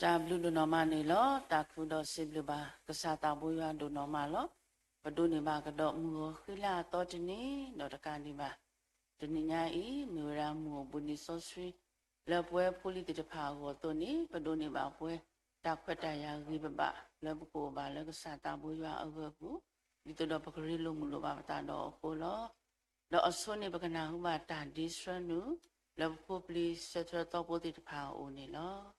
တၢ်ဘျုးဒိၣ်နီၢ်မးန့ၣ်လီၤ. တၢ်ခုဒီးစံးဘျုးဘၣ် ကစၢ်သးဘိယွၤဒိၣ်နီၢ်မးလီၤ. ပဒိးန့ၢ်ဘၣ်ကဒီးမုၢ်ဂီၤဃံလၤအသီတနံၤ ဒီးတကးဒံးဘၣ် တနံၤညါအံၤ မ့ၢ်ဝဲဒၣ်မုၢ်အိၣ်ဘှံးနံၤစီဆှံ လၢပဝဲဖိလံၤသ့ၣ်တဖၣ်အဂီၢ်အသိးန့ၣ် ပဒိးန့ၢ်ဘၣ်ပဝဲ တၢ်ခွဲးတၢ်ယာ်ဂံၢ်ပဘၣ် လၢပကအိၣ်ဘၣ်လၢကစၢ်သးဘိယွၤအဂၢၤအပူၤ ဒ်သိးဒီးပကရ့လိာ်မုာ်လိာ်ဘၣ်ပသးဒီးအဃိလီၤ. ဒီးအဆိန့ၣ် ပကနၢ်ဟူဘၣ်တၢ်ဒ့ဆှၢနုာ် လၢပဖိပလံၤဆၢထၢၣ်သီဖိသ့ၣ်တဖၣ်အအိၣ်န့ၣ်လီၤ.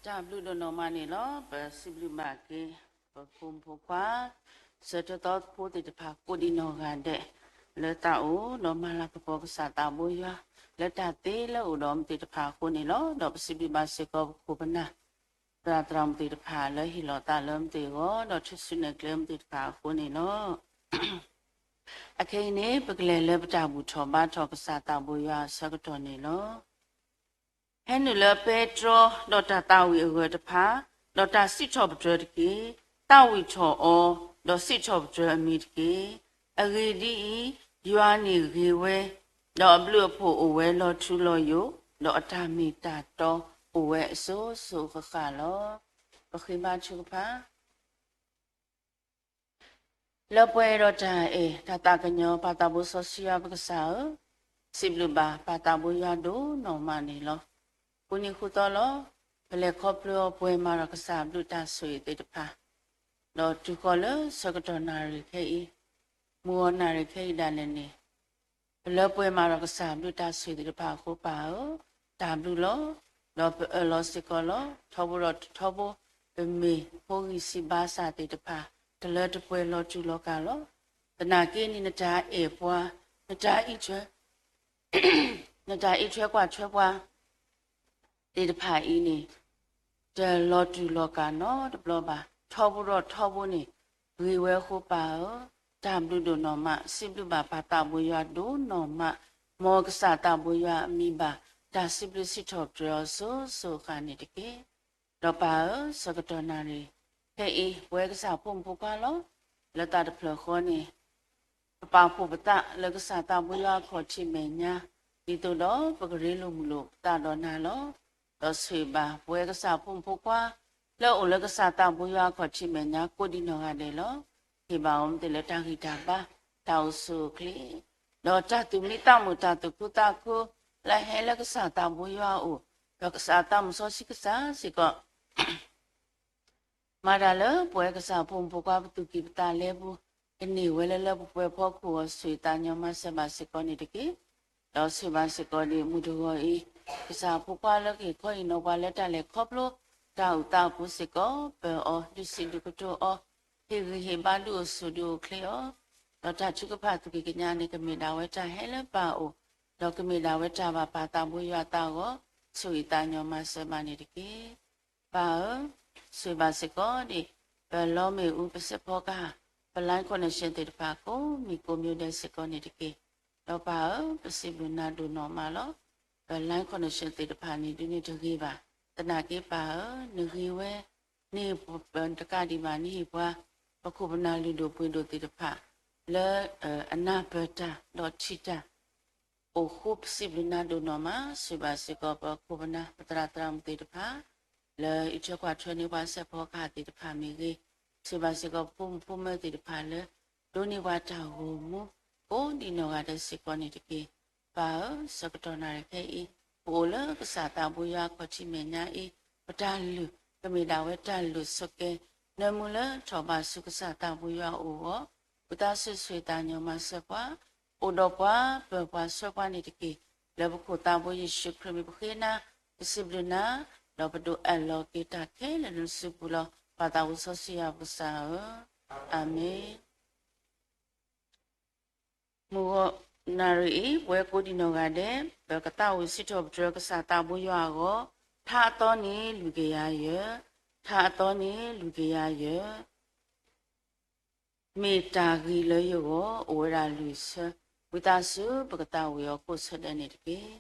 တၢ်ဘျုးဒိၣ်နီၢ်မးန့ၣ်လီၤ. ပစံးဘျုးဘၣ်က့ၤ ပဖိမုၣ်ဖိခွါ ဆၢထၢၣ်သီဖိသ့ၣ်တဖၣ်ကိးဒံးနီၢ်ဂၤဒဲး လၢတၢ်အိၣ်ဒီးမၤလၤကပီၤကစၢ်သးဘိယွၤ လၢတၢ်သ့လၢအအိၣ်ဒီးမုၢ်သ့ၣ်တဖၣ်အဃိန့ၣ်လီၤ. ဒီးပစံးဘျုးဘၣ်စ့ၢ်ကီးပခိၣ်ပနၢ် သရၣ်သရၣ်မုၣ်သ့ၣ်တဖၣ်လၢဟ့ၣ်လီၤသးလၢမုၢ်သ့ၣ်အဂီၢ် ဒီးထုးစုနဲၣ်ကျဲမုၢ်သ့ၣ်တဖၣ်အဃိန့ၣ်လီၤ. အခဲအံၤန့ၣ် ပကလဲၤလၢပတၢ်ဘူၣ်ထီၣ်ဘါထီၣ်ကစၢ်သးဘိယွၤအဆၢကတီၢ်န့ၣ်လီၤ. ဟဲနုာ်လၢပဲတြီ ဒီးတၢ်သးဝံၣ်အဂၢၢ်တဖၣ်, ဒီးတၢ်စံးထီၣ်ပတြၢၤတက့ၢ်. သးဝံၣ်ထီၣ်အီၤ, ဒီးစံးထီၣ်ပတြၢၤအမံၤတက့ၢ်. အဂ့ၢ်ဒ်အံၤ, ယွၤန့ၣ်ဂ့ၤဝဲ, ဒီးအဘျုးအဖှိၣ်အိၣ်ဝဲလီၤထူလီၤယိာ်, ဒီးအတၢ်မ့ၢ်တၢ်တီအိၣ်ဝဲအစိၤစိၤဃၣ်ဃၣ်လီၤ. ပဃ့ဘါထုကဖၣ် လၢပှဲၤဒီးတၢ်အဲၣ်တၢ်သးကညီၤ ပၢ်သးဘိစီဆှံယွၤပကစၢ်ဧၢ, စံးဘျုးဘၣ်ပၢ်သးဘိယွၤဒိၣ်နီၢ်မးန့ၣ်လီၤ. ဃုနံၤဃုသီလီၤ, ပလဲၤခီဖျိအီၤပှဲၤမးဒီးကစၢ်အဘျုးတၢ်ဆိၣ်ဂ့ၤသ့ၣ်တဖၣ်, ဒီးတုၤဃီၤလၢဆၢကတီၢ်နၣ်ရံၣ်ခဲအံၤ, မုၢ်ဂီၤနၣ်ရံၣ်ခဲအံၤဒၣ်လဲာ်န့ၣ် ပလၢပှဲၤမးဒီးကစၢ်အဘျုးတၢ်ဆိၣ်ဂ့ၤသ့ၣ်တဖၣ်အဃိပၢ်ဧၢ, တၢ်ဘျုးလီၤ. ဒီးပအၢၣ်လီၤစ့ၢ်ကီးလီၤ. ထီဘိဒီးထီဘိ, ပမ့ၢ်ဖိဂံၢ်စံးဘါစၢ်သ့ၣ်တဖၣ် တလၢတပှဲၤလီၤတူာ်လီၤကာ်လီၤ. သနာ်က့န့ၣ် နတၢ်အဲၣ်ပှၤ, နတၢ်အံးထွဲ နတၢ်အံးထွဲကွၢ်ထွဲပှၤ သ့ၣ်တဖၣ်အံၤန့ၣ် တလီၤတူာ်လီၤကာ်နီတဘျီဘၣ်. ထီဘိဒီးထီဘိန့ၣ် ဂ့ၤဝဲအဃိပၢ်ဧၢ, တၢ်ဘျုးဒိၣ်နီၢ်မး, စံးဘျုးဘၣ်ပၢ်သးဘိယွၤဒိၣ်နီၢ်မး, မ်ကစၢ်သးဘိယွၤအမံၤဘၣ် တၢ်စံးဘျုးစံးထီၣ်ပတြၢၤအီၤစိၤစိၤဃၣ်န့ၣ်တက့ၢ်. ဒီးပၢ်ဧၢ, ဆၢကတီၢ်နၣ်ရံၣ်ခဲအံၤ ပဝဲကစၢ်ဖိမုၣ်ဖိခွါလီၤ. လၢတၢ်တဖျၢၣ်ဃီန့ၣ် ပပာ်ဖှိၣ်ပသးလၢကစၢ်သးဘိယွၤအခီၣ်ထံးမဲာ်ညါ, ဒ်သိးဒီးပကရ့လိာ်မုာ်လိာ်ပသးဒီးနၤလီၤ. ဒီးဆိၣ်ဂ့ၤဘၣ်ပဝဲကစၢ်ဖိမုၣ်ဖိခွါ လၢအအိၣ်လၢကစၢ်သးဘိယွၤအခီၣ်ထံးမဲာ်ညါကိးဒံးနီၢ်ဂၤဒဲးလီၤ. ဟ့ၣ်ဘၣ်အီၤမ့ၢ်သ့ၣ်လၢတၢ်ဂံၢ်တၢ်ဘါ, တၢ်အိၣ်ဆူၣ်အိၣ်ချ့, ဒီးတၢ်သူၣ်မံသးမုာ် တၢ်သူၣ်ခုသးခု လၢအဟဲလၢကစၢ်သးဘိယွၤအအိၣ်, ဒီးကစၢ်သးစီဆှံကစၢ်စ့ၢ်ကီး မၤတၢ်လၢပဝဲကစၢ်ဖိမုၣ်ဖိခွါပသူၣ်ကံၢ်ပသးလဲပူၤ, ကန့ၢ်ဝဲလၢလၢပှဲၤပှဲၤဖီခိၣ်အဂီၢ် ဆိၣ်ဂ့ၤသးကညီၤမၤစၢၤဘၣ်စ့ၢ်ကီးန့ၣ်တက့ၢ်. ဒီးဆိၣ်ဂ့ၤဘၣ်စ့ၢ်ကီးဒံးမုၢ်တဂီၤအံၤ, ကစၢ်ဖိခွါလၢကဟ့ၣ်ခီဟ့ၣ်နီၤပှၤလၢတၢ်လဲၤခီဖျိ တၢ်အိၣ်သးအပူၤစ့ၢ်ကီး, ပၢၤအီၤဒုးဆံးဒုးကတိၤအီၤ, ဟ့ၣ်ဂံၢ်ဟ့ၣ်ဘါဒုးအိၣ်ဆူၣ်ဒုးအိၣ်ချ့အီၤ, ဒီးတၢ်ထုကဖၣ်သူၣ်ကံၢ်ကညးန့ၣ် ကမ့ၢ်ဒၣ်ဝဲတၢ်ဟဲလၢပၢ်အအိၣ်, ဒီးကမ့ၢ်ဒၣ်ဝဲတၢ်ဘၣ်ပၢ်သးဘိယွၤအသးအဂီၢ်, ဆိၣ်ဂ့ၤသးကညီၤမၤစၢၤဘၣ်န့ၣ်တက့ၢ်. ပၢ်ဧၢ, ဆိၣ်ဂ့ၤဘၣ်စ့ၢ်ကီးဒံး ပလီမ့ၣ်အူ ပစဲးဖီကဟၣ်, ပ line connection သ့ၣ်တဖၣ်ကိးမံၤကိးမံၤဒဲးစ့ၢ်ကီးန့ၣ်တက့ၢ်. ဒီးပၢ်ဧၢ, ပစံးဘျုးနၤဒိၣ်နီၢ်မးလီၤ. ပ line connection သ့ၣ်တဖၣ်န့ၣ် ဒုးန့ၢ်တဂ့ၤဘၣ်. သနာ်က့ပၢ်ဧၢ, နဂ့ၤဝဲ, နဟ့ၣ်ပတကးဒံးဘၣ် နဟ့ၣ်ပှၤ ပခိၣ်ပနၢ်လုၢ်ဒိၣ်ပှ့ၤဒိၣ်သ့ၣ်တဖၣ် လၢအနၢ်ပၢၢ်တၢ်ဒီးထံၣ်တၢ် အိၣ်ဃိပစံးဘျုးနၤဒိၣ်နီၢ်မး, ဆိၣ်ဂ့ၤဘၣ်စ့ၢ်ကီးပခိၣ်ပနၢ် ပသရၣ်သရၣ်မုၣ်သ့ၣ်တဖၣ် လၢအံးထွဲကွၢ်ထွဲန့ၢ်ပှၤစဲးဖီကဟၣ်သ့ၣ်တဖၣ်မ့ၢ်ဂ့ၤ, ဆိၣ်ဂ့ၤဘၣ်စ့ၢ်ကီးပဖိမုၣ်ဖိမၢၤသ့ၣ်တဖၣ်လၢ ဒိးန့ၢ်ပှၤတၢ်ဂီၤမူ ကိးဒံးနီၢ်ဂၤဒဲးစ့ၢ်ကီးန့ၣ်တက့ၢ်. ပၢ်ဧၢ, ဆၢကတီၢ်နၣ်ရံၣ်ခဲအံၤ ပအိၣ်လၢကစၢ်သးဘိယွၤအခီၣ်ထံးမဲာ်ညါအံၤ, ပတၢ်လုၢ် ကမ့ၢ်ဒၣ်ဝဲတၢ်လုၢ်ဆိးက့ နၢမူလၢထီၣ်ဘးဆူကစၢ်သးဘိယွၤအအိၣ်အဂီၢ်, ဝံသးစူၤဆိၣ်ဂ့ၤသးကညီၤမၤစၢၤပှၤ, အိၣ်ဒီးပှၤ ပၢၤပှၤဆှၢပှၤန့ၣ်တက့ၢ်. လၢပခိၣ်သးဘိယ့ၣ်ၡူးခရံာ်မံၤပဃ့နၤ, ပစံးဘျုးနၤ, ဒီးပဒိးအးလီၤက့ၤတၢ်ခဲလၢာ်လၢနစုပူၤလီၤ. ပၢ်သးဘိစီဆှံယွၤပကစၢ်ဧၢ, အၤမ့ၣ်. မုၢ်ဂီၤနၣ်ရံၣ်အံၤ ပဝဲကိးဒံးနီၢ်ဂၤဒဲး ပကသးဝံၣ်စံးထီၣ်ပတြၢၤကစၢ်သးဘိယွၤအဂီၢ်, ထါအသီန့ၣ်လွံၢ်ကယၤယဲၢ်, ထါအသီန့ၣ်လွံၢ်ကယၤယဲၢ်, မ့ၢ်တၢ်ဂ့ၤလၢယဂီၢ် အိၣ်ဝဲဒၣ်လွံၢ်ဆၢ, ဝံသးစူၤပကသးဝံၣ်အီၤကိးဆၢဒဲးန့ၣ်တက့ၢ်.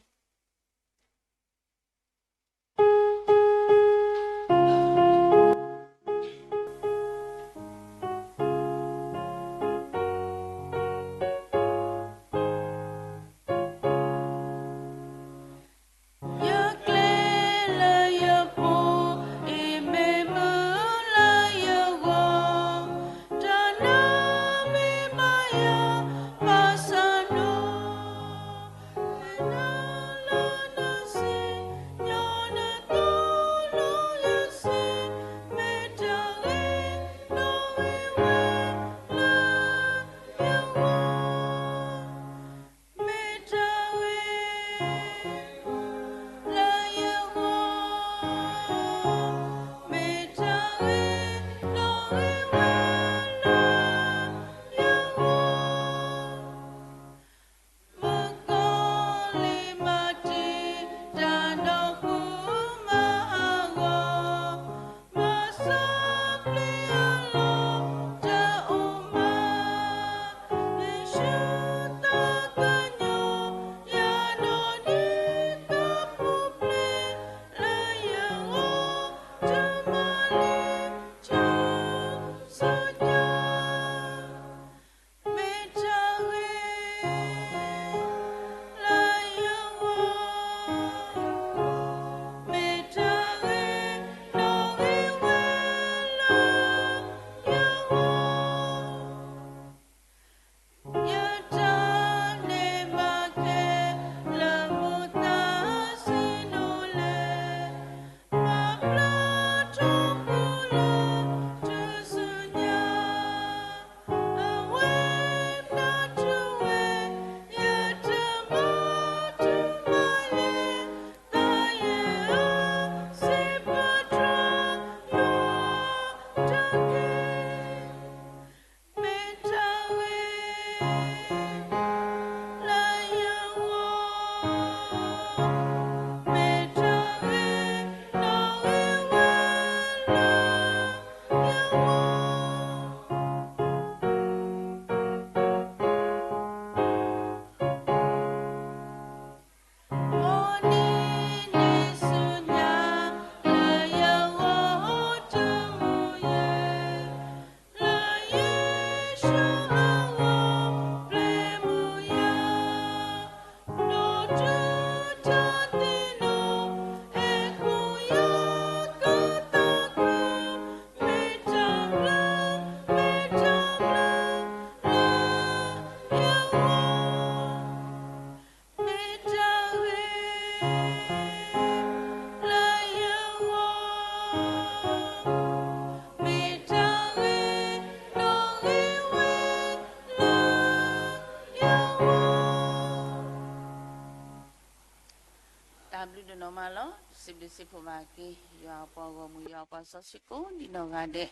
ဘျုးဒိၣ်နီၢ်မးလီၤ. ပစံးဘျုးစံးဖှိၣ်ဘၣ်က့ၤ ယွၤအပှၤဂီၢ်မုၢ် ယွၤအပှၤစီဆှံကိးဒံးနီၢ်ဂၤဒဲး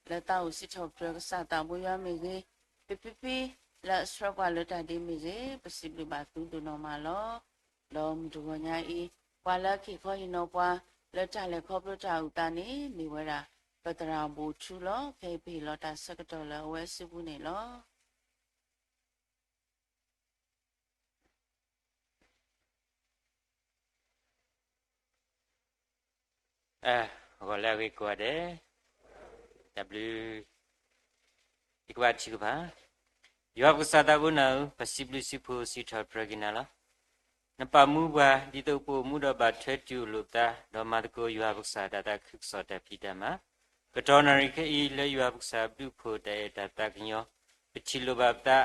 လၢသးအိၣ်စံးထီၣ်ပတြၢၤကစၢ်သးဘိယွၤမ့ၢ်ဂ့ၤ, ဖံဖံလၢအဆှၢပှၤလၢတၢ်ဒ့မ့ၢ်ဂ့ၤ, ပစံးဘျုးဘၣ်သုဒိၣ်နီၢ်မးလီၤ. ဒီးမုၢ်တဂီၤညါအံၤ ပှၤလၢအက့ၤခီဟ့ၣ်နီၤပှၤ လၢတၢ်လဲၤခီဖျိတၢ်အုၣ်သးန့ၣ် မ့ၢ်ဝဲဒၣ် ပသရၣ်ဘိၣ်ထူလီၤ. ခဲအံၤပဟ့ၣ်လီၤတၢ်ဆၢကတီၢ်လၢအဝဲအစုပူၤန့ၣ်လီၤ. ဂီၤလၢအဂ့ၤကိးဂၤဒဲး, တၢ်ဘျုး, ယကဘၣ်ထံၣ်ကဖၣ်, ယွၤပကစၢ်သးဘိနၤဧၢ, ပစံးဘျုးစံးဖှိၣ်စံးထီၣ်ပတြၢၤက့ၤနၤလီၤ. နပာ်မူပှၤ ဒ်သိးပအိၣ်မူဒီးဘၣ်ထွဲတုၤအိၣ်လိာ်ပသး, ဒီးမၤသကိးယွၤပကစၢ်တၢ်သးခုကစီၣ်တၢ်ဖံးတၢ်မၤ, ကတီၢ်နၣ်ရံၣ်ခဲအံၤ လၢယွၤပကစၢ်ဘျုးဖှိၣ်တၢ်အဲၣ်တၢ်သးကညီၤ ပထံၣ်လိာ်ဘၣ်ပသး,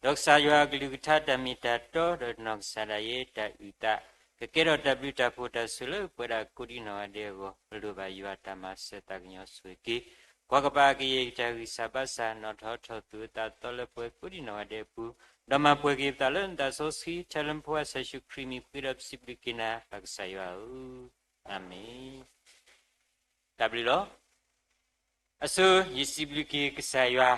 ဒီးကစၢ်ယွၤအကလုၢ်ကထါတၢ်မ့ၢ်တၢ်တီ ဒီးနီၢ်ကစၢ်ဒၣ်ယဲတၢ်အုၣ်သး, ကကဲထီၣ်တၢ်ဘျုးတၢ်ဖှိၣ်တၢ်ဆှၢလၢပဝဲဒၣ်ကိးဒံးနီၢ်ဂၤဒဲးအဂီၢ်, ပလိၣ်ဘၣ်ယွၤတၢ်မၤစၢၤသးကညီၤဆိၣ်ဂ့ၤက့ၤ, ကွၢ်ကပၤကယဲၢ်တၢ်ဂံၢ်စၢ်ဘါစၢ် နီၣ်ထီၣ်ထီၣ်သူၣ်အသးသီလၢပှဲၤကိးဒံးနီၢ်ဂၤဒဲးအပူၤ, ဒီးမၤပှဲၤက့ၤပသးလၢနသးစီဆှံ ထဲလၢနဖိခွါကစၢ်ယ့ၣ်ၡူးခရံာ်အမံၤ ပဃ့ဒီးပစံးဘျုးက့ၤနၤ ပကစၢ်ယွၤဧၢ, အၤမ့ၣ်. တၢ်ဘျုးလီၤ. အဆိ ယစံးဘျုးက့ၤကစၢ်ယွၤ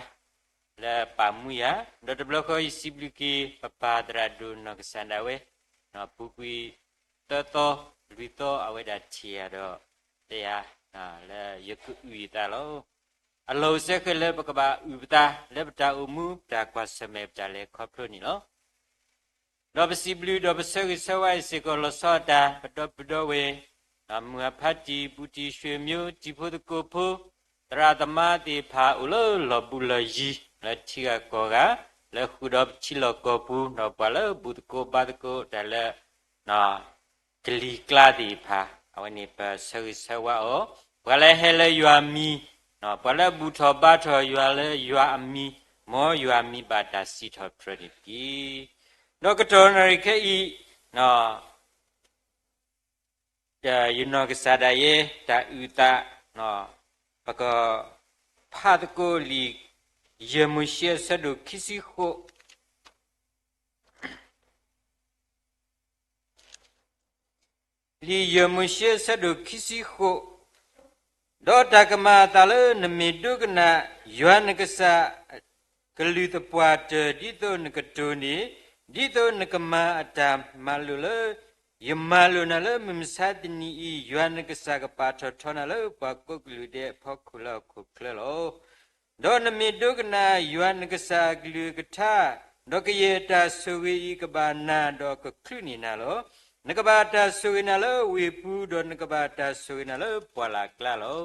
လၢပာ်မူယၤ, ဒီးတဘျီဃီယစံးဘျုးက့ၤ ပပၢ်သရၣ်ဒိၣ်နီၢ်ကစၢ်ဒၣ်ဝဲ, ပူၤကွံာ်သၢသီလွံၢ်သီ အဝဲဒၣ်ထံၣ်ယၤဒီး တဲယၤ လၢယကအုၣ်ယသးလီၤ. အလီၢ်အိၣ်စဲဃဲၤလၢပကဘၣ်အုၣ်ပသး လၢပတၢ်အိၣ်မူ ပတၢ်ကွၢ်ဆၢၣ်မဲာ် ပတၢ်လဲၤခီဖျိန့ၣ်လီၤ. ဒီးပစံးဘျုးဒီးပဆၢဂ့ၤဆၢဝါအံၤစ့ၢ်ကီး လီၤဆီအတၢ် ပဒီပုၢ်ဒီဝဲၢ်, မုၢ်အဖါတံၢ် ဘူးတံၢ် ရွှေမျိုး တံၤဖိသကိးဖိ, သရၣ်သမါသ့ၣ်တဖၣ် အိၣ်လၢလီၢ်ဘူးလီၢ်ယံၤ လၢထံဂၤကီၢ်ဂၤ, လၢဃုာ်ဒီးပထံလီၢ်ကီၢ်ပူၤ, ဒီးပှၤလၢဘူးသကိးဘါသကိးတၢ်လၢ ကလံၤကျါသ့ၣ်တဖၣ် အဝဲန့ၣ်ပဆၢဂ့ၤဆၢဝါအီၤ, ပှၤလၢဟဲလၢယွၤအမံၤ, ပှၤလၢအဘူၣ်ထီၣ်ဘါထီၣ်ယွၤလၢယွၤအမံၤ, မ်ယွၤမံၤဘၣ်တၢ်စံးထီၣ်ပတြၢၤန့ၣ်တက့ၢ်. ဒီးကတီၢ်နၣ်ရံၣ်ခဲအံၤ ယနီၢ်ကစၢ်ဒၣ်ယဲ တၢ်အုၣ်သး, ပကဖးသကိးလံာ် ယဲၢ်မိၤၡ့အဆၢဒိၣ်ခံဆံဃိး လံာ်ယဲၢ်မိၤၡ့အဆၢဒိၣ်ခံဆံဃိး, ဒီးတၢ်ကမၤအသးလၢနမ့ၢ်ဒိကနၣ် ယွၤနကစၢ် ကလုၢ်သပှၢ်တၢၢ် ဒ်သိးနကတိၤန့ၣ်, ဒ်သိးနကမၤအတၢ်မၤလိာ်လၢ ယမၤလိာ်နၤလၢမုၢ်မဆါတနံၤအံၤ, ယွၤနကစၢ်ကပာ်ထီၣ်ထီနၤလၢ ပှၤကိးကလုာ်ဒဲးအဖီခိၣ်လၢဟီၣ်ခိၣ်ချၢလီၤ. ဒီးနမ့ၢ်ဒိကနၣ် ယွၤနကစၢ်အကလုၢ်အကထါ, ဒီးကယဲၢ်တၢ်ဆိၣ်ဂ့ၤအံၤကဘၣ်နၤဒီးကချုးန့ၢ်နၤလီၤ. နကဘၣ်တၢ်ဆိၣ်ဂ့ၤနၤလၢဝ့ၢ်ပူၤ, ဒီးနကဘၣ်တၢ်ဆိၣ်ဂ့ၤနၤလၢပှၢ်လၢ်ကျါလီၤ.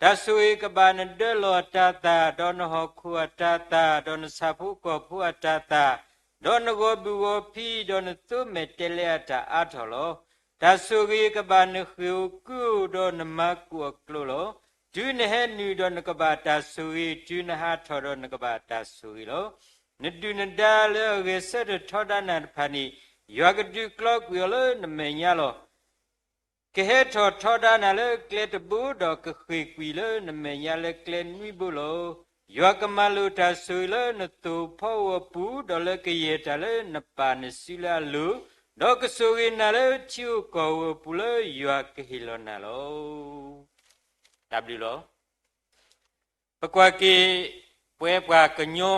တၢ်ဆိၣ်ဂ့ၤကဘၣ်နဒၢလီၢ်အတၤသၣ်, ဒီးနဟီၣ်ခိၣ်အတၤသၣ်, ဒီးနဆၣ်ဖိကီၢ်ဖိအတၤသၣ်, ဒီးနဂီၤဘုၣ်ဂီၤဖံး, ဒီးနသိမဲာ်တဲလဲအတၢ်အါထီၣ်လီၤ. တၢ်ဆိၣ်ဂ့ၤကဘၣ်နဃ့ၢ်ဧိၤကုၢ်ဧိၤ, ဒီးနမၤကူၣ်အီၤကျိလီၤ. တုၤနဟဲနုာ်ဒီးနကဘၣ်တၢ်ဆိၣ်ဂ့ၤ, တုၤနဟးထီၣ်ဒီးနကဘၣ်တၢ်ဆိၣ်ဂ့ၤလီၤ. နဒုၣ်နဒါလၢအဂဲၤဆၢထၢၣ်ထီဒါနၤတဖၣ်န့ၣ်, ယွၤကဒုးကျီကွံာ်အီၤလၢနမဲာ်ညါလီၤ. ကဟဲထီၣ်ထီဒါနၤလၢကျဲတဘိ, ဒီးကဃ့ၢ်ကွံာ်လၢနမဲာ်ညါလၢကျဲနွံဘိလီၤ. ယွၤကမၤလိာ်တၢ်ဆိၣ်ဂ့ၤလၢနသိၣ်ဖီဧိၤအပူၤ, ဒီးလၢကယဲၢ်တၢ်လၢနပာ်နစုလၢအလိၤ, ဒီးကဆိၣ်ဂ့ၤနၤလၢထံဧိၤကီၢ်ဧိၤအပူၤလၢယွၤကဟ့ၣ်လီၤနၤလီၤ. တၢ်ဘျုးလီၤ. ပကွၢ်က့ၤ ပဝဲပှၤကညီ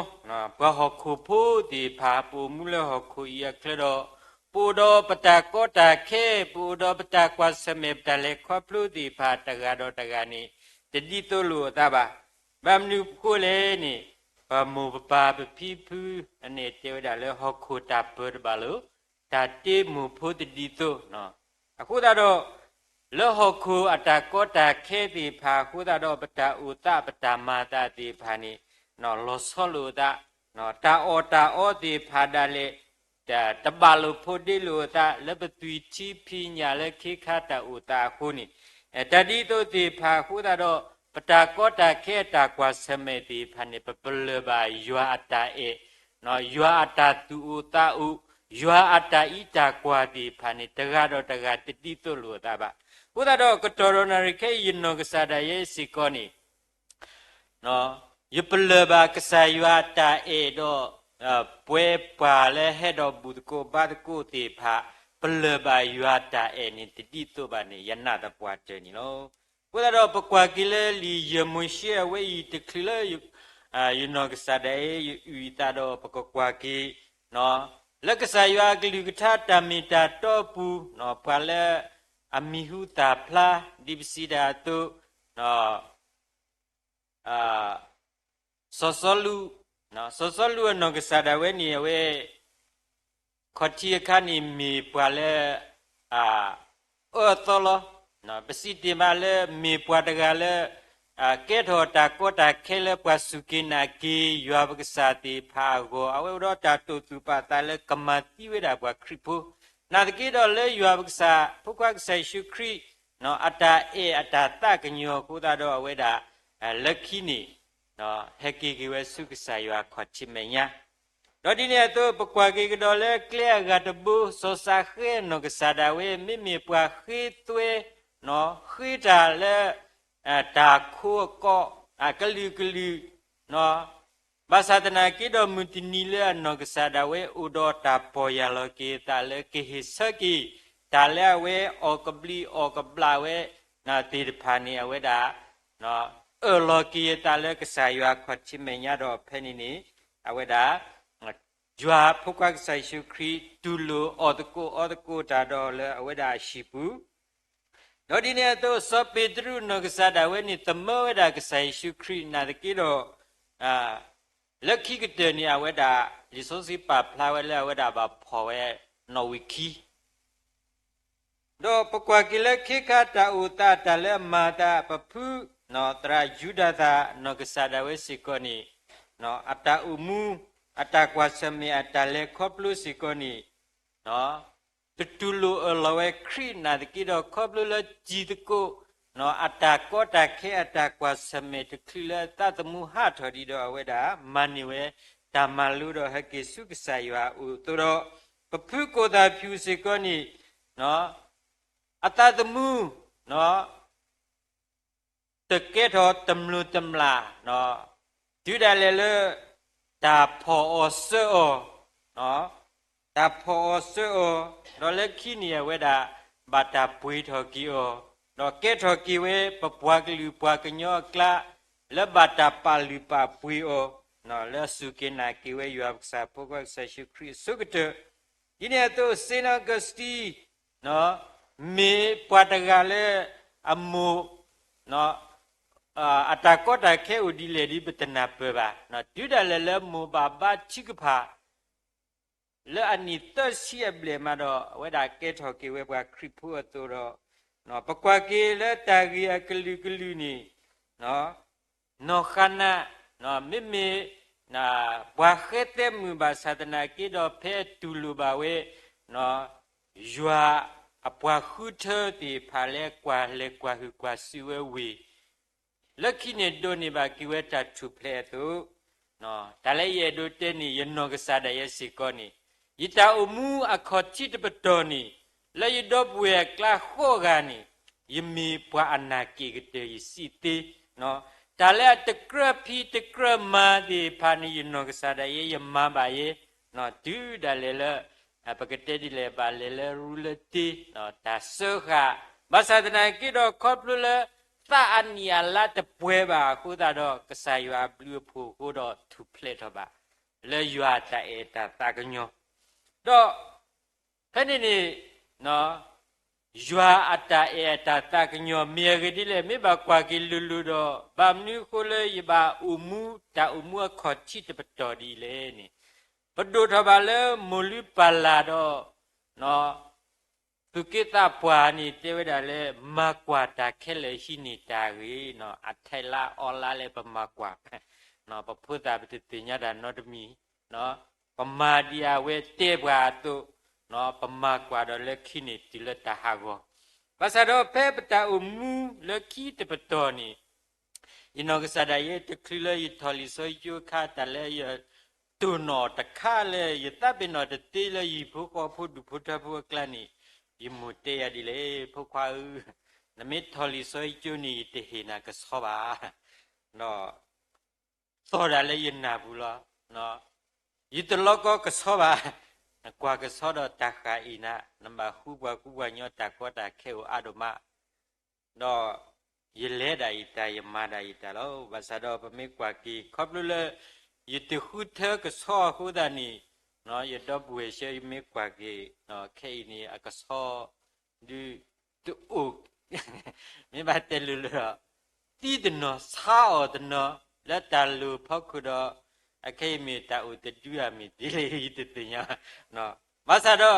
ပှၤဟီၣ်ခိၣ်ဖိသ့ၣ်တဖၣ် ပအိၣ်မူလၢဟီၣ်ခိၣ်အံၤအချၢဒီး ပအိၣ်ဒီးပတၢ်ကီတၢ်ခဲ, ပအိၣ်ဒီးပတၢ်ကွၢ်ဆၢၣ်မဲာ် ပတၢ်လဲၤခီဖျိသ့ၣ်တဖၣ် တဂၤဒီးတဂၤန့ၣ် တဒ်သိးလိာ်အသးဘၣ်. ဘၣ်မနုၤအဃိလဲၣ်န့ၣ်, ပမိၢ်ပပၢ်ပဖံပဖုန့ၣ် တဲဝဲဒၣ်လၢဟီၣ်ခိၣ်တၢ်ပၢတဘၣ်လိာ်, တၢ်တ့မိၢ်ဖိတဒ်သိး အဃိသတးဒီး လၢဟီၣ်ခိၣ်အတၢ်ကီတၢ်ခဲသ့ၣ်တဖၣ်အဃိသတးဒီး ပတၢ်အိၣ်သးပတၢ်မၤအသးသ့ၣ်တဖၣ်န့ၣ် လီၤဆီလိာ်အသး, တၢ်အီၣ်တၢ်အီသ့ၣ်တဖၣ်ဒၣ်လဲာ် တဘၣ်လိာ်ဖိးဒ့လိာ်အသး လၢပသွံၣ်ထံဖံးညၣ်လၢခ့ခါတၢ်အိၣ်သးအဃိန့ၣ်, တၢ်ဒ်သိးသ့ၣ်တဖၣ်အဃိသတးဒီး ပတၢ်ကီတၢ်ခဲအတၢ်ကွၢ်ဆၢၣ်မဲာ်သ့ၣ်တဖၣ်န့ၣ် ပပလၢၢ်ဘၣ်ယွၤအတၢ်အဲၣ် ယွၤအတၢ်သူၣ်အိၣ်သးအိၣ်, ယွၤအတၢ်အံးတၢ်ကွၢ်သ့ၣ်တဖၣ်န့ၣ် တဂၤဒီးတဂၤတဒ်သိးလိာ်အသးဘၣ်. အဃိသတးဒီး ကတီၢ်ဒီးနၣ်ရံၣ်ခဲအံၤ ယနီၢ်ကစၢ်ဒၣ်ယဲစ့ၢ်ကီးန့ၣ် ယပလၢၢ်ဘၣ်ကစၢ်ယွၤအတၢ်အဲၣ်ဒီး ပဝဲပှၤလၢဟဲဒီးဘူၣ်သကိးဘါသကိးသ့ၣ်တဖၣ် ပလၢၢ်ဘၣ်ယွၤတၢ်အဲၣ်န့ၣ်တဒ်သိးဘၣ်န့ၣ် ယနာ်သပှၢ်တၢၢ်န့ၣ်လီၤ. အဃိသတးဒီး ပကွၢ်က့ၤလၢလံာ်ယဲၢ်မိၤၡ့အဝဲအံၤတချုးလၢ ယနီၢ်ကစၢ်ဒၣ်အံၤ ယအုၣ်ယသးဒီး ပကကွၢ်က့ၤ လၢကစၢ်ယွၤအကလုၢ်ကထါတၢ်မ့ၢ်တၢ်တီအပူၤ ပှၤလၢအမံၤဟူသၣ်ဖျါ ဒ်ပစံးတၢ်အသိး စီၤစီလူး, စီၤစီလူးအနီၢ်ကစၢ်ဒၣ်ဝဲန့ၣ် အဝဲ ခီၣ်ထံးအခါန့ၣ် မ့ၢ်ပှၤလၢ အအၢအသီလီၤ. ပစံးတ့ၢ်မးလၢမ့ၢ်ပှၤတဂၤလၢ ကဲထီၣ်တၢ်ကီတၢ်ခဲလၢပှၤစူၢ်က့ၤနာ်က့ၤယွၤပကစၢ်သ့ၣ်တဖၣ်အဂီၢ် အဝဲအိၣ်ဒီးတၢ်တိာ်သူၣ်ပာ်သးလၢကမၤသံဝဲဒၣ်ပှၤခရံာ်ဖိ, နာ်သက့ဒီးလၢယွၤပကစၢ် ဖိခွါကစၢ်ယ့ၣ်ၡူးခရံာ် အတၢ်အဲၣ်အတၢ်သးကညီၤအဃိသတးဒီးအဝဲဒၣ် လၢခံန့ၣ် ဟဲက့ၤက့ၤဝဲဆူကစၢ်ယွၤခီၣ်ထံးမဲာ်ညါ ဒီးဒ်န့ၣ်အသိး ပကွၢ်က့ၤကဒီးလၢကျဲအဂၤတဘိ စီၤစးဃဲအနီၢ်ကစၢ်ဒၣ်ဝဲ မ့မ့ၢ်ပှၤဃ့သွဲ ဃ့တၢ်လၢ တၢ်ခိအကီၢ် အကလုာ်ကလုာ် ဘၣ်ဆၣ်သနာ်က့ဒီးမုၢ်တနံၤလၢအနီၢ်ကစၢ်ဒၣ်ဝဲအိၣ်ဒီးတၢ်ပီၢ်ယၢ်လီၤက့ၤအသးလၢကဟ့ၣ်ဆၢက့ၤ တၢ်လၢအဝဲအီၣ်ကဘျံးအီၣ်ကဘျၣ်ဝဲ သ့ၣ်တဖၣ်န့ၣ် အဝဲဒၣ် အၢၣ်လီၤက့ၤအသးလၢကစၢ်ယွၤခီၣ်ထံးမဲာ်ညါဒီးဖဲန့ၣ်န့ၣ် အဝဲဒၣ် ယွၤဖိခွါကစၢ်ယ့ၣ်ၡူးခရံာ် တူၢ်လိာ်အီၣ်သကိးအီသကိးတၢ်ဒီးလၢအဝဲဒၣ်အဟံၣ်ပူၤ ဒီးဒ်န့ၣ်အသိး စီၤပ့းတရူးနီၢ်ကစၢ်ဒၣ်ဝဲန့ၣ် သမၢဝဲဒၣ်ကစၢ်ယ့ၣ်ၡူးခရံာ်နာ်သက့ဒီး လၢခံကတၢၢ်န့ၣ် အဝဲဒၣ် လံာ်စီဆှံပာ်ဖျါဝဲလၢအဝဲဒၣ်ဘၣ်ဖီၣ်ဝဲနီၣ်ဝံာ်ခံ ဒီးပကွၢ်က့ၤလၢခ့ခါတၢ်အိၣ်သးတၢ်လၢအမၤအသး ပဖု သရၣ်ယူဒၤသၣ်နီၢ်ကစၢ်ဒၣ်ဝဲစ့ၢ်ကီးန့ၣ် အတၢ်အိၣ်မူ အတၢ်ကွၢ်ဆၢၣ်မဲာ်အတၢ်လဲၤခီဖျိစ့ၢ်ကီးန့ၣ် တတူၢ်လိာ်အၢၣ်လီၤဝဲခရံာ်နာ်သက့ဒီး ခီဖျိလၢတံၤသကိး အတၢ်ကီတၢ်ခဲအတၢ်ကွၢ်ဆၢၣ်မဲာ်တချုးလၢအသးသမူဟးထီၣ်ဒံးဒီး အဝဲဒၣ်မၤန့ၢ်ဝဲ တၢ်မၤလိဒီးဟဲက့ၤဆူကစၢ်ယွၤအအိၣ်အသိးဒီး ပဖုကိၣ်သၣ်ဖၠူၣ်စ့ၢ်ကီးန့ၣ် အသးသမူ တကဲထီၣ်တမျိၢ်တမျာ် တုၤဒၣ်လဲာ်လၢ တၢ်ဖီၣ်အီၤစၢအီၤ, တၢ်ဖီၣ်အီၤစၢအီၤ, ဒီးလၢခံန့ၣ်အဝဲဒၣ် ဘၣ်တၢ်ပှ့ၤထီၣ်က့ၤအီၤ, ဒီးကဲထီၣ်က့ၤဝဲပပှၤကလုာ်ပှၤကညီအကျါ လၢဘၣ်တၢ်ပာ်လုၢ်ပာ်ပှ့ၤအီၤ, လၢအစူၢ်က့ၤနာ်က့ၤဝဲယွၤပကစၢ်ဖိခွါကစၢ်ယ့ၣ်ၡူးခရံာ်အဆိကတၢၢ်, ဒ်န့ၣ်အသိး Saint Augustine မ့ၢ်ပှၤတဂၤလၢ အမိၢ် အတၢ်ကီတၢ်ခဲအိၣ်ဒ်လဲၣ်ဒ်ပတနၢ်ပၢၢ်ဘၣ်. တုၤဒၣ်လဲာ်လၢမိၢ်ဘၣ်ဘါထုကဖၣ် လၢအနံၣ်သၢဆံအဘျဲၣ်မးဒီး အဝဲဒၣ်ကဲထီၣ်က့ၤဝဲပှၤခရံာ်ဖိအသိးဒီး ပကွၢ်က့ၤလၢတၢ်ဂ့ၢ်အကလုာ်ကလုာ်န့ၣ် နီၢ်ဃါနး မ့မ့ၢ် ပှၤဃဲသဲမုၣ်ဘၣ်ဆၣ်သနာ်က့ဒီး ဖဲတူၢ်လိာ်ဘၣ်ဝဲ ယွၤအပှၤဃုထၢသ့ၣ်တဖၣ်လၢကွၢ်လဲၤကွၢ်ဟုၣ်ကွၢ်စုးဝဲဝ့ၢ် လၢခံန့ၣ်ဒိးန့ၢ်ဘၣ်က့ၤဝဲတၢ်ထူၣ်ဖျဲးအသိး, တၢ်လၢယအဲၣ်ဒိးတဲန့ၣ် ယနီၢ်ကစၢ်ဒၣ်ယဲစ့ၢ်ကီးန့ၣ် ယတၢ်အိၣ်မူအခီၣ်ထံးတပတီၢ်န့ၣ် လၢယဒီပုၢ်ဝဲၢ်အကျါဃိးဂၤန့ၣ် ယမ့ၢ်ပှၤအနာ်က့ၣ်ကတၢၢ်ယစံးသ့, တၢ်လၢအတကြၢးဖံးတကြၢးမၤသ့ၣ်တဖၣ်န့ၣ် ယနီၢ်ကစၢ်ဒၣ်ယဲ ယမၤဘၣ်ယဲ, တုၤဒၣ်လဲာ်လၢ ပကတဲဒ်လဲၣ် ဘၣ်လဲၤလၢရူလၢတ့ တၢ်စၢဃာ်, ဘၣ်ဆၣ်သနာ်က့ဒီး ခီဖျိလၢ သးအနံၣ်အလါတပှဲၤဘၣ်အဃိသတးဒီး ကစၢ်ယွၤအဘျုးအဖှိၣ်အဃိဒီးထူၣ်ဖျဲးထီၣ်ဘၣ် လၢယွၤအတၢ်အဲၣ်တၢ်သးကညီၤ, ဒီး ဖဲန့ၣ်န့ၣ် ယွၤအတၢ်အဲၣ်အတၢ်သးကညီၤ မ့ၢ်အဂ့ၢ်ဒ်လဲၣ် မ့ၢ်ဘၣ်ကွၢ်က့ၤလိၤလိၤဒီး ဘၣ်မနုၤအဃိလၢယဘၣ်အိၣ်မူတၢ်အိၣ်မူအခီၣ်ထံးတပတီၢ်ဒ်လဲၣ်န့ၣ်, ပဒိၣ်ထီၣ်ဘၣ်လၢမိၢ်လုၢ်ပၢ်လၢ်ဒီး သူၣ်က့သးပှၢ်န့ၣ် တဲဝဲဒၣ်လၢ မၤကွၢ်တၢ်ခဲလၢာ်ဟံးန့ၢ်တၢ်ဂ့ၤ, အထဲလၢအီလါလၢပမၤကွၢ်, ပဖိသၣ်ပတသ့ၣ်ညါတၢ်နီတမံၤ, ပမၤဒ်အဝဲတဲပှၤအသိး, ပမၤကွၢ်ဒီးလၢခံန့ၣ်တုၤလၢတၢ်ဟးဂီၤ, ဘၣ်ဆၣ်ဒီးဖဲပတၢ်အိၣ်မူလၢခံတပတီၢ်န့ၣ် ယနီၢ်ကစၢ်ဒၣ်ယဲတချုးလၢယထီၣ်လံာ်စီဆှံကၠိအခါ တၢ်လၢယတိၢ်နီၣ်တခါလၢယသးပ့ၤနီၣ်တသ့လၢယဟံၣ်ဖိဃီဖိဒူၣ်ဖိထၢဖိအကျါန့ၣ်, ယမိၢ်တဲယၤဒ်လဲၣ်, ဖိခွါဧၢ, နမ့ၢ်ထီၣ်လံာ်စီဆှံကၠိန့ၣ် ယတဟ့ၣ်နၤကဆီဘၣ်, ဒီး သီၣ်ဒၣ်လၢယနၢ်ပူၤလီၤ. ယတလီကီကဆီဘၣ်, နကွၢ်ကဆီဒီးတၢ်ဃၣ်အံၤနၤ, နဘၣ်ဃုပှၤကူပှၤညီတၢ်ကီတၢ်ခဲအိၣ်အါဒိၣ်မး, ဒီးယလဲၤဒၣ်ယတၢ် ယမၤဒၣ်ယတၢ်လီၤ. ဘၣ်ဆၣ်ဒီးပမ့ၢ်ကွၢ်က့ၤ ခီဖျိလၢ ယတဃုထၢကဆီအဃိသတးန့ၣ်, ယဒီပုၢ်ဝဲၢ်ဆှၢ ယမ့ၢ်ကွၢ်က့ၤ ခဲအံၤန့ၣ် အကဆီ ဒုးတအိၣ်, မ့ၢ်ဘၣ်တဲလိၤလိၤဒီး သံတနီၤ ဆါအီၣ်တနီၤ လၢတၢ်လိၣ်ဖီခိၣ်ဒီး အခဲအံၤမ့ၢ်တၢ်အိၣ်တဒုဧါ မ့ၢ်ဒ်လဲၣ် ယတသ့ၣ်ညါ, ဘၣ်ဆၣ်ဒီး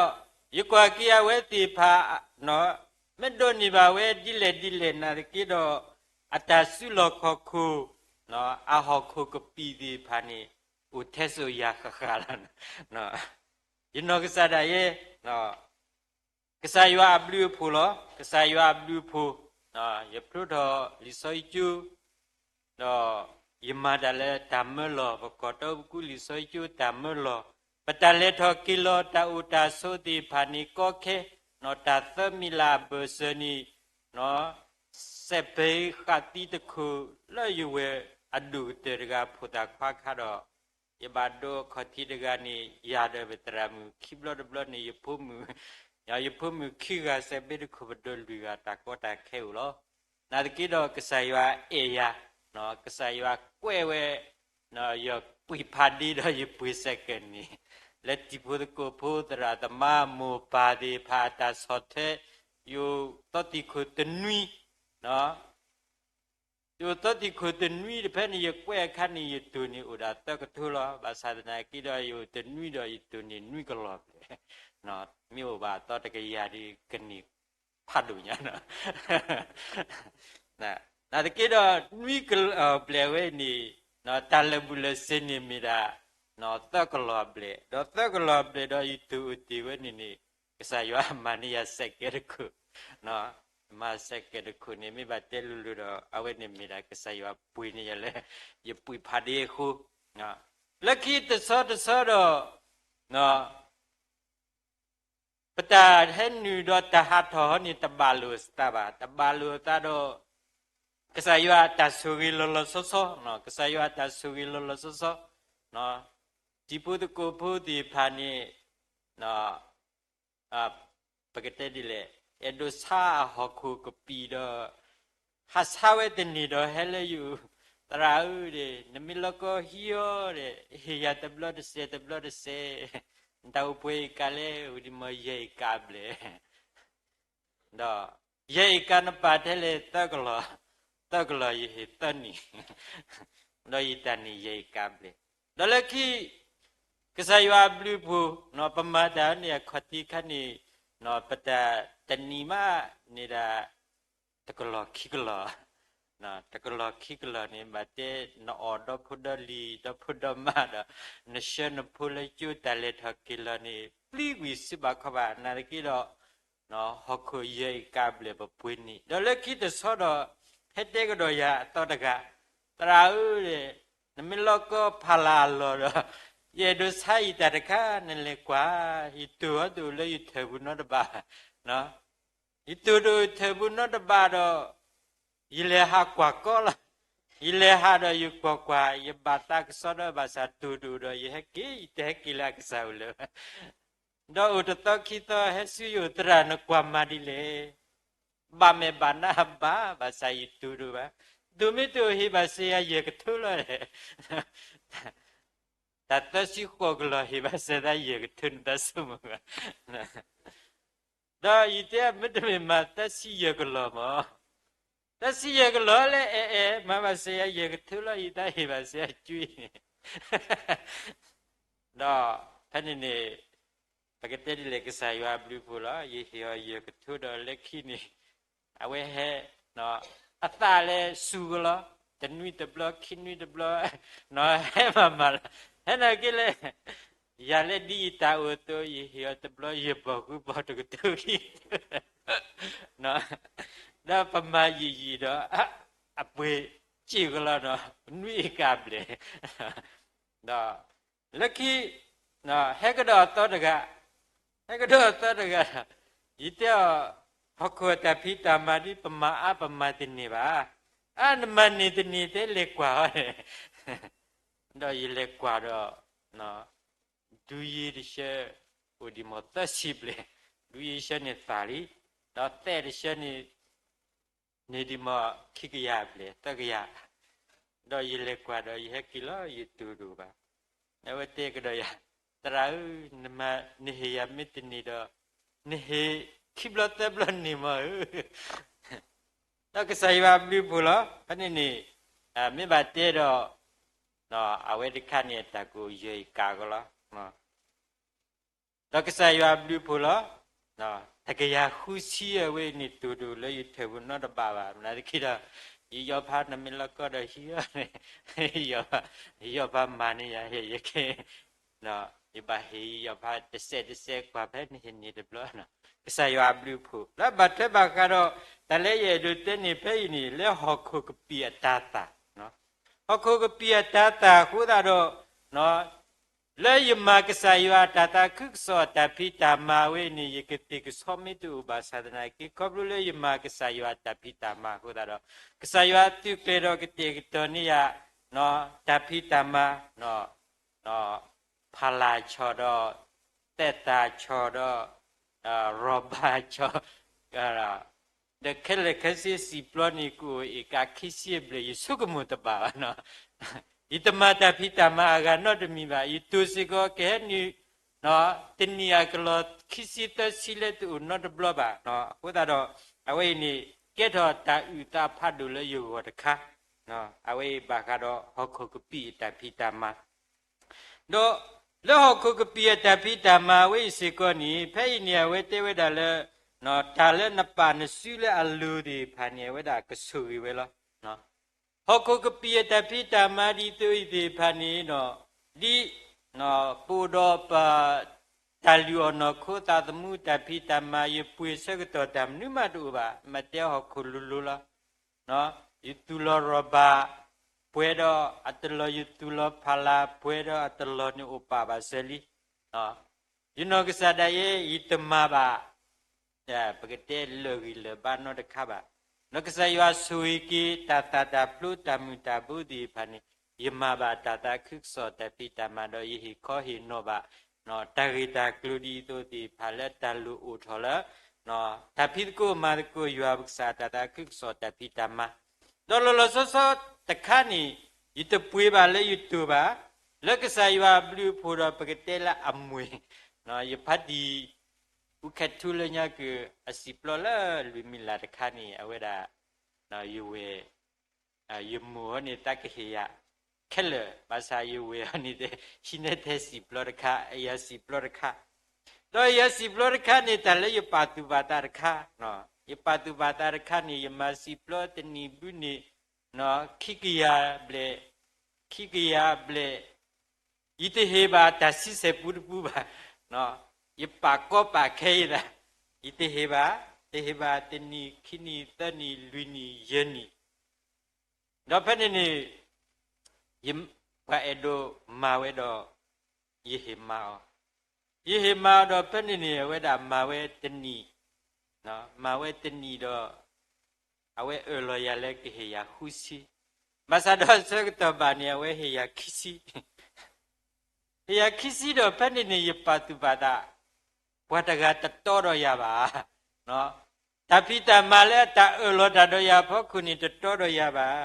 ယကွၢ်က့ၤအဝဲသ့ၣ်တဖၣ် မ့ၢ်ဒိးန့ၢ်ဘၣ်ဝဲဒ်လဲၣ်ဒ်လဲၣ်နာ်သက့ဒီး အတၢ်စုလီၢ်ခီၣ်ခိၣ် အဟီၣ်ခိၣ်ကပံာ်သ့ၣ်တဖၣ်န့ၣ် အိၣ်ထဲစိၤယၤဃၣ်ဃၣ်လီၤ. ယနီၢ်ကစၢ်ဒၣ်ယဲ ကစၢ်ယွၤအဘျုးအဖှိၣ်လီၤ. ကစၢ်ယွၤအဘျုးအဖှိၣ်, ယဖျိထီၣ်လံာ်စီဆှံကၠိ ဒီးယမၤတၢ်လၢတၢ်မၢလီၢ်, ပကီၢ်တီပကူလံာ်စီဆှံကၠိတၢ်မၢလီၢ်, ပတၢ်လဲၤထီၣ်က့ၤလီၤ တၢ်အိၣ်တၢ်ဆိးသ့ၣ်တဖၣ်န့ၣ် ကီခဲ, တၢ်သၢမံၤလၢ်အဘၢၣ်စၢၤန့ၣ် စဲးဘ့ဃးသံတခိၣ်လၢယဝဲၢ်အဒိၣ်ကတၢၢ်တဂၤ ဖိသၣ်ခွါခါဒီး ယဘၣ်ဒိအခီၣ်ထံးတဂၤန့ၣ် ယၤဒီးပသရၣ်မုၣ်ခံဘျီတဘျီန့ၣ် ယဖိမုၣ်, ယဖိမုၣ်ခံဂၤ စဲးဘ့တခိၣ်ပဒိးလွံၢ်ဂၤ တၢ်ကီတၢ်ခဲအိၣ်လီၤ. နာ်သက့ဒီးကစၢ်ယွၤအဲၣ်ယၤ, ကစၢ်ယွၤကွဲးဝဲ ယပှ့ၤဖးဒ့ဒီးယပှ့ၤစဲးကဲးန့ၣ် လၢတံၤဖိသကိးဖိသရၣ်သမါမိၢ်ပၢ်သ့ၣ်တဖၣ်အတၢ်ဆီၣ်ထွဲ ယအိၣ်သီတံၢ်ခိၣ်တနွံ, ယအိၣ်သီတံၢ်ခိၣ်တနွံတဖဲန့ၣ် ယကွဲးအခါန့ၣ် ယတိၢ်န့ၢ်အိၣ်ဒၣ်သၢကထိလီၤ. ဘၣ်ဆၣ်သနာ်က့ဒီး ယအိၣ်တနွံဒီးယတိၢ်န့ၢ်နွံကလီၤဘျဲၣ်, မ့ၢ်အိၣ်ဘၣ်အသီတကယၤဒီး ကန့ၢ်ဖးဒိၣ်ညါနီၤ နာ်သက့ဒီး နွံကလီၤဘျဲၣ်ဝဲန့ၣ် တၢ်လၢာ်ဘူၣ်လၢာ်စ့ၤန့ၣ်မ့ၢ်ဒၣ် သၢကလီၤဘျဲၣ်, ဒီးသၢကလီၤဘျဲၣ်ဒီးယတိၢ်အိၣ်တ့ၢ်ဝဲန့ၣ်န့ၣ် ကစၢ်ယွၤမၤန့ၢ်ယၤစဲးကဲးတခိၣ်, မၤစဲးကဲးတခိၣ်န့ၣ် မ့ၢ်ဘၣ်တဲလိၤလိၤဒီး အဝဲန့ၣ်မ့ၢ်ဒၣ်ကစၢ်ယွၤပှ့ၤန့ၢ်ယၤလၢ ယပှ့ၤဖးဒ့အဃိ, လၢခံတဆီတဆီဒီး ပတၢ်ဟဲနုာ်ဒီးတၢ်ဟးထီၣ်ဟီန့ၣ် တဘၣ်လိာ်အသးဘၣ်, တဘၣ်လိာ်အသးဒီး ကစၢ်ယွၤအတၢ်ဆိၣ်ဂ့ၤလီၤလီၤဆီဆီ, ကစၢ်ယွၤအတၢ်ဆိၣ်ဂ့ၤလီၤလီၤဆီဆီ, တံၤဖိသကိးဖိသ့ၣ်တဖၣ်န့ၣ် ပကတဲဒ်လဲၣ်, အဲၣ်ဒိးဆါအဟီၣ်ခိၣ်ကပံာ်ဒီး ဟးဆါဝဲတန့ၢ်ဒီးဟဲလၢယအိၣ်, သရၣ်ဧၢ, နမ့ၢ်လီၤကီဟံးအီၤဒီး ဟ့ၣ်ယၤတဘျီတစဲး တဘျီတစဲး, နတၢ်အိၣ်ပှဲၤအ့ၣ်ကၤလဲၣ်, ဝံၤဒ်မ့ၢ်ယဲၢ်အ့ၣ်ကၤဘျဲၣ် ဒီးယဲၢ်အ့ၣ်ကၤနပာ်ထဲလဲၣ် သၢကလီၤ, သၢကလီၤယဟ့ၣ်သၢနံၣ်, ဒီးယတၢ်န့ၢ်ယဲၢ်အ့ၣ်ကၤဘျဲၣ်, ဒီးလၢခံ ကစၢ်ယွၤအဘျုးအဖှိၣ် ပမၤတၢ်န့ၣ်အခီၣ်ထံးခါန့ၣ် ပတၢ်တနံၣ်မးန့ၣ်ဒၣ် တကလီၤခံကလီၤ, တကလီၤခံကလီၤန့ၣ် ဘၣ်တဲနအီၣ်ဒီဖိဒီလံၤ ဒီဖိဒီမါဒီး နဆှၢနဖိလၢကၠိတၢ်လဲၤထီၣ်က့ၤလီၤန့ၣ် ပျံၤကွံာ်စ့ၢ်ဘၣ်ခီဘၣ် နာ်သက့ဒီး ဟီၣ်ခိၣ်ယဲၢ်အ့ၣ်ကၤဘျဲၣ်ပပှ့ၤန့ၣ် ဒီးလၢခံတဆီဒီး ဟဲတဲကဒီးယၤအသီတဂၤ, သရၣ်ဧၢ, နမ့ၢ်လီၤကီဖးလၢ်အလီၢ်ဒီး ယအဲၣ်ဒိးဆါယတၢ်တခါ နလဲၤကွၢ်, ယတိၢ်အီၤတအိၣ်လၢယထၢၣ်ပူၤနီတဘ့ၣ်, ယတိၢ်တအိၣ်ထၢၣ်ပူၤနီတဘ့ၣ်ဒီး ယလဲၤဟးကွၢ်ကီလီၤ, ယလဲၤဟးဒီးယကွၢ်ကွၢ် ယဘၣ်သးကစီဒီးဘၣ်ဆၣ်တိၢ်တအိၣ်ဒီး ယဟဲက့ၤ ယတဟဲက့ၤလၢအကစၢ်အိၣ်လၢၤဘၣ် ဒီးအိၣ်တသီခံသီ ဟဲဆူယအိၣ် သရၣ်နကွၢ်မၤဒ်လဲၣ်, ဘၣ်မဲာ်ဘၣ်နါဘၣ် ဘၣ်ဆၣ်ယတိၢ်တအိၣ်ဘၣ်, တိၢ်မ့ၢ်တအိၣ်ဟ့ၣ်ဘၣ်စ့ယၤယဲၢ်ကထိလီၤ, တၢ်သၢဆံဃိးကလီၤ ဟ့ၣ်ဘၣ်စ့သးယဲၢ်ကထိနတၢ်ဆိကမိၣ်ဘၣ် ဒီးယတဲမ့တမ့ၢ်မၤသၢဆံယဲၢ်ကလီၤမး, သၢဆံယဲၢ်ကလီၤလၢအဲၣ်အဲၣ် မၤဘၣ်စ့ယၤယဲၢ်ကထိလီၤ ယသးဟ့ၣ်ဘၣ်စ့အကွံန့ၣ်, ဒီးဖဲန့ၣ်န့ၣ် ပကတဲဒ်လဲၣ် ကစၢ်ယွၤအဘျုးအဖှိၣ်လီၤ ယဟ့ၣ်အီၤယဲၢ်ကထိဒီးလၢခံန့ၣ် အဝဲဟဲ အသးလဲၤစူၤကလီၤ, တနွံတဘျီ ခံနွံတဘျီ ဟဲမၤမၤလီၤ, ဟဲနာ်က့လဲၣ်, ယၤလၢဒ်ယတၢ်အိၣ်အသိး ယဟ့ၣ်အီၤတဘျီ ယဘီၣ်ဃုဘီၣ်တကထိခံ ဒီးပမၤယံာ်ယံာ်ဒီး အပှ့ၤစ့ၢ်ကလီၤနီၤ နွံအ့ၣ်ကၤဘျဲၣ်, ဒီးလၢခံ ဟဲကဒီးအသီတဂၤ, ဟဲကဒီးအသီတဂၤ, ယတဲအီၤ ဟီၣ်ခိၣ်အတၢ်ဖံးတၢ်မၤဒ်ပမၤအါပမၤတန့ၢ်ဘၣ်, အါနမၤန့ၢ်တန့ၢ်တဲလဲၤကွၢ်အီၤ, ဒီးယလဲၤကွၢ်ဒီး ဒူယံၤတဆၢ, အိၣ်ဒံးမ့ၢ်သၢဆံဘျဲၣ်, ဒုးယဲၢ်ဆၢန့ၣ်သၣ်လံ, ဒီးသဲးတဆၢန့ၣ် န့ၢ်ဒံးမ့ၢ်ခံကယၤဘျဲၣ် သၢကယၤ, ဒီးယလဲၤကွၢ်ဒီးယဟဲက့ၤလီၤ ယတိၢ်တအိၣ်ဘၣ်. အဝဲတဲကဒီးယၤ, သရၣ်ဧၢ, နမၤ နဟ့ၣ်ယၤမ့ၢ်တန့ၢ်ဒီး နဟ့ၣ်ခံဘျီသၢဘျီန့ၢ်မးဧၢ. ဒီးကစၢ်ယွၤအဘျုးအဖှိၣ်လီၤ. ဖဲန့ၣ်န့ၣ် မ့ၢ်ဘၣ်တဲဒီး အဝဲတခါန့ၣ် တၢ်ကအိၣ်ယၢၤအံၤကးကလီၤ. ဒီးကစၢ်ယွၤအဘျုးအဖှိၣ်လီၤ. တကယၤဃုဆံအဝဲအံၤန့ၣ် တိၢ်တအိၣ်လၢယထၢၣ်ပူၤနီတဘ့ၣ်ဘၣ်. နာ်သက့ဒီး ယယီၤဖးနမ့ၢ်လီၤကီဒီးဟံးအီၤန့ၣ် ယယီၤဖးမၤန့ၢ်ယၤ ယကဲ ယဘၣ်ဟ့ၣ်ယယီၤဖးတစဲးတစဲးကွၢ်ဖဲနဟ့ၣ်န့ၢ်တဘျီ. ကစၢ်ယွၤအဘျုးအဖှိၣ် လၢဘၣ်ထွဲဘၣ်ဃးဒီး တၢ်လၢယအဲၣ်ဒိးတဲန့ၣ်ဖဲအံၤန့ၣ် လၢဟီၣ်ခိၣ်ကပံာ်အတၤသၣ်, ဟီၣ်ခိၣ်ကပံာ်အတၤသၣ်အဃိသတးဒီး လၢယမၤကစၢ်ယွၤအတၤသၣ်ခုကစီၣ်အတၢ်ဖံးတၢ်မၤဝဲအံၤန့ၣ် ယကသ့ၣ်ကဆီမ့ၢ်တအိၣ်ဘၣ်ဆၣ်သနာ်က့ ခီဖျိလၢယမၤကစၢ်ယွၤအတၢ်ဖံးတၢ်မၤအဃိသတးဒီး ကစၢ်ယွၤသုးကျဲၤဒီးကတဲာ်ကတီၤန့ၢ်ယၤ တၢ်ဖံးတၢ်မၤ ဖးလၢ်ဆီၣ်ဒီး သဲးသၣ်ဆီၣ်ဒီး ရီၣ်ဘၣ်ဆီၣ် ဒီးခဲလၢာ်ခဲဆ့စံာ်ပျီန့ၣ် ကအိၣ်အ့ၣ်ကးခံဆံအဘျဲၣ် ယဆိကမိၣ်တဘၣ်ဘၣ်နီၤ. ယတမၤတၢ်ဖံးတၢ်မၤအဂၤနီတမံၤဘၣ်. ယတိၢ်စ့ၢ်ကီးကဟဲနုာ် တနံၣ်အကလီၢ်ခံဆံသၢဆံလၢတအိၣ်နီတဘျီဘၣ်. အဃိသတးဒီး အဝဲအံၤန့ၣ် ကဲထီၣ်တၢ်အုၣ်သးဖးဒိၣ်လၢယဂီၢ်တခါ, အဝဲအံၤဘၣ်ဃးဒီးဟီၣ်ခိၣ်ကပံာ်အတၢ်ဖံးတၢ်မၤ ဒီးလၢဟီၣ်ခိၣ်ကပံာ်အတၢ်ဖံးတၢ်မၤဝဲအံၤစ့ၢ်ကီးန့ၣ် ဖဲအံၤန့ၣ် အဝဲတဲဝဲဒၣ်လၢ တၢ်လၢနပာ်နစုလၢအလိၤသ့ၣ်တဖၣ်န့ၣ် အဝဲဒၣ်ကဆိၣ်ဂ့ၤဝဲလီၤ. ဟီၣ်ခိၣ်ကပံာ်အတၢ်ဖံးတၢ်မၤဒ်သိးအံၤသ့ၣ်တဖၣ်န့ၣ်ဒီး ဒ် ပအိၣ်ဒီးပ တၢ်လုၢ်အီၣ်နီၢ်ခိသးသမူတၢ်ဖံးတၢ်မၤ ယပှ့ၤဆၢကတီၢ်တၢ်မနုၤမးတအိၣ်ဘၣ်. မ့ၢ်တဲဟီၣ်ခိၣ်လိၤလိၤလီၤ. ယသူၣ်လီၤရီၣ်ဘၣ် ပှဲၤဒီးအတလီၢ် ယသူၣ်လီၤဖးလၢ် ပှဲၤဒီးအတလီၢ်န့ၣ်အိၣ်ပာ်ဘၣ်စၢၤလံ. ယနီၢ်ကစၢ်ဒၣ်ယဲ ယတမၤဘၣ် ပကတဲလၢာ်ဂံၢ်လၢာ်ဘါနီတခါဘၣ်. ဒီးကစၢ်ယွၤဆိၣ်ဂ့ၤက့ၤတၢ်သၣ်တၢ်ဖျိတၢ်မုာ်တၢ်ဘိသ့ၣ်တဖၣ်န့ၣ် ယမၤဘၣ်တၢ်သးခုကစီၣ်တၢ်ဖံးတၢ်မၤဒီး ယဟ့ၣ်ခီဟ့ၣ်နီၤဘၣ် တၢ်ဂ့ၢ်တၢ်ကျိၤဒ်သိးသ့ၣ်တဖၣ်လၢတၢ်လိၣ်အိၣ်ထီၣ်လၢ တၢ်ဖံးသကိးမၤသကိးယွၤပကစၢ်တၢ်သးခုကစီၣ်တၢ်ဖံးတၢ်မၤ ဒီးလီၤလီၤဆီဆီတခါန့ၣ် ယတပှ့ၤဘၣ်လၢယတိၢ်ဘၣ်, လၢကစၢ်ယွၤအဘျုးအဖှိၣ်ဒီးပကတဲလၢအမွ့ၢ်, ယဖါတံၢ် အူခဲထူလၢညါကအစံးပျီလၢလွံၢ်မံၤလၢ်တခါန့ၣ် အဝဲဒၣ် ယဝဲၢ် ယမိၢ်အီၤန့ၣ်သးကဟ့ၣ်ယၤခဲလၢာ် ဘၣ်ဆၣ်ယဝဲၢ်အီၤန့ၣ် ဟံးန့ၢ်ထဲစံာ်ပျီတခါ အယၤစံာ်ပျီတခါ, ဒီးယၤစံာ်ပျီတခါန့ၣ် တၢ်လၢယပာ်သူၣ်ပာ်သးတခါ, ယပာ်သူၣ်ပာ်သးတခါန့ၣ် ယမၤစံာ်ပျီတနံၣ်ဘုန့ၣ် ခံကယၤဘျဲၣ်, ခံကယၤဘျဲၣ်, ယတဟ့ၣ်ဘၣ်တၢ်ဆံဆဲၣ်ပူတပူဘၣ်, ယပာ်ကီပာ်ခဲယသး, ယတဟ့ၣ်ဘၣ်, တဟ့ၣ်ဘၣ်တနံၣ်ခံနံၣ်သၢနံၣ်လွံၢ်နံၣ်ယဲၢ်နံၣ် ဒီးဖဲန့ၣ်န့ၣ် ပှၤအဲၣ်ဒိးမၤဝဲဒီး ယဟ့ၣ်မၤအီၤ, ယဟ့ၣ်မၤအီၤဒီးဖဲန့ၣ်န့ၣ် အဝဲဒၣ်မၤဝဲတနံၣ်, မၤဝဲတနံၣ်ဒီး အဝဲအၢၣ်လီၤယၤလၢကဟ့ၣ်ယၤဃုဆံ, ဘၣ်ဆၣ်ဒီးဆၢကတီၢ်ဘၣ်န့ၣ် အဝဲဟ့ၣ်ယၤခံဆံ ဟ့ၣ်ယၤခံဆံဒီးဖဲန့ၣ်န့ၣ် ယပာ်သူၣ်ပာ်သး, ပှၤတဂၤတတီဒီးယၤဘၣ်, တၢ်ဖံးတၢ်မၤလၢတၢ်အၢၣ်လီၤတၢ်ဒီးယၤအဖီခိၣ်န့ၣ် တတီဒီးယၤဘၣ်,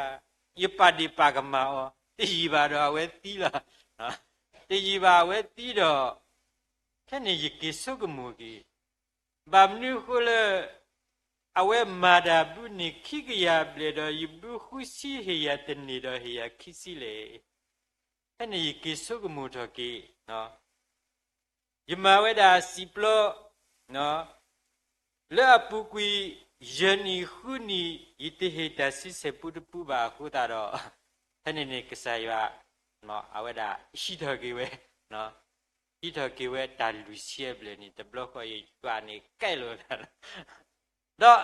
ယပာ်ဒ့ၣ်ပာ်ကမၣ်အီၤ, တယံာ်ဘၣ်ဒီးအဝဲသံလီၤ, တယံာ်ဘၣ်အဝဲသံဒီး ဖဲန့ၣ်ယက့ၤဆိကမိၣ်က့ၤ, ဘၣ်မနုၤအဃိလၢ အဝဲမၤတၢ်ဘုန့ၣ်ခံကယၤဘျဲၣ်ဒီး ယဘုဃုဆံဟ့ၣ်ယၤတန့ၢ်ဒီးဟ့ၣ်ယၤခံဆံလဲၣ်. ဖဲန့ၣ်ယက့ၤဆိကမိၣ်ထီၣ်က့ၤ, ယမၤဝဲဒၣ်စံာ်ပျီ လၢအပူၤကွံာ်ယဲၢ်နံၣ်ဃုနံၣ် ယတဟ့ၣ်တၢ်ဆံဆဲၣ်ပူတပူဘၣ်အဃိသတးဒီး ဖဲန့ၣ်န့ၣ်ကစၢ်ယွၤ အဝဲဒၣ်ဟံးထီၣ်က့ၤဝဲ, ဟံးထီၣ်က့ၤဝဲတၢ်လွံၢ်ဆံအဘျဲၣ်န့ၣ် တဘျီဃီယွၤန့ၣ်ကဲလိာ်သးလီၤ.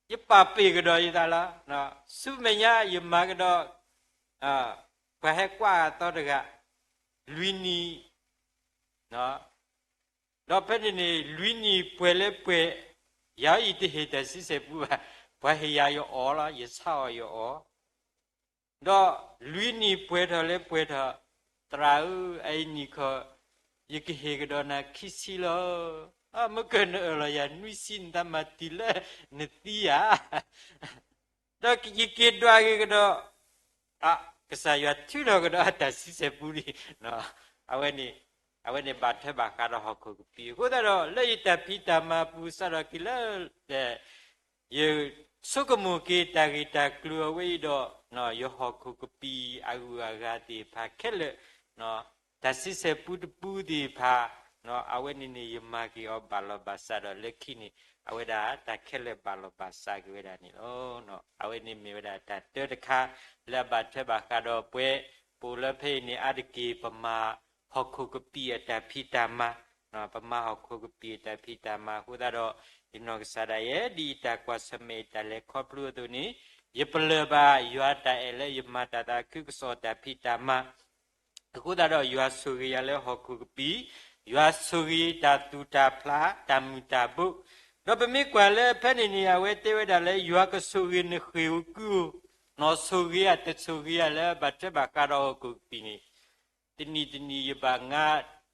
ဒီးယပာ်ပ့ၢ်ကဒီးယသးလီၤ. ဆူမဲာ်ညါယမၤကဒီး ပှၤဟဲကွၢ်အသီတဂၤ လွံၢ်နံၣ် ဒီးဖဲန့ၣ်န့ၣ် လွံၢ်နံၣ်ပှဲၤလၢပှဲၤ, ယၤအံၤတဟ့ၣ်တၢ်ဆံဆဲၣ်ပူဘၣ်, ပှၤဟ့ၣ်ယၤယအီၣ်လီၤ, ယဆါအီၣ်ယအီၣ်, ဒီးလွံၢ်နံၣ်ပှဲၤထီၣ်လၢပှဲၤထီၣ်, သရၣ်ဧၢ, အအံၤနံၣ်ခီ ယကဟ့ၣ်ကဒီးနၤခံဆံလီၤ. မ့ၢ်ကနအၢၣ်လီၤယၤနွံဆံ နတၢ်မၤတုၤလၢနသံဧါ. ဒီးယက့ၤဒွးက့ၤကဒီး, ကစၢ်ယွၤထုးထီၣ်ကဒီးအတၢ်ဆံဆဲၣ်ပူဒံး, အဝဲန့ၣ်, အဝဲန့ၣ်ဘၣ်ထွဲဘၣ်ဃးဒီးဟီၣ်ခိၣ်ကပံာ်အဃိသတးဒီး လၢယတၢ်ဖံးတၢ်မၤပူၤ စးထီၣ်က့ၤလၢ ယဆိကမိၣ်က့ၤတၢ်ဂ့ၢ်တၢ်ကျိၤအဝဲအံၤဒီး ယဟီၣ်ခိၣ်ကပံာ်အဂုၤအဂၤသ့ၣ်တဖၣ်ခဲလၢာ်, တၢ်ဆံဆဲၣ်ပူတပူသ့ၣ်တဖၣ်, အဝဲန့ၣ်န့ၣ် ယမၤက့ၤအီၤဘၣ်လီၤဘၣ်စးဒီး လၢခံန့ၣ် အဝဲဒၣ်တၢ်ခဲလၢာ်ဘၣ်လီၤဘၣ်စးက့ၤဝဲဒၣ်န့ၣ်လီၤ. အဝဲန့ၣ်မ့ၢ်ဝဲဒၣ်တၢ်တၢတခါ လၢအဘၣ်ထွဲဘၣ်ဃးဒီးပှၤ, ပအိၣ်လၢဖဲအံၤန့ၣ် အါတက့ၢ်ပမၤဟီၣ်ခိၣ်ကပံာ်အတၢ်ဖံးတၢ်မၤ, ပမၤဟီၣ်ခိၣ်ကပံာ်အတၢ်ဖံးတၢ်မၤအဃိသတးဒီး ယနီၢ်ကစၢ်ဒၣ်ယဲ ဒ်အတၢ်ကွၢ်ဆၢၣ်မဲာ်အတၢ်လဲၤခီဖျိအသိးန့ၣ်, ယပလၢၢ်ဘၣ်ယွၤအတၢ်အဲၣ်လၢယမၤတၢ်သးခုကစီၣ်တၢ်ဖံးတၢ်မၤ အဃိသတးဒီး ယွၤဆိၣ်ဂ့ၤယၤလၢဟီၣ်ခိၣ်ကပံာ်, ယွၤဆိၣ်ဂ့ၤတၢ်သူၣ်တၢ်ဖျး တၢ်မုာ်တၢ်ဘိး, ဒီးပမ့ၢ်ကွၢ်လၢဖဲန့ၣ်န့ၣ် အဝဲတဲဝဲဒၣ်လၢ ယွၤကဆိၣ်ဂ့ၤနဃ့ၢ်ဧိၤကုၢ်ဧိၤ, ဆိၣ်ဂ့ၤယၤတဆိၣ်ဂ့ၤယၤလၢဘၣ်ထွဲဘၣ်ဃးဒီးဟီၣ်ခိၣ်ကပံာ်န့ၣ်, တနံၤတနံၤယဘၣ်ငါ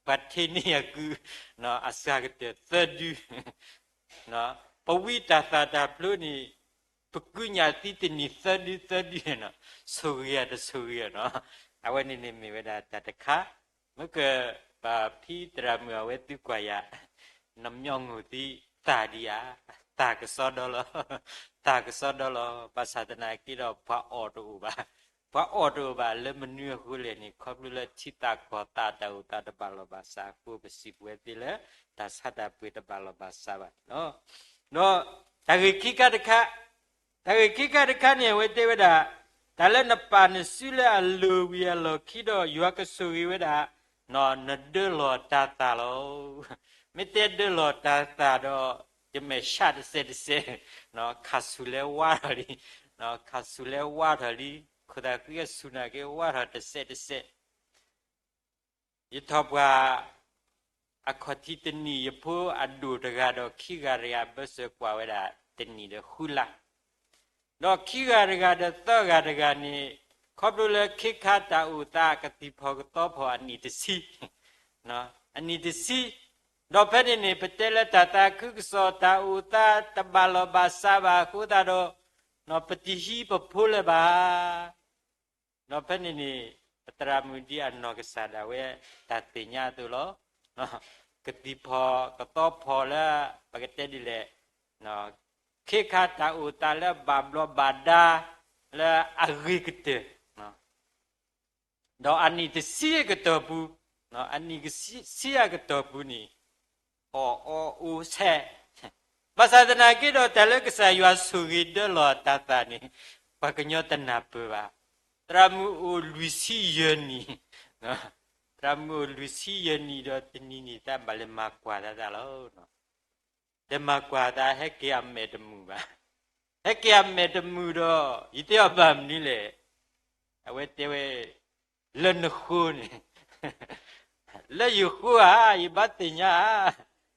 ပှၤထ့န့ၢ်ယၤကုၢ် အစှၤကတၢၢ်သၢဒု ပဝံတၢ်သၣ်တၢ်ဖျိန့ၣ်, ပကုညၣ်သံတနံၤသၢဒုသၢဒုနီၤ, ဆိၣ်ဂ့ၤယၤတဆိၣ်ဂ့ၤယၤနီၤ, အဝဲန့ၣ်န့ၣ်မ့ၢ်ဝဲဒၣ်တၢ်တခါ, မ့ၢ်ကပၢ်ဖံသရၣ်မုၣ်အဝဲသုကွၢ်ယၤ, နမညီငိၢ်သံသၣ်ဒံးဧါ, သၣ်ကစီဒီလီၤ, သၣ်ကစီဒီလီၤ, ဘၣ်ဆၣ်သနာ်က့ဒီးပှၤအီၣ်တအိၣ်ဘၣ်, ပှၤအီၣ်တအိၣ်ဘၣ်လၢမနုၤအဃိလဲၣ်န့ၣ် ခီဖျိလၢထံသၣ်ကီၢ်သၣ်တၢ်အိၣ်သးတဘၣ်လီၢ်ဘၣ်စးအဃိ ပစံးပဝဲသ့လၢ တၢ်ဆါတၢ်ပှ့ၤတဘၣ်လီၢ်ဘၣ်စးဘၣ်န့ၣ်လီၤ. ဒီးတၢ်ဂ့ၢ်ခံခါတခါ, တၢ်ဂ့ၢ်ခံခါတခါန့ၣ် အဝဲတဲဝဲဒၣ်, တၢ်လၢနပာ်နစုလၢအလီၢ်ဝံၤအလီၢ်ခံဒီး ယွၤကဆိၣ်ဂ့ၤဝဲဒၣ်, နဒၢလီၤတၤသၣ်လီၤ. မ့ၢ်တဲဒၢလီၤတၤသၣ်ဒီး ယမဲာ်ဆှးတစဲးတစဲး, ခးဆူၣ်လဲဝါထီၣ်လံ, ခးဆူၣ်လဲဝါထီၣ်လံ, ခိၣ်သၣ်ဃံအဆူၣ်နာ်က့ဝါထီၣ်တစဲးတစဲး ယထီၣ်ပှၢ်အခီၣ်ထံးတနံၣ် ယဖိအဒိၣ်တဂၤဒီးခံဂၤတဂၤ ဘၢစၢၤကွၢ်ဝဲဒၣ်တနံၣ်ဒီးဃုလါ, ဒီးခံဂၤတဂၤဒီးသၢဂၤတဂၤန့ၣ် ခီဖျိလၢခ့ခါတၢ်အိၣ်သးကသံၣ်ဖီၣ်ကသီဖီၣ်အနံၣ်တဆံ, အနံၣ်တဆံ, ဒီးဖဲန့ၣ်န့ၣ် ပတဲလၢတၢ်သးခုကစီၣ်တၢ်အိၣ်သးတဘၣ်လီၢ်ဘၣ်စးဘၣ်အဃိသတးဒီး ပတဟံးပဖိလၢၤဘၣ် ဒီးဖဲန့ၣ်န့ၣ် ပသရၣ်မုၣ်ဒ်အနီၢ်ကစၢ်ဒၣ်ဝဲတၢ်သ့ၣ်ညါအသိးလီၤ. ကသံၣ်ဖီၣ်ကသီဖီၣ်လၢ ပကတဲဒ်လဲၣ်, ခ့ခါတၢ်အိၣ်သးလၢဘၣ်ဘျီးဘၣ်ဒါလၢအဂ့ၤကတၢၢ်, ဒီးအနံၣ်တဆံအကတီၢ်ပူၤ, အနံၣ်တဆံအကတီၢ်ပူၤန့ၣ် အီၣ်အီအိၣ်ဆဲး, ဘၣ်ဆၣ်သနာ်က့ဒီး တၢ်လၢကစၢ်ယွၤဆိၣ်ဂ့ၤဒၢလီၤတၤသၣ်န့ၣ် ပှၤကညီတနၢ်ပၢၢ်ဘၣ်. သရၣ်မုၣ်အိၣ်လွံၢ်ဆံယဲၢ်နံၣ်, သရၣ်မုၣ်အိၣ်လွံၢ်ဆံယဲၢ်နံၣ်ဒီးတနံၤန့ၣ် တၢ်ဘၣ်လဲၤမၤကွၢ်သးသးလီၤ. လဲၤမၤကွၢ်သးဟဲက့ၤအမဲာ်တမုာ်ဘၣ်. ဟဲက့ၤအမဲာ်တမုာ်ဒီး ယတဲအီၤဘၣ်မနုၤလဲၣ်. အဝဲတဲဝဲ လၢနဃိန့ၣ် လၢယဃိဧါ, ယဘၣ်သ့ၣ်ညါဧါ,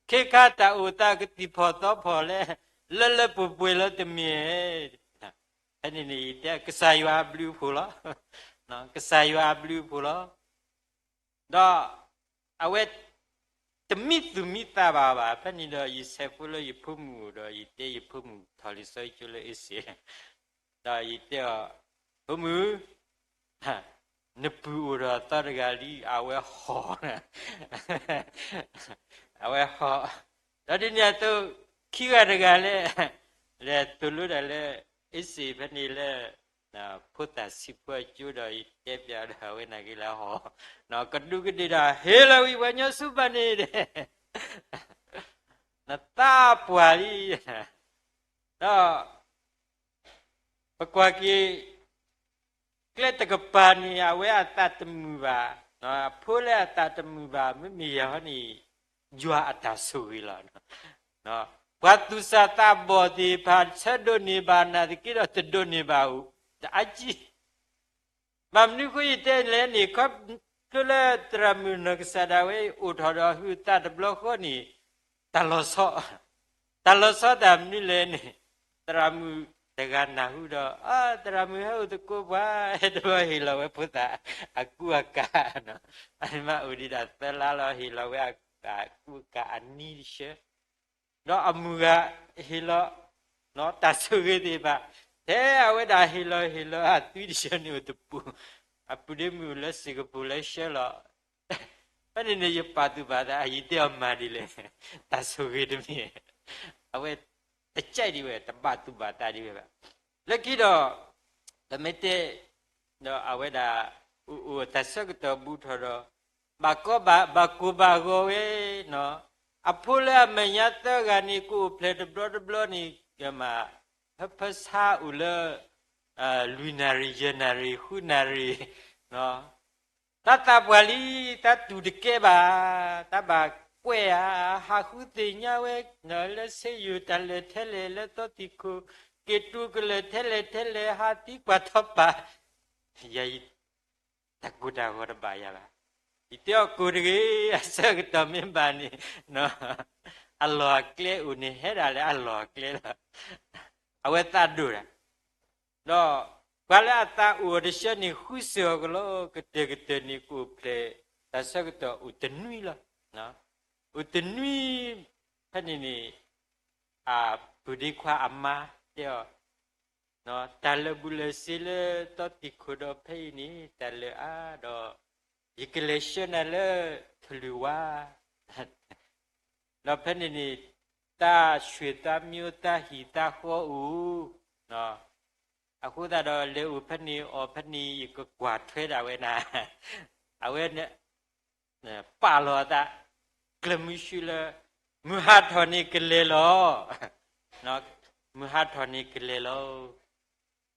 ခ့ခါတၢ်အိၣ်သးကသံၣ်ဖီၣ်သီဖီၣ်လဲၣ်, လၢလၢပှဲၤပှဲၤလၢတမ့ၢ်, ဖဲန့ၣ်န့ၣ် ယတဲကစၢ်ယွၤအဘျုးအဖှိၣ်လီၤ. ကစၢ်ယွၤအဘျုးအဖှိၣ်လီၤ. ဒီးအဝဲတမံသူၣ်မံသးဘၣ်ဘၣ်. ဖဲန့ၣ်ဒီး ယဆဲးဖိလၢယဖိမုၣ်အိၣ်ဒီး ယတဲယဖိမုၣ်ထီၣ်လံာ်စီဆှံကၠိလၢအ့စ့ၣ် ဒီးယတဲအီၤ, ဖိမုၣ်, နပုၢ်အိၣ်ဒီးသီတဂၤလံ, အဝဲဟီၣ်, အဝဲဟီၣ်, ဒီးဒ်န့ၣ်အသိး ခံဂၤတဂၤလဲၣ်, လဲၤသိၣ်လိတၢ်လၢ အ့စ့ၣ်ဖဲန့ၣ်လၢ ဖိသၣ်ဆံးဖိအကၠိဒီး ယတဲပျးဒီးအဝဲနာ်က့ၤလၢဟီၣ်, ကဒူးကဒ့ၣ်ဒီး ဟ့ၣ်လီၤဝံၤပှၤကညီဆူပၢ်န့ၣ်, နသးပှၢ်လံ. ဒီး ပကွၢ်က့ၤ ကျဲတကပၤန့ၣ် အဝဲအသးတမုာ်ဘၣ်, အဖိလၢအသးတမုာ်ဘၣ် မ့မ့ၢ်ယၤဟီန့ၣ် ယွၤအတၢ်ဆိၣ်ဂ့ၤလီၤ. ပှၤသူၣ်စၢ်သးဘီၣ်သ့ၣ်တဖၣ် ဆၢဒိးန့ၢ်ဘၣ်နာ်သက့ဒီး တဒိးန့ၢ်ဘၣ်အိၣ် တအါကံၢ် ဘၣ်မနုၤဃိယတဲလဲၣ်န့ၣ် ခီဖျိလၢသရၣ်မုၣ်နီၢ်ကစၢ်ဒၣ်ဝဲ အိၣ်ထီၣ်ဒီးဟုးသးတဘျီဃီန့ၣ် တၢ်လီၤဆီ, တၢ်လီၤဆီတၢ်မနုၤလဲၣ်န့ၣ် သရၣ်မုၣ် တဂၤနၢ်ဟူဒီး အသရၣ်မုၣ်ဟဲအိၣ်သကိးပှၤ ဟဲတဘျီဟ့ၣ်လီၤဝဲဖိသၣ် အကူအကၤနီၤ, အမ့ၢ်အိၣ်ဒံးဒၣ်သၢလါလီၤ ဟ့ၣ်လီၤဝဲအကူအကၤအနံၤတဆၢ ဒီးအမုၢ်ဂၤဟ့ၣ်လီၤ တၢ်ဆိၣ်ဂ့ၤသ့ၣ်တဖၣ်, ထဲအဝဲဒၣ်ဟ့ၣ်လီၤဟ့ၣ်လီၤအသွံတဆၢန့ၣ်အိၣ်တပူၤ, အပူၤဒ့မုၢ်အိၣ်လၢစ့ၣ်ကပူၤလၢဆှၢလီၤ, ဖဲန့ၣ်န့ၣ် ယပာ်သူၣ်ပာ်သး ယတဲအီၤမၤဒ်လဲၣ်, တၢ်ဆိၣ်ဂ့ၤတမ့ၢ်, အဝဲတကြိုက်ဒံးဝဲ တဘၣ်သူၣ်ဘၣ်သးဒံးဝဲဘၣ်, လၢခံဒီး ပမ့ၢ်တဲ ဒီးအဝဲဒၣ် အိၣ်အိၣ်တၢ်ဆၢကတီၢ်ဘူးထီၣ်ဒီး ဘၣ်ကီဘၣ် ဘၣ်ကိၢ်ဘၣ်ဂီၤဝဲနီၤ, အဖိလၢအမဲာ်ညါသၢဂၤန့ၣ် ကအိၣ်ဖျဲၣ်တဘျီတဘျီန့ၣ် ကမၤ ဟၢဖၢဆါအိၣ်လၢ လွံၢ်နၣ်ရံၣ် ယဲၢ်နၣ်ရံၣ် ဃုနၣ်ရံၣ် တၢ်သးပှၢ်လံ တၢ်တူၢ်တကဲဘၣ်, တၢ်ဘၣ်ကွဲးဧါ, ဟးဃုသ့ၣ်ညါဝဲ လၢဆ့ယိၣ်တၢ်လၢာ်ထဲလဲၣ် လၢသီသံၣ်ခိၣ် က့ၤတူၢ်ကလၢာ်ထဲလဲၣ်ထဲလဲၣ် ဟးသံကွၢ်ထီၣ်ပာ်, ယၤအံၤ တၢ်ကိၢ်တၢ်ဂီၤတဘၣ်ယၤဘၣ်, ယတဲအီၤကိၢ်တဂ့ၤ, အဆၢကတီၢ်မ့ၢ်ဘၣ်န့ၣ် အလီၢ်အကျဲအိၣ်န့ၣ် ဟဲဒၣ်လၢအလီၢ်အကျဲလီၤ, အဝဲသးဒိၣ်ဒၣ် ဒီးပှၤလၢအသးအိၣ်အီၤတဆၢန့ၣ် ဃုစၢၤအီၤကလီ, ကတၢၢ်ကတၢၢ်န့ၣ် ကအိၣ်ဖျဲၣ် တၢ်ဆၢကတီၢ်အိၣ်တနွံလီၤ, အိၣ်တနွံ, ဖဲန့ၣ်န့ၣ် အပုၢ်ဒ့ခွါအမါတဲအီၤ, တၢ်လၢာ်ဘူၣ်လၢာ်စ့လၢသီသံၣ်ခိၣ်ဒီးဖဲအံၤန့ၣ် တၢ်လၢာ်အါဒီး ယကလဲၤဆှၢနၤလၢထလွံၢ်ဝါ ဒီးဖဲန့ၣ်န့ၣ် တၢ်ဆွ့ၣ်တၢ်မံတၢ်ဟံၣ်တၢ်ဃီအိၣ်, အဃိသတးဒီး လဲၤအိၣ်ဖဲန့ၣ်အီၣ်ဖဲန့ၣ် ယကကွၢ်ထွဲဒၣ်ဝဲနၤ, အဝဲ ပာ်လီၤအသး ကျၢၢ်မုဆူလၢ မုၢ်ဟးထီၣ်န့ၣ်ကလဲၤလီၤ, မုၢ်ဟးထီၣ်န့ၣ်ကလဲၤလီၤ,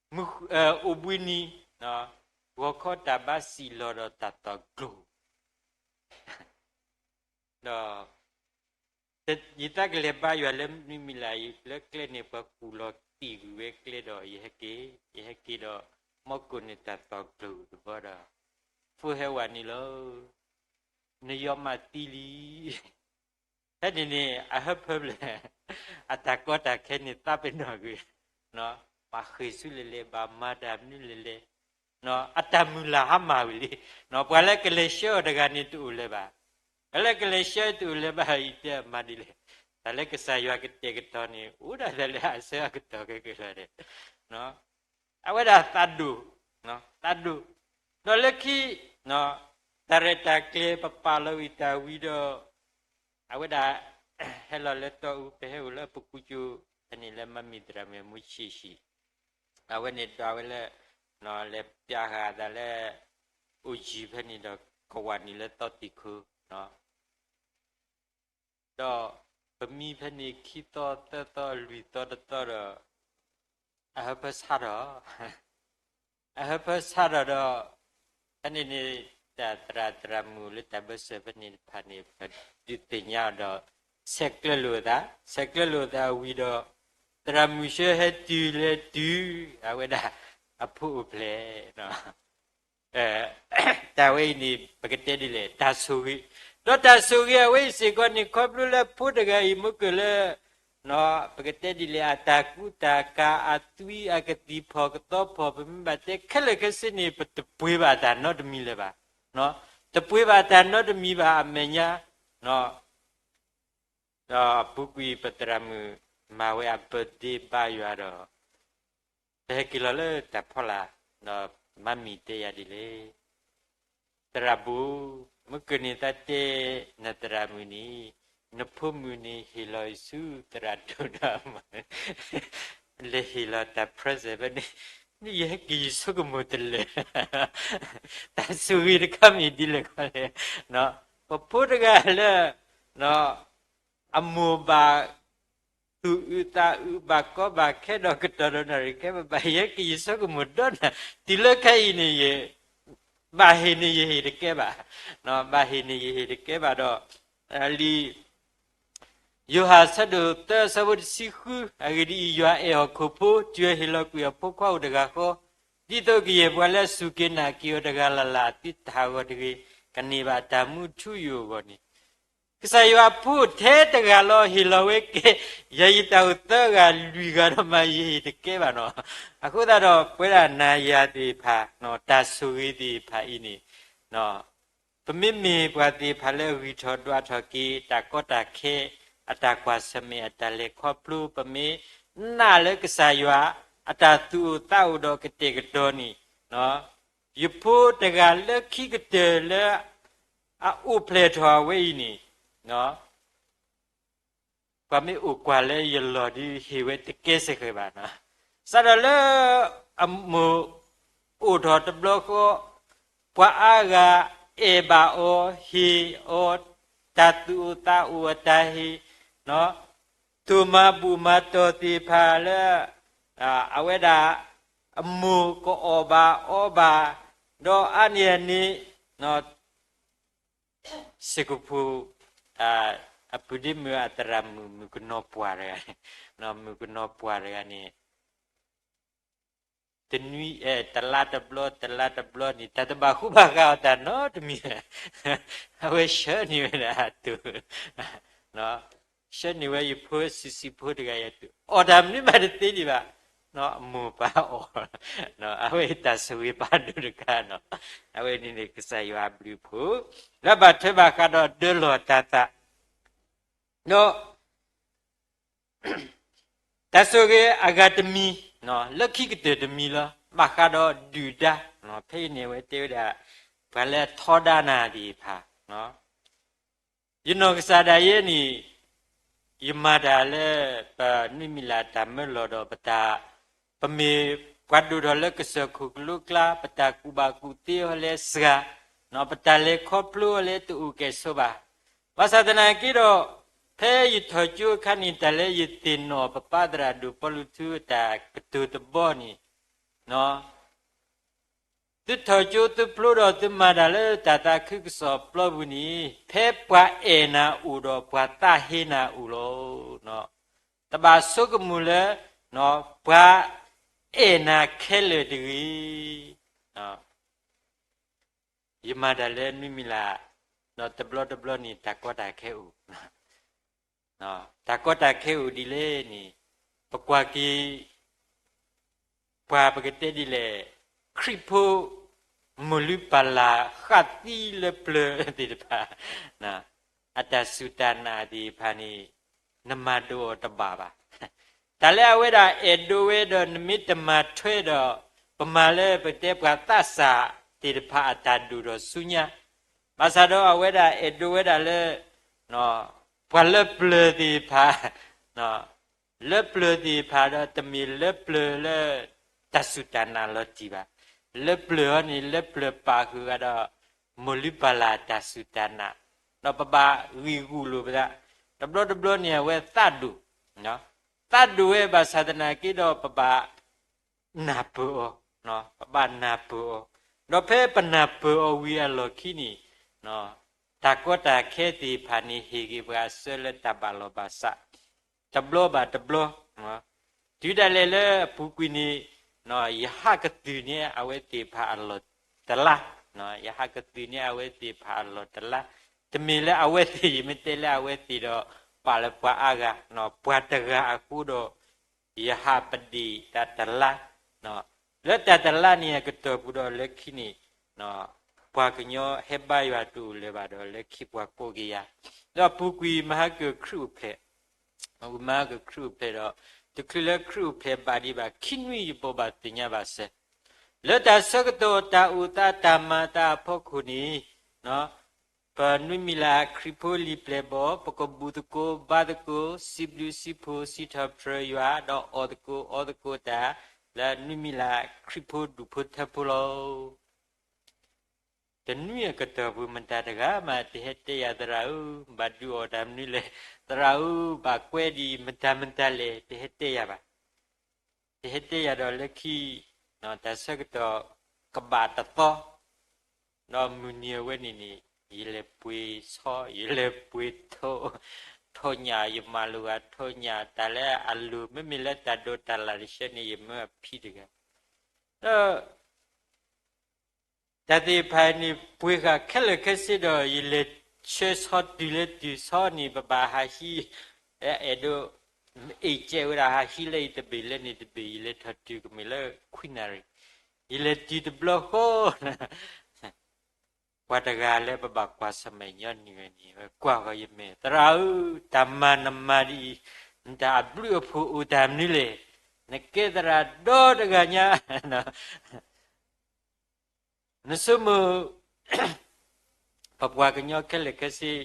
အိၣ်ဘှံးနံၤ, ဂီၤခီတၢ်ဘါစံၣ်လီၤဒီးတၢ်သီၣ်ကျိၤ ဒီး ယသးကလဲၤဘါယွၤလၢမနုၤမံၤလဲၣ်, လၢကျဲန့ၣ် ပှၤကူၣ်လီၤတံၢ်ကွံာ်ဝဲကျဲဒီး ယဟဲက့ၤ, ယဟဲက့ၤဒီး မီၢ်ကိၣ်န့ၣ်တၢ်သီၣ်ကျိၤတဘီဒီး ဖိဟဲဝဲန့ၣ်လီၤ, နယီၢ်မးသံလံ ဖဲန့ၣ်န့ၣ် အဟၢဖၢဖျၢၣ် အတၢ်ကီတၢ်ခဲန့ၣ် သးပ့ၤနီၣ်ကွံာ်, ဘၣ်ဃ့ၢ်ဆူလဲၤလဲၤ ဘၣ်မၤတၢ်မနုၤလဲၤလဲၤ, အတၢ်မုၢ်လၢ်ဟါမၢ်ဝံၤလံ, ပှၤလၢကလဲၤဆှၢအီၤတဂၤန့ၣ်တအိၣ်လၢၤဘၣ်, ပှၤလၢကလဲၤဆှၢတအိၣ်လၢၤဘၣ် အံၤတဲမၤဒ်လဲၣ်, တၢ်လၢကစၢ်ယွၤကတဲာ်ကတီၤန့ၣ် အိၣ်ဒၣ်လဲာ်လၢအဆၢအကတီၢ်ကဲကဲလီၤဒီး အဝဲဒၣ်သးဒိၣ်, သးဒိၣ်, ဒီးလၢခံ တၢ်ရဲၣ်တၢ်ကျဲၤပပာ်လီၤဝံၤတၢ်ဝံၤဒီး အဝဲဒၣ် ဟဲလီၤလၢတီအူ ပဟဲအိၣ်လၢပကူကၠိ ဖဲန့ၣ်လၢမၤမံၤသရၣ်မုၣ် မူဆံးဆံး, အဝဲန့ၣ်ဒီးဝဲလၢ လဲၤပျးဃာ်အသးလၢ အိၣ်ယံၤဖဲန့ၣ်ဒီး ကဝၤနံၤလၢသီသံၣ်ခိၣ် ဒီးပမံဖဲန့ၣ်ခံသီသၢသီလွံၢ်သီတသီဒီး အဟၢဖၢဆါထီၣ်, အဟၢဖၢဆါထီၣ်ဒီး ဖဲန့ၣ်န့ၣ် တၢ်သရၣ်သရၣ်မုၣ်လၢတၢ်ဘၢၣ်စၢၤဖဲန့ၣ်တဖၣ်န့ၣ် ပဒုးသ့ၣ်ညါအီၤဒီး ဆဲးကျၢလိာ်အသး, ဆဲးကျၢလိာ်အသးဝံၤဒီး သရၣ်မုၣ်ဆှၢဟဲတုၤလဲၤတုၤ အဝဲဒၣ်အဖိအိၣ်ဖျဲၣ် တၢ်ဝဲအံၤန့ၣ် ပကတဲဒ်လဲၣ် တၢ်ဆိၣ်ဂ့ၤ, ဒီးတၢ်ဆိၣ်ဂ့ၤအဝဲအံၤစ့ၢ်ကီးန့ၣ် ခီဖျိလၢဖိတဂၤအံၤမ့ၢ်ကလၢ ပကတဲဒ်လဲၣ် အတၢ်ကူတၢ်ကၤ အသွံအကသံၣ်ဖီၣ်ကသီဖီၣ် ပမ့ၢ်ဘၣ်တဲခဲလၢာ်ခဲဆ့န့ၣ် ပတပှ့ၤဘၣ်တၢ်နီတမံၤလၢၤဘၣ်, တပှ့ၤဘၣ်တၢ်နီတမံၤဘၣ်အမဲာ်ညါ ဒီးပူၤကွံာ်ပသရၣ်မုၣ် မၤဝဲအ birthday ဘါယွၤဒီး ပဟဲက့ၤလီၤလၢတၢ်ဖီလာ်, ဒီးမၤမံၤတဲယၤဒ်လဲၣ်, သရၣ်ဘိ, မ့ၢ်ကန့ၢ်သးတဲ နသရၣ်မုၣ်န့ၣ် နဖိမုၣ်န့ၣ်ဟ့ၣ်လီၤအံၤဆူသရၣ်ဒိၣ်ဒီး လဲၤဟ့ၣ်လီၤတၢ် present ဖဲန့ၣ်, ယဟဲက့ၤယဆိကမိၣ်တလၢာ်, တၢ်ဆိၣ်ဂ့ၤတခါမ့ၢ်ဒ်လဲၣ်ခီလဲၣ်, ပဖိတဂၤလၢ အမိၢ်ဘၣ်သူၣ်အုးသးအုး ဘၣ်ကီဘၣ်ခဲဒီးကတီၢ်ဒီးနၣ်ရံၣ်ခဲဘၣ်ဘၣ် ယဟဲက့ၤယဆိကမိၣ်ဒီးနၤ, တုၤလၢခဲအံၤန့ၣ် ယ ဘၣ်ဟ့ၣ်န့ၣ်ယဟ့ၣ်တကဲဘၣ်, ဘၣ်ဟ့ၣ်န့ၣ်ယဟ့ၣ်တကဲဘၣ်ဒီး လံာ် ယိၤဟၣ်အဆၢဒိၣ်သၢအဆၢဖိတဆံဃု, အဂ့ၢ်ဒ်အံၤ, ယွၤအဲၣ်ဟီၣ်ခိၣ်ဖိ, တုၤအဟ့ၣ်လီၤကွံာ်အဖိခွါအိၣ်တဂၤဃီ, ဒ်သိးကယဲၢ်ပှၤလၢအစူၢ်က့ၤနာ်က့ၤအီၤတဂၤလၢ်လၢ် အသုတဟးဂီၤတဂ့ၤ, ကန့ၢ်ဘၣ်တၢ်မူအထူအယိာ်အဂီၢ်န့ၣ်, ကစၢ်ယွၤဖိထဲတဂၤလီၤ ဟ့ၣ်လီၤဝဲကဲ ယၤယတၢ်အိၣ်သၢဂၤလွံၢ်ဂၤဒီးမၤယဟ့ၣ်တကဲဘၣ်နီၤ. အဃိသတးဒီး ပဝဲဒၣ်နၤယၤသ့ၣ်တဖၣ် တၢ်ဆိၣ်ဂ့ၤသ့ၣ်တဖၣ်အံၤန့ၣ် ပမ့မ့ၢ်ပှၤသ့ၣ်တဖၣ်လၢအဂံၢ်ထီၣ်ဒွးထီၣ်က့ၤ တၢ်ကီတၢ်ခဲ အတၢ်ကွၢ်ဆၢၣ်မဲာ်အတၢ်လဲၤခီဖျိ ပမ့ၢ်နာ်လၢကစၢ်ယွၤ အတၢ်သူၣ်အိၣ်သးအိၣ်ဒီးကတဲာ်ကတီၤန့ၣ် ယဖိတဂၤလၢခံကတၢၢ်လၢ အအိၣ်ဖျဲၣ်ထီၣ်အဝဲအံၤန့ၣ် ပှၤမ့ၢ်အိၣ်ကွၢ်လၢယလီၢ်ဒုးဟ့ၣ်ဝဲတကဲစ့ၢ်ကီးဘၣ်နီၤ. စးထီၣ်လၢ အမိၢ်အိၣ်ထီၣ်တဘျီဃီ ပှၤအါဂၤအဲၣ်ဘၣ်အီၤ ဟ့ၣ်အီၤ တၢ်သူၣ်အိၣ်သးအိၣ်အတၢ်ဟ့ၣ် တိၢ်မၤဘူၣ်မၤတီၢ်သ့ၣ်တဖၣ်လၢ အဝဲဒၣ် အမိၢ်ကအီၣ်ဘၣ်အီဘၣ် ဒီးအါန့ၢ်အန့ၣ် စ့ၢ်ကီးဖိ အပုၢ်ဒ့မုၣ်အသရၣ်မုၣ် မုၣ်ကနီၤပှၢ်တဂၤန့ၣ် မုၣ်ကနီၤပှၢ်တဂၤန့ၣ် တနွံ တလါတဘျီ တလါတဘျီန့ၣ် တၢ်တဘၣ်ဃူဘၣ်ဃးအီၤတၢ်နီတမံၤ အဝဲဆှၢန့ၢ်ဝဲဒၣ်အတိၢ် ဆှၢန့ၢ်ဝဲယဖိဆံးဆံးဖိတဂၤအံၤအတိၢ် အီၣ်တၢ်မနုၤမးတသ့ဒံးဘၣ် အမိၢ်ပၢ်အီၣ် အဝဲအံၤတၢ်ဆိၣ်ဂ့ၤဖးဒိၣ်တခါနီၤ အဝဲန့ၣ်န့ၣ် ကစၢ်ယွၤအဘျုးအဖှိၣ် လၢဘၣ်ထွဲဘၣ်ဃးဒီးဒၢလီၢ်တၤသၣ် ဒီး တၢ်ဆိၣ်ဂ့ၤအဂၤတမံၤ လၢခံကတၢၢ်တမံၤလီၤ ဘၣ်ဃးဒီးဒုၣ်ဒါ ဖဲအံၤန့ၣ် အဝဲတဲဝဲဒၣ် ပှၤလၢအထီဒါနၤသ့ၣ်တဖၣ် ယနီၢ်ကစၢ်ဒၣ်ယဲန့ၣ် ယမၤတၢ်လၢ ပနွံမံၤလၢ်တၢ်မၢလီၢ်ဒီးပတၢ် ပမ့ၢ်ပှၤဒိၣ်ထီၣ်လၢကစၢၢ်ခိၣ်ကလိကျါ ပတၢ်ကူၣ်ဘၣ်ကူၣ်သ့အီၤလၢစှၤ ပတၢ်လဲၤခီဖျိအီၤလၢတအိၣ်ကဲၣ်ဆိးဘၣ်. ဘၣ်ဆၣ်သနာ်က့ဒီး ဖဲယထီၣ်ကၠိအခါန့ၣ် တၢ်လၢယသ့ၣ်နီၣ်ပပၢ်သရၣ်ဒိၣ်ပီလူးထူအတၢ်ကတိၤတဘီန့ၣ် သုထီၣ်ကၠိသုဖျိဒီးသုမၤတၢ်လၢတၢ်သးခုကစီၣ်ပျီပူၤန့ၣ် ဖဲပှၤအဲၣ်နၤအိၣ်ဒီးပှၤသးဟ့နၤအိၣ်လီၤ. တဘၣ်ဆိကမိၣ်လၢ ပှၤအဲၣ်နၤခဲလၢာ်တဂ့ၤ. ယမၤတၢ်လၢနွံမံၤလၢ် ဒီးတဘျီတဘျီန့ၣ် တၢ်ကီတၢ်ခဲအိၣ် တၢ်ကီတၢ်ခဲအိၣ်ဒ်လဲၣ်န့ၣ် ပကွၢ်က့ၤ ပှၤပကတဲဒ်လဲၣ် ခရံာ်ဖိ မိၢ်လုၢ်ပၢ်လၢ်ဃၣ်သံလၢပျၢၤသ့ၣ်တဖၣ် အတၢ်စူၢ်တၢ်နာ်သ့ၣ်တဖၣ်န့ၣ် နမၤဒိးအီၤတဘၣ်ဘၣ်. တၢ်လၢအဝဲဒၣ်အဲၣ်ဒိးဝဲဒီးနမ့ၢ်တမၤထွဲဒီး ပမၤလၢပတဲပှၤသးစၢ်သ့ၣ်တဖၣ်အတၢ်ဒိၣ်ထီၣ်ဆူညါ ဘၣ်ဆၣ်ဒီးအဝဲဒၣ်အဲၣ်ဒိးဝဲဒၣ်လၢ ပှၤလၢပျၢၤသ့ၣ်တဖၣ် လၢပျၢၤသ့ၣ်တဖၣ်ဒီးတမ့ၢ်လၢပျၢၤလၢ တၢ်စူၢ်တၢ်နာ်လီၤတံၢ်ဘၣ်. လၢပျၢၤအီၤန့ၣ် လၢပျၢၤပာ်ဃုာ်ဂၤဒီး မိၢ်လုၢ်ပၢ်လၢ်တၢ်စူၢ်တၢ်နာ် ဒီးပဘၣ်ဂံၢ်ဂူာ်လိာ်ပသး တဘျီတဘျီန့ၣ် အဝဲသးဒိၣ် သးဒိၣ်ဝဲဘၣ်ဆၣ်သနာ်က့ဒီးပဘၣ် နၢ်ပၢၢ်အီၤ, ပဘၣ်နၢ်ပၢၢ်အီၤ, ဒီးဖဲပနၢ်ပၢၢ်အီၤဝံၤအလီၢ်ခံန့ၣ် တၢ်ကီတၢ်ခဲသ့ၣ်တဖၣ်န့ၣ် ဟ့ၣ်က့ၤပှၤအဆၢလၢတၢ်ဘၣ်လီၢ်ဘၣ်စး တဘျီဘၣ်တဘျီ, တုၤဒၣ်လဲာ်လၢအပူၤကွံာ်န့ၣ် ယဟးကသုၣ်န့ၢ်အဝဲသ့ၣ်တဖၣ်အလီၢ်တလါ, ယဟးကသုၣ်န့ၢ်အဝဲသ့ၣ်တဖၣ်အလီၢ်တလါ, တမ့ၢ်လၢအဝဲသ့ၣ် ယမ့ၢ်တဲလၢအဝဲသ့ၣ်ဒီး ပာ်လၢပှၤအါဂၤ, ပှၤတဂၤအဃိဒီး ယဟးပဒ့ၣ်တၢ်တလါ, လၢတၢ်တလါန့ၣ်အကတီၢ်ပူၤဒီးလၢခံန့ၣ် ပှၤကညီဟဲဘါယွၤတအိၣ်လၢၤဘၣ်ဒီး လၢခံပှၤကိးက့ၤယၤ, ဒီးပူၤကွံာ်မဟါကခရံာ်အိၣ်ဖျဲၣ်, မဟါကခရံာ်အိၣ်ဖျဲၣ်ဒီး တချုးလၢခရံာ်အိၣ်ဖျဲၣ်ဘၣ်ဒံးဘၣ်ခံနွံယဘိးဘၣ်သ့ၣ်ညါဘၣ်စဲး, လၢတၢ်ဆၢကတီၢ်တၢ်အိၣ်သးတၢ်မၤအသးအဖီခိၣ်န့ၣ် ပနွံမံၤလၢ်ခရံာ်ဖိလံာ်ပျဲၢ်ဘီၣ် ပကဘူၣ်သကိးဘါသကိး စံးဘျုးစံးဖှိၣ် စံးထီၣ်ပတြၢၤယွၤ ဒီးအီၣ်သကိးအီသကိးတၢ် လၢနွံမံၤလၢ်ခရံာ်ဖိဒူၣ်ဖိထၢဖိလီၤ. တနွံအကတီၢ်ပူၤ မတၤတဂၤမး တဟဲတဲယၤသရၣ်ဧၢ, ဘၣ်ဒုးအီၣ်တၢ်မနုၤလဲၣ်, သရၣ်ဧၢ, ဘၣ်ကွဲဒံး မတၤမတၤလဲၣ် တဟဲတဲယၤဘၣ်. တဟဲတဲယၤဒီးလၢခံ တၢ်ဆၢကတီၢ်ကဘၣ်တသီ ဒီးမုၢ်နံၤအဝဲန့ၣ်န့ၣ် ယလဲၤပှ့ၤဆီ ယလဲၤပှ့ၤထိးညၣ် ယမၤလိာ်ဂၤထိးညၣ် တၢ်လၢအလိၤ မ့မ့ၢ်လၢတၢ်ဒိးတၢ်လၢ်တဆၢန့ၣ် ယမၢအဖံးတဂၤ ဒီး တၢ်သ့ၣ်တဖၣ်န့ၣ် ပှ့ၤဃာ်ခဲလၢာ်ခဲဆ့ဒီး ယလဲၤ ဆၢဆီတုၤလၢတုၤဆီန့ၣ် ပဘၣ်ဟးဟံး, အဲၣ်ဒိး, အ့ၣ်ကဲဝဲဒၣ် ဟးဟံးလၢအံၤတဘ့ၣ်လၢန့ၣ်တဘ့ၣ် ယလဲၤထီၣ်တုၤကမ့ၢ်လၢခွံနၣ်ရံၣ်, ယလဲၤတုၤတဘျီဃီ ပှၤတဂၤလၢပဘၣ်ကွၢ်ဆၢၣ်မဲာ်ညီနုၢ်ဝဲန့ၣ် ဝဲကွၢ်ဃီၤယမဲာ်, သရၣ်ဧၢ, တၢ်မၤနမၤဒ်အံၤ, နတၢ်အဘျုးအဖှိၣ်အိၣ်တၢ်မနုၤလဲၣ်, နကဲသရၣ်ဒီတဂၤညါ, နဆိကမိၣ်, ပပှၤကညီခဲလၢာ်ခဲဆ့,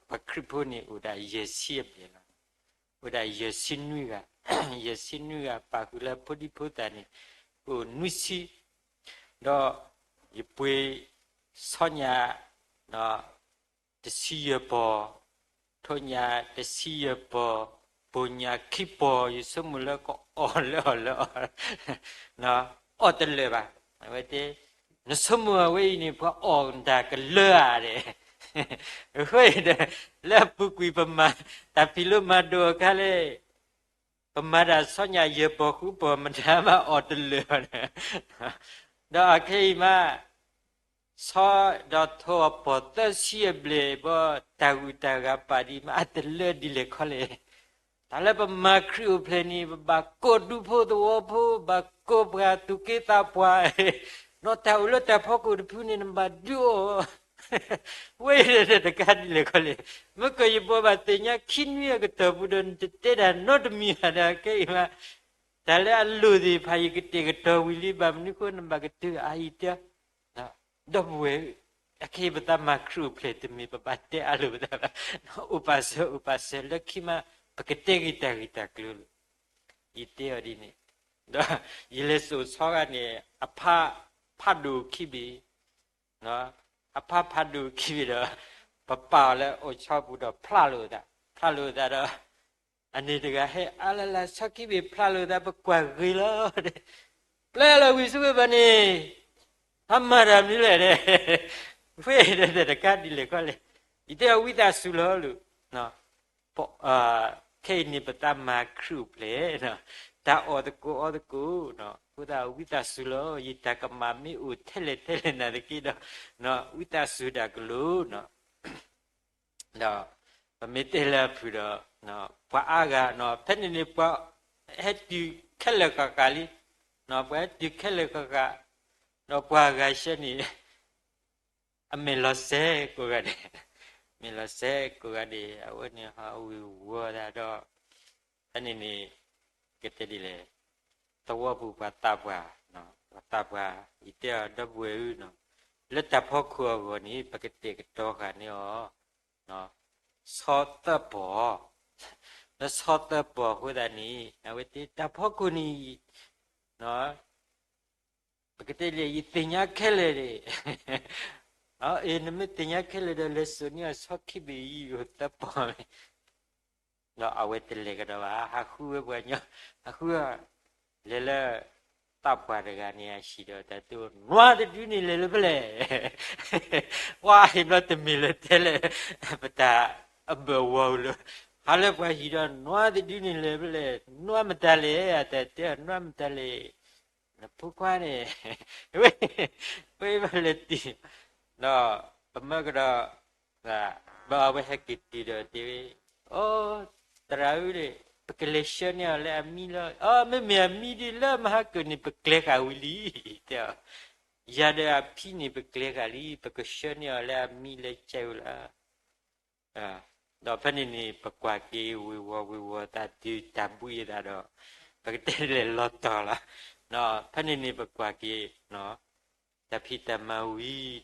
ပှၤခရံာ်ဖိန့ၣ်အိၣ်ဒၣ်ယဲၢ်ဆံအဘျဲၣ်လီၤ, အိၣ်ဒၣ်ယဲၢ်ဆံနွံဂၤ, ယဲၢ်ဆံနွံဂၤ ပာ်ဃုာ်လၢဖိဒံဖိသၣ်န့ၣ် အိၣ်နွံဆံ, ဒီးယပှ့ၤဆီညၣ် တဆံယဲၢ်ပီၢ်, ထိးညၣ်တဆံယဲၢ်ပီၢ်, ပိာ်ညၣ်ခံပီၢ်, ယဆိကမိၣ်လၢကအီၣ်လၢအီၣ်လၢအီၣ်, အီၣ်တလၢာ်ဘၣ်, အဝဲတဲ, နဆိကမိၣ်အဝဲအံၤန့ၣ် ပှၤအီၣ်တၢ်ကလၢဧါဒဲး, အဃိဒီး, လၢအပူၤကွံာ်ပမၤ, တၢ်ဖံးလိမၤဒိးအခါလဲၣ် ပမၤတၢ်ဆီညၣ်ယဲၢ်ပီၢ်ဃုပီၢ် မတၤမၤအီၣ်တလၢာ်ဘၣ်န့ၣ်, ဒီးအခဲအံၤမး, ဆီဒီးထိးအပီၢ်သၢဆံအဘျဲၣ်ဘီ တၢ်ဂုၤတၢ်ဂၤပာ်ဒံးမး အတလၢဒ်လဲၣ်ခီလဲၣ်, တၢ်လၢပမၤခရံာ်အိၣ်ဖျဲၣ်န့ၣ် ပဘၣ်ကိးဒူဖိသဝီဖိ, ဘၣ်ကိးပှၤသူၣ်က့သးပှၢ်, ဒီးတၢ်အိၣ်လၢတၢ်ဖီခိၣ်တဖုန့ၣ် နဘၣ်ဒုးအီၣ် ဝဲအံၤတကးဒ်လဲၣ်ခီလဲၣ်, မ့ၢ်ကယဘီဘၣ်သ့ၣ်ညါခံနွံအကတီၢ်ပူၤဒီး နတတဲတၢ်နီတမံၤဘၣ်ဒီး ခဲအံၤမး, တၢ်လၢအလိၣ်သ့ၣ်တဖၣ် ယကတဲာ်ကတီၤဝံၤလံ ဘၣ်မနုၤဃိနဘၣ်ကတၢၢ်အအံၤတဲ, ဒီပုၢ်ဝဲၢ်, အခဲအံၤပသးမၤခရံာ်အိၣ်ဖျဲၣ်တမ့ၢ် ပဘၣ်တဲအလိၤပသးဘၣ်, အိၣ်ပာ်စၢၤ အိၣ်ပာ်စၢၤလၢခံမး ပကတဲက့ၤတၢ်ဂ့ၢ်တၢ်ကျိၤလီၤ, ယတဲအီၤဒ်န့ၣ်, ဒီးယလဲၤစိာ်ဆီဂၤန့ၣ် အဖး, ဖးဒိၣ်ခံဘ့ၣ် အဖးဖးဒိၣ်ခံဘ့ၣ်ဒီး, ပပာ်အီၤလၢအိၣ်ဆီပူၤဒီးဖျးလိာ်သး, ဖျးလိာ်သးဒီး, အန့ၣ်တဂၤဟဲအါလၢ်လၢ် ဆီခံဘ့ၣ်ဖျးလိာ်သး ပကွၢ်ဂ့ၤလီၤ, ပျဲလီၤဝံၤဆူဝဲဘၣ်န့ၣ်, ဟးမၤတၢ်မနုၤလဲၣ်, ဝဲဒီးတကးဒ်လဲၣ်ခီလဲၣ်, ယတဲအီၤဝံသးစူၤလီၤလီၤ ခဲအံၤန့ၣ် ပသးမၤခရံာ်အိၣ်ဖျဲၣ်, တၢ်အီၣ်သကိးအီသကိး, အဃိသတးဝံသးစူၤလီၤ, ယတၢ်ကမၣ်မ့ၢ်အိၣ်ထဲလဲၣ်ထဲလဲၣ်နာ်သက့ဒီး, ဝံသးစူၤတၢ်ကလိၤ, ဒီးပမ့ၢ်တဲလၢအဖုၣ်ဒီး, ပှၤအါဂၤ, ဖဲန့ၣ်န့ၣ် ပှၤဟဲတုၤခဲလၢာ်ဃၣ်ဃၣ်လံ, ပှၤဟဲတုၤခဲလၢာ်ဃၣ်ဃၣ်, ဒီးပှၤဂၤဆှၢန့ၣ် အမဲာ်လီၤစဲးကိးဂၤဒဲး, မဲာ်လီၤစဲးကိးဂၤဒဲး, အဝဲန့ၣ်ဟးဝ့ၤဝီၤသးဒီး, ဖဲန့ၣ်န့ၣ်, ကတဲဒ်လဲၣ်, သဝီပူၤပှၤသးပှၢ်, ပှၤသးပှၢ်, ယတဲအီၤဒီပုၢ်ဝဲၢ်ဧၢ, လၢတၢ်ဖီခိၣ်အဂီၢ်န့ၣ် ပကတဲာ်ကတီၤဃာ်န့ၢ်အီၤ, ဆီသၢပီၢ်, လၢဆီသၢပီၢ်အဃိသတးန့ၣ် အဝဲတဲတၢ်ဖီခိၣ်န့ၣ် ပကတဲလဲၣ် ယသ့ၣ်ညါခဲလၢာ်န့ၣ်, အ့ နမ့ၢ်သ့ၣ်ညါခဲလၢာ်ဒီး လဲၤစိာ်န့ၢ်အီၤဆီခံဘ့ၣ်အံၤ ယိၤသၢပီၢ်န့ၣ်, ဒီးအဝဲတလဲၤကဒီးဘၣ်, ဟးဃုဝဲပှၤညီ, ဟးဃု, လဲၤလၢ သးပှၢ်တဂၤန့ၣ်အဟံၣ်ဒီး တၢ်တဲ နွါတဒုန့ၣ်လဲၤလၢဖဲလဲၣ်, ဝဲအံၤဘျီတမ့ၢ်လၢတဲလၢ ပတၢ်အဘၢၣ်ဝီၤလၢ, ဟးလၢပှၤဟံၣ်ဒီး နွါတဒုန့ၣ်လဲၤဖဲလဲၣ်, နွါမတၤလဲၣ်, အတၢ်တဲ နွါမတၤလဲၣ် နဖိခွါန့ၣ်, ဝဲဘၣ်လဲၤတံၢ်, ဒီးပမၢကဒီး, ဘၣ်အဝဲဟဲက့ၤတုၤဒီးတဲဝဲ, အိ, သရၣ်ဧၢ, ပကလဲၤဆှၢန့ၢ်အီၤလၢအမံလီၤ. အိ, မ့မ့ၢ်အမံဒ်လၢမဟါကၢၣ်န့ၣ် ပကျဲၤဃာ်ဝံၤလံ, တဲအီၤ, ယၤဒီးအဖံန့ၣ် ပကျဲၤဃာ်လံ, ပကဆှၢန့ၢ်အီၤလၢအမံလၢကဲဝဲလီၤ. ဒီးဖဲန့ၣ်န့ၣ် ပကွၢ်က့ၤဝ့ၤဝီၤဝ့ၤဝီၤသးတုၤတၢ်ဘှံးအသးဒီး, ပကတဲလဲၤလီၤတီၤလီၤ. ဖဲန့ၣ်န့ၣ် ပကွၢ်က့ၤ, တၢ်ဖံးတၢ်မၤဝံၤဒီး,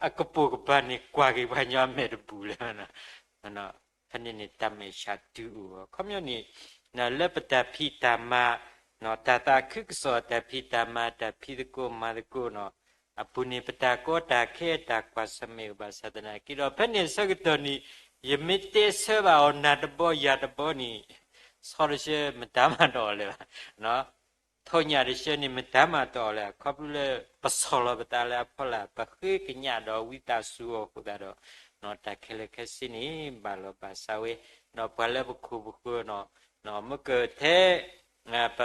အကပိာ်ကပၤန့ၣ် ကွၢ်က့ၤပှၤညီအမဲာ်တဘူၣ်လၢၤ, ဖဲန့ၣ်န့ၣ် တၢ်မဲာ်ဆှးတုၤအိၣ်အီၤ. ခီပညီန့ၣ်, လၢပတၢ်ဖံးတၢ်မၤ, တၢ်သးခုကစီၣ် တၢ်ဖံးတၢ်မၤ တၢ်ဖံးသကိးမၤသကိးန့ၣ်, အပူၤန့ၣ် ပတၢ်ကီတၢ်ခဲ တၢ်ကွၢ်ဆၢၣ်မဲာ်အိၣ်ဘၣ်ဆၣ်သနာ်က့ဒီး ဖဲန့ၣ်အဆၢကတီၢ်န့ၣ်, ယမ့ၢ်တဲဆၢဘၣ်အီၤနၤတဘီယၤတဘီန့ၣ်, ဆီတဆှၢမတၤမၤတအီၣ်လၢၤဘၣ် ထိးညၣ်တဆှၢန့ၣ် မတၤမၤတအီၣ်လၢၤ, ခီဖျိလၢပဆီၣ်လီၤပသးလၢအဖီလာ် ပဃ့ကညးဒီးဝံသးစူၤအီၤအဃိသတးဒီး, တၢ်ခဲလၢာ်ခဲဆ့န့ၣ် ဘၣ်လီၤဘၣ်စးဝဲ, ဒီးပှၤလၢပခိၣ်ပဃၢၤန့ၣ်, မ့ၢ်ကထဲ, ပ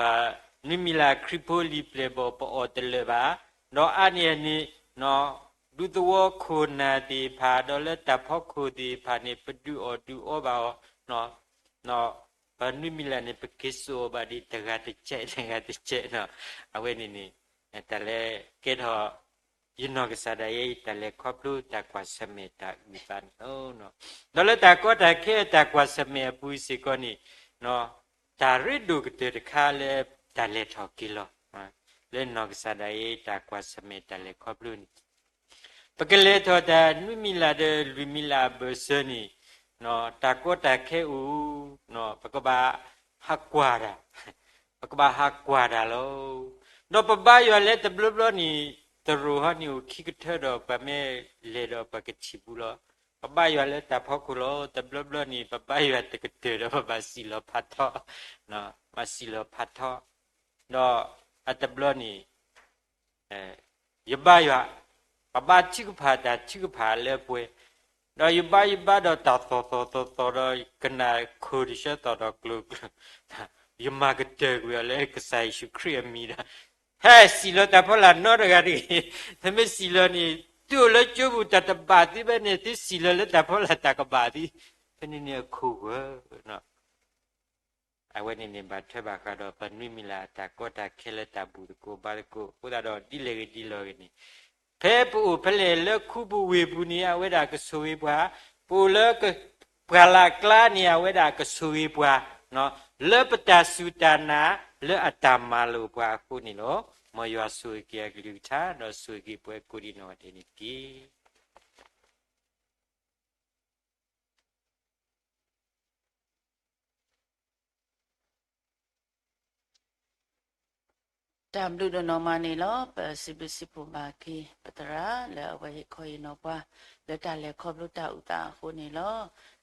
နွံမံၤလၢ်ခရံာ်ဖိလံာ်ပျဲၢ်ဘီၣ် ပအီၣ်တလၢာ်ဘၣ်, ဒီးအါန့ၢ်အန့ၣ်, ဒူသဝီခိၣ်နၢ်သ့ၣ်တဖၣ် ဒီးလၢတၢ်ဖီခိၣ်သ့ၣ်တဖၣ်န့ၣ် ပဒုးအီၣ်ဒုးအီဘၣ်အီၤ, ပနွံမံၤလၢ်န့ၣ် ပက့ၤစိာ်အီၤဘၣ်ဒံး တဂၤတကဲး တဂၤတကဲးနီၤ. အဝဲန့ၣ်န့ၣ် တၢ်လၢကဲထီၣ် ယနီၢ်ကစၢ်ဒၣ်ယဲ တၢ်လဲၤခီဖျိတၢ်ကွၢ်ဆၢၣ်မဲာ်တၢ်အုၣ်သးန့ၣ်လီၤ. ဒီးလၢတၢ်ကီတၢ်ခဲတၢ်ကွၢ်ဆၢၣ်မဲာ်အပူၤစ့ၢ်ကီးန့ၣ် တၢ်ရ့ဒိၣ်ကတၢၢ်တခါလၢတၢ်လဲၤထီၣ်က့ၤလီၤ လၢနီၢ်ကစၢ်ဒၣ်ယဲ တၢ်ကွၢ်ဆၢၣ်မဲာ်တၢ်လဲၤခီဖျိန့ၣ် ပကလဲၤထီၣ်တၢ်နွံမံၤလၢ်ဒီးလွံၢ်မံၤလၢ်အဘၢၣ်စၢၤန့ၣ် တၢ်ကီတၢ်ခဲအိၣ် ပကဘၣ်ဟးကွၢ်တၢ်, ပကဘၣ်ဟးကွၢ်တၢ်လီၤ. ဒီးပဘါယွၤလၢတဘျီဘျီန့ၣ် တရူးဟီန့ၣ်အိၣ်ခံကထၢဒီး ပမ့ၢ်လဲၤဒီးပကထံၣ်ပူၤလီၤ. ပဘါယွၤလၢတၢ်ဖီခိၣ်လီၤ. တဘျီဘျီန့ၣ် ပဘါယွၤတကတၢၢ်ဒီး ပဘၣ်စံၣ်လီၤဖးထီ, ဘၣ်စံၣ်လီၤဖးထီ, ဒီးအတဘျီန့ၣ် ယဘါယွၤ, ပဘါထုကဖၣ်တၢ်ထုကဖၣ်လၢပှဲၤ, ဒီးယဘါယဘါဒီးတၢ်သီၣ်သီၣ်သီၣ်သီၣ်ဒီး ကနၣ်ခိၣ်တဆၢသီၣ်ဒီးကျိၤကျိၤ, ယမၤကတၢၢ်ကွံာ်အီၤလၢကစၢ်ယ့ၣ်ၡူးခရံာ်အမံၤဒီး, ဟဲစံၣ်လီၤတၢ်ဖီလာ်နီတဂၤတဂ့ၤ. သုမ့ၢ်စံၣ်လီၤန့ၣ် သုအိၣ်လၢကၠိပူၤတၢ်တဘၣ်သုဘၣ်န့ၣ် သုစံၣ်လီၤလၢတၢ်ဖီလာ်တၢ်ကဘၣ်သု, ဖဲန့ၣ်န့ၣ်အခိၣ်ဂၢၢ် အဝဲန့ၣ်န့ၣ် ဘၣ်ထွဲဘၣ်ဃးဒီးပနွံမံၤလၢ်အတၢ်ကီတၢ်ခဲလၢတၢ်ဘူၣ်သကိးဘါသကိး အဃိသတးဒီးဒ်လဲၣ်ဂ့ၤဒ်လဲၣ်ဂ့ၤန့ၣ်, ဖဲပအိၣ်ဖဲလဲၣ်လၢခူပူၤဝ့ၢ်ပူၤန့ၣ် အဝဲဒၣ်ကဆိၣ်ဂ့ၤပှၤ, ပအိၣ်လၢ ပှၢ်လၢ်ကျါန့ၣ် အဝဲဒၣ်ကဆိၣ်ဂ့ၤပှၤ, လၢပတၢ်စူၢ်တၢ်နာ် လၢအတၢ်မၤလိာ်ပှၤအဃိန့ၣ်လီၤ. မ်ယွၤဆိၣ်ဂ့ၤက့ၤအကလုၢ်ကထါ ဒီးဆိၣ်ဂ့ၤက့ၤပှၤကိးဒံးနီၢ်ဂၤဒဲးန့ၣ်တက့ၢ်. တၢ်ဘျုးဒိၣ်နီၢ်မးန့ၣ်လီၤ. ပစံးဘျုးစံးဖှိၣ်ဘၣ်က့ၤ ပသရၣ်လၢအဝဲဟ့ၣ်ခီဟ့ၣ်နီၤပှၤ လၢတၢ်လဲၤခီဖျိတၢ်အုၣ်သးအဃိန့ၣ်လီၤ.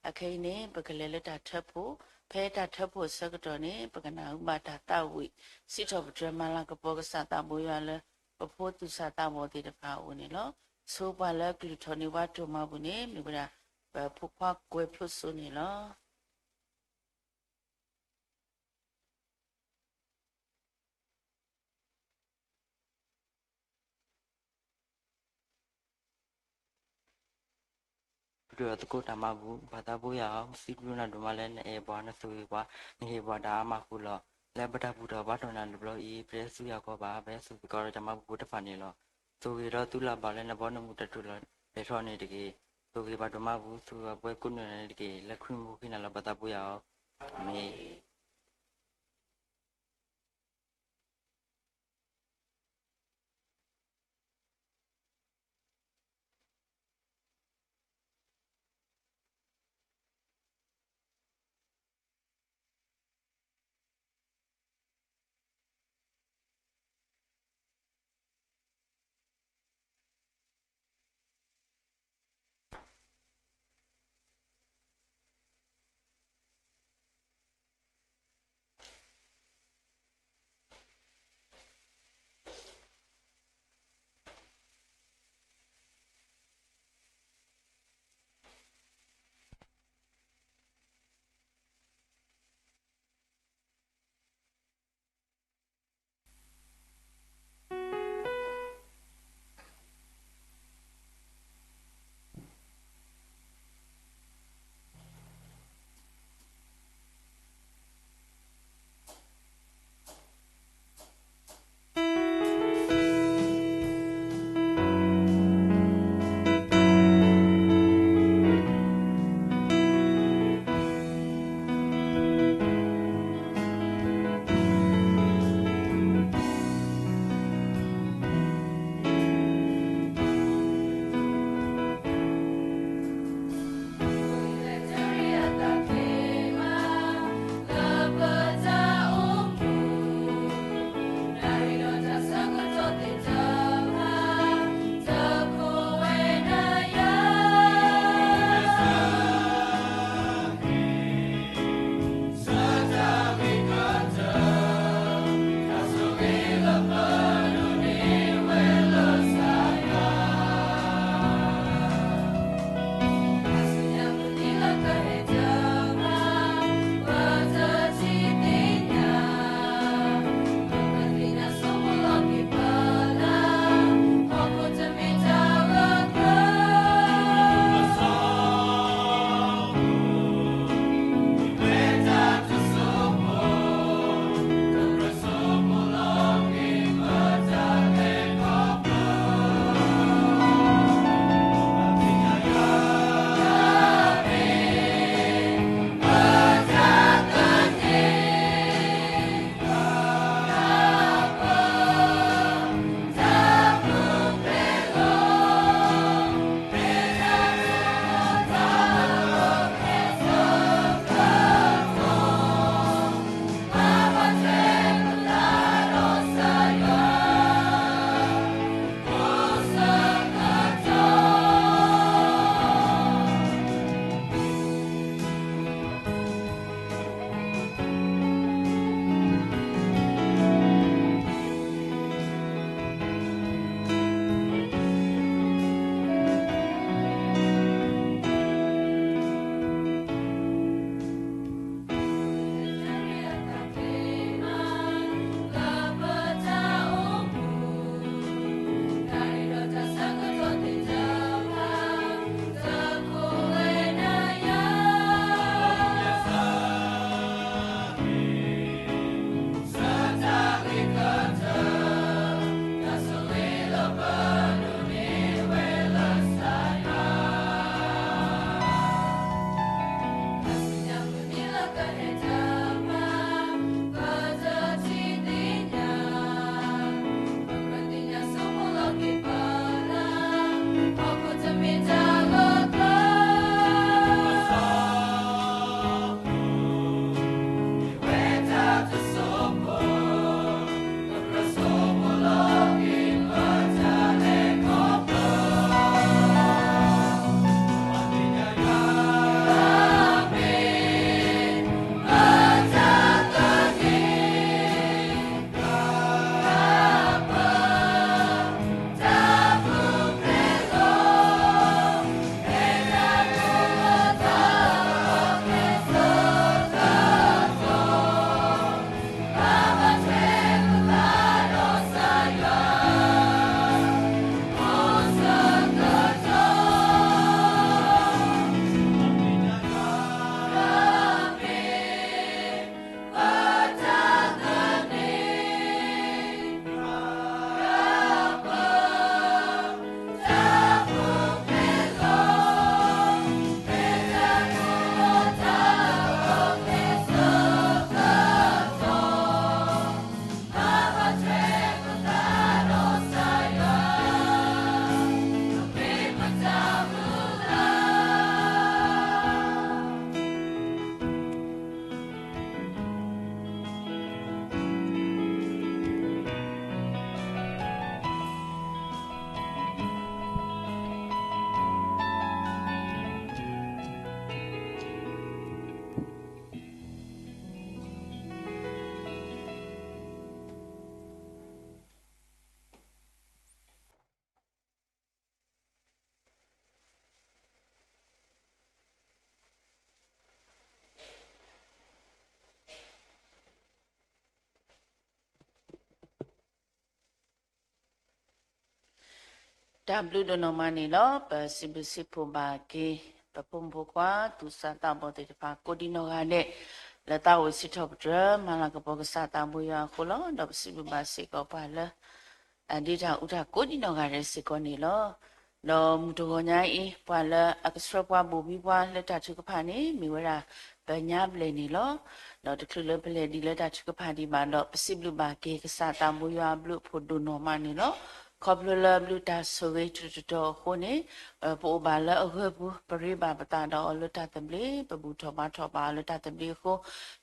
အခဲအံၤန့ၣ် ပကလဲၤလၢတၢ်ထၢဖှိၣ်, ဖဲတၢ်ထၢဖှိၣ်အဆၢကတီၢ်န့ၣ် ပကနၢ်ဟူဘၣ်တၢ်သးဝံၣ် စံးထီၣ်ပတြၢၤမၤလၤကပီၤကစၢ်သးဘိယွၤလၢ ပဖိသူၣ်စၢ်သးဘီၣ်သ့ၣ်တဖၣ်အအိၣ်န့ၣ်လီၤ. ဆိပှၤလၢကလုၢ်ထီၣ်န့ၢ်ပှၤတိၢ်မၤပူၤန့ၣ် မ့ၢ်ဝဲဒၣ် ပဖိခွါကွဲၤဖျိစိန့ၣ်လီၤ. ပဒိၣ်ဒီးသကိးတၢ်မၤဘူၣ် ပၢ်သးဘိယွၤဧၢ, ပစံးဘျုးနၤဒိၣ်မးလၢနအဲၣ်ပှၤ နဆိၣ်ဂ့ၤပှၤ နဟ့ၣ်ပှၤတၢ်အါမးဃုာ်လီၤ. လၢပတၢ်ဘူၣ်ထီၣ်ဘါထီၣ်နၤတဘျီအံၤ ပတအဲၣ်ဆူယၤကီးဘၣ်, ပအဲၣ်ဆူပကီၢ်ဒီးတၢ်မၤဘူၣ်ဖိတဖၣ်န့ၣ်လီၤ. ဆိၣ်ဂ့ၤဒီးသုလၢအဘၣ်လၢနဘီနမုၢ်တၢ်ထူၣ်လီၤလဲၤထီၣ်န့ၣ်တက့ၢ်. ဆိၣ်ဂ့ၤပှၤဒိၣ်မးဘူၣ် ဆိၣ်ဂ့ၤပှၤကိးနွံန့ၣ်တက့ၢ်. လၢခရံာ်မူခရံာ်နၤလၢပၢ်သးဘိယွၤဧၢ, အၤမ့ၣ်. တၢ်ဘျုးဒိၣ်နီၢ်မးန့ၣ်လီၤ. ပစံးဘျုးစံးဖှိၣ်ဘၣ်က့ၤ ပဖိမုၣ်ဖိခွါ သူၣ်စၢ်သးဘီၣ်သ့ၣ်တဖၣ် ကိးဒံနီၢ်ဂၤဒဲး လၢသးအိၣ်စံးထီၣ်ပတြၢၤ မၤလၤကပီၤကစၢ်သးဘိယွၤအဃိလီၤ. ဒီးပစံးဘျုးဘၣ်စ့ၢ်ကီးပှၤလၢ အဒ့တၢ်အူတၢ်ကိးဒံနီၢ်ဂၤဒဲးစ့ၢ်ကီးန့ၣ်လီၤ. ဒီးမုၢ်တဂီၤညါအံၤ ပှၤလၢအကဆှၢပှၤဘိၣ်ဘံပှၤလၢတၢ်ထုကဖၣ်န့ၣ် မ့ၢ်ဝဲဒၣ် ပညါဘျဲၣ်န့ၣ်လီၤ. ဒီးတချုးလၢပလဲၤဒံးလၢတၢ်ထုကဖၣ်ဒံးဘၣ်ဒီး ပစံးဘျုးဘၣ်က့ၤကစၢ်သးဘိယွၤအဘျုးအဖှိၣ်ဒိၣ်နီၢ်မးန့ၣ်လီၤ. ခီဖျိလၢအဘျုးတၢ်ဆိၣ်ဂ့ၤတတီၤတီၤအဃိန့ၣ် ပအိၣ်ဘၣ်လၢအဂၢၢ်ပူၤ ပရ့ဘၣ်ပသးဒီးအီၤလၢတၢ်သဘျ့ ပဘူၣ်ထီၣ်ဘါထီၣ်ဘၣ်အီၤလၢတၢ်သဘျ့အဃိ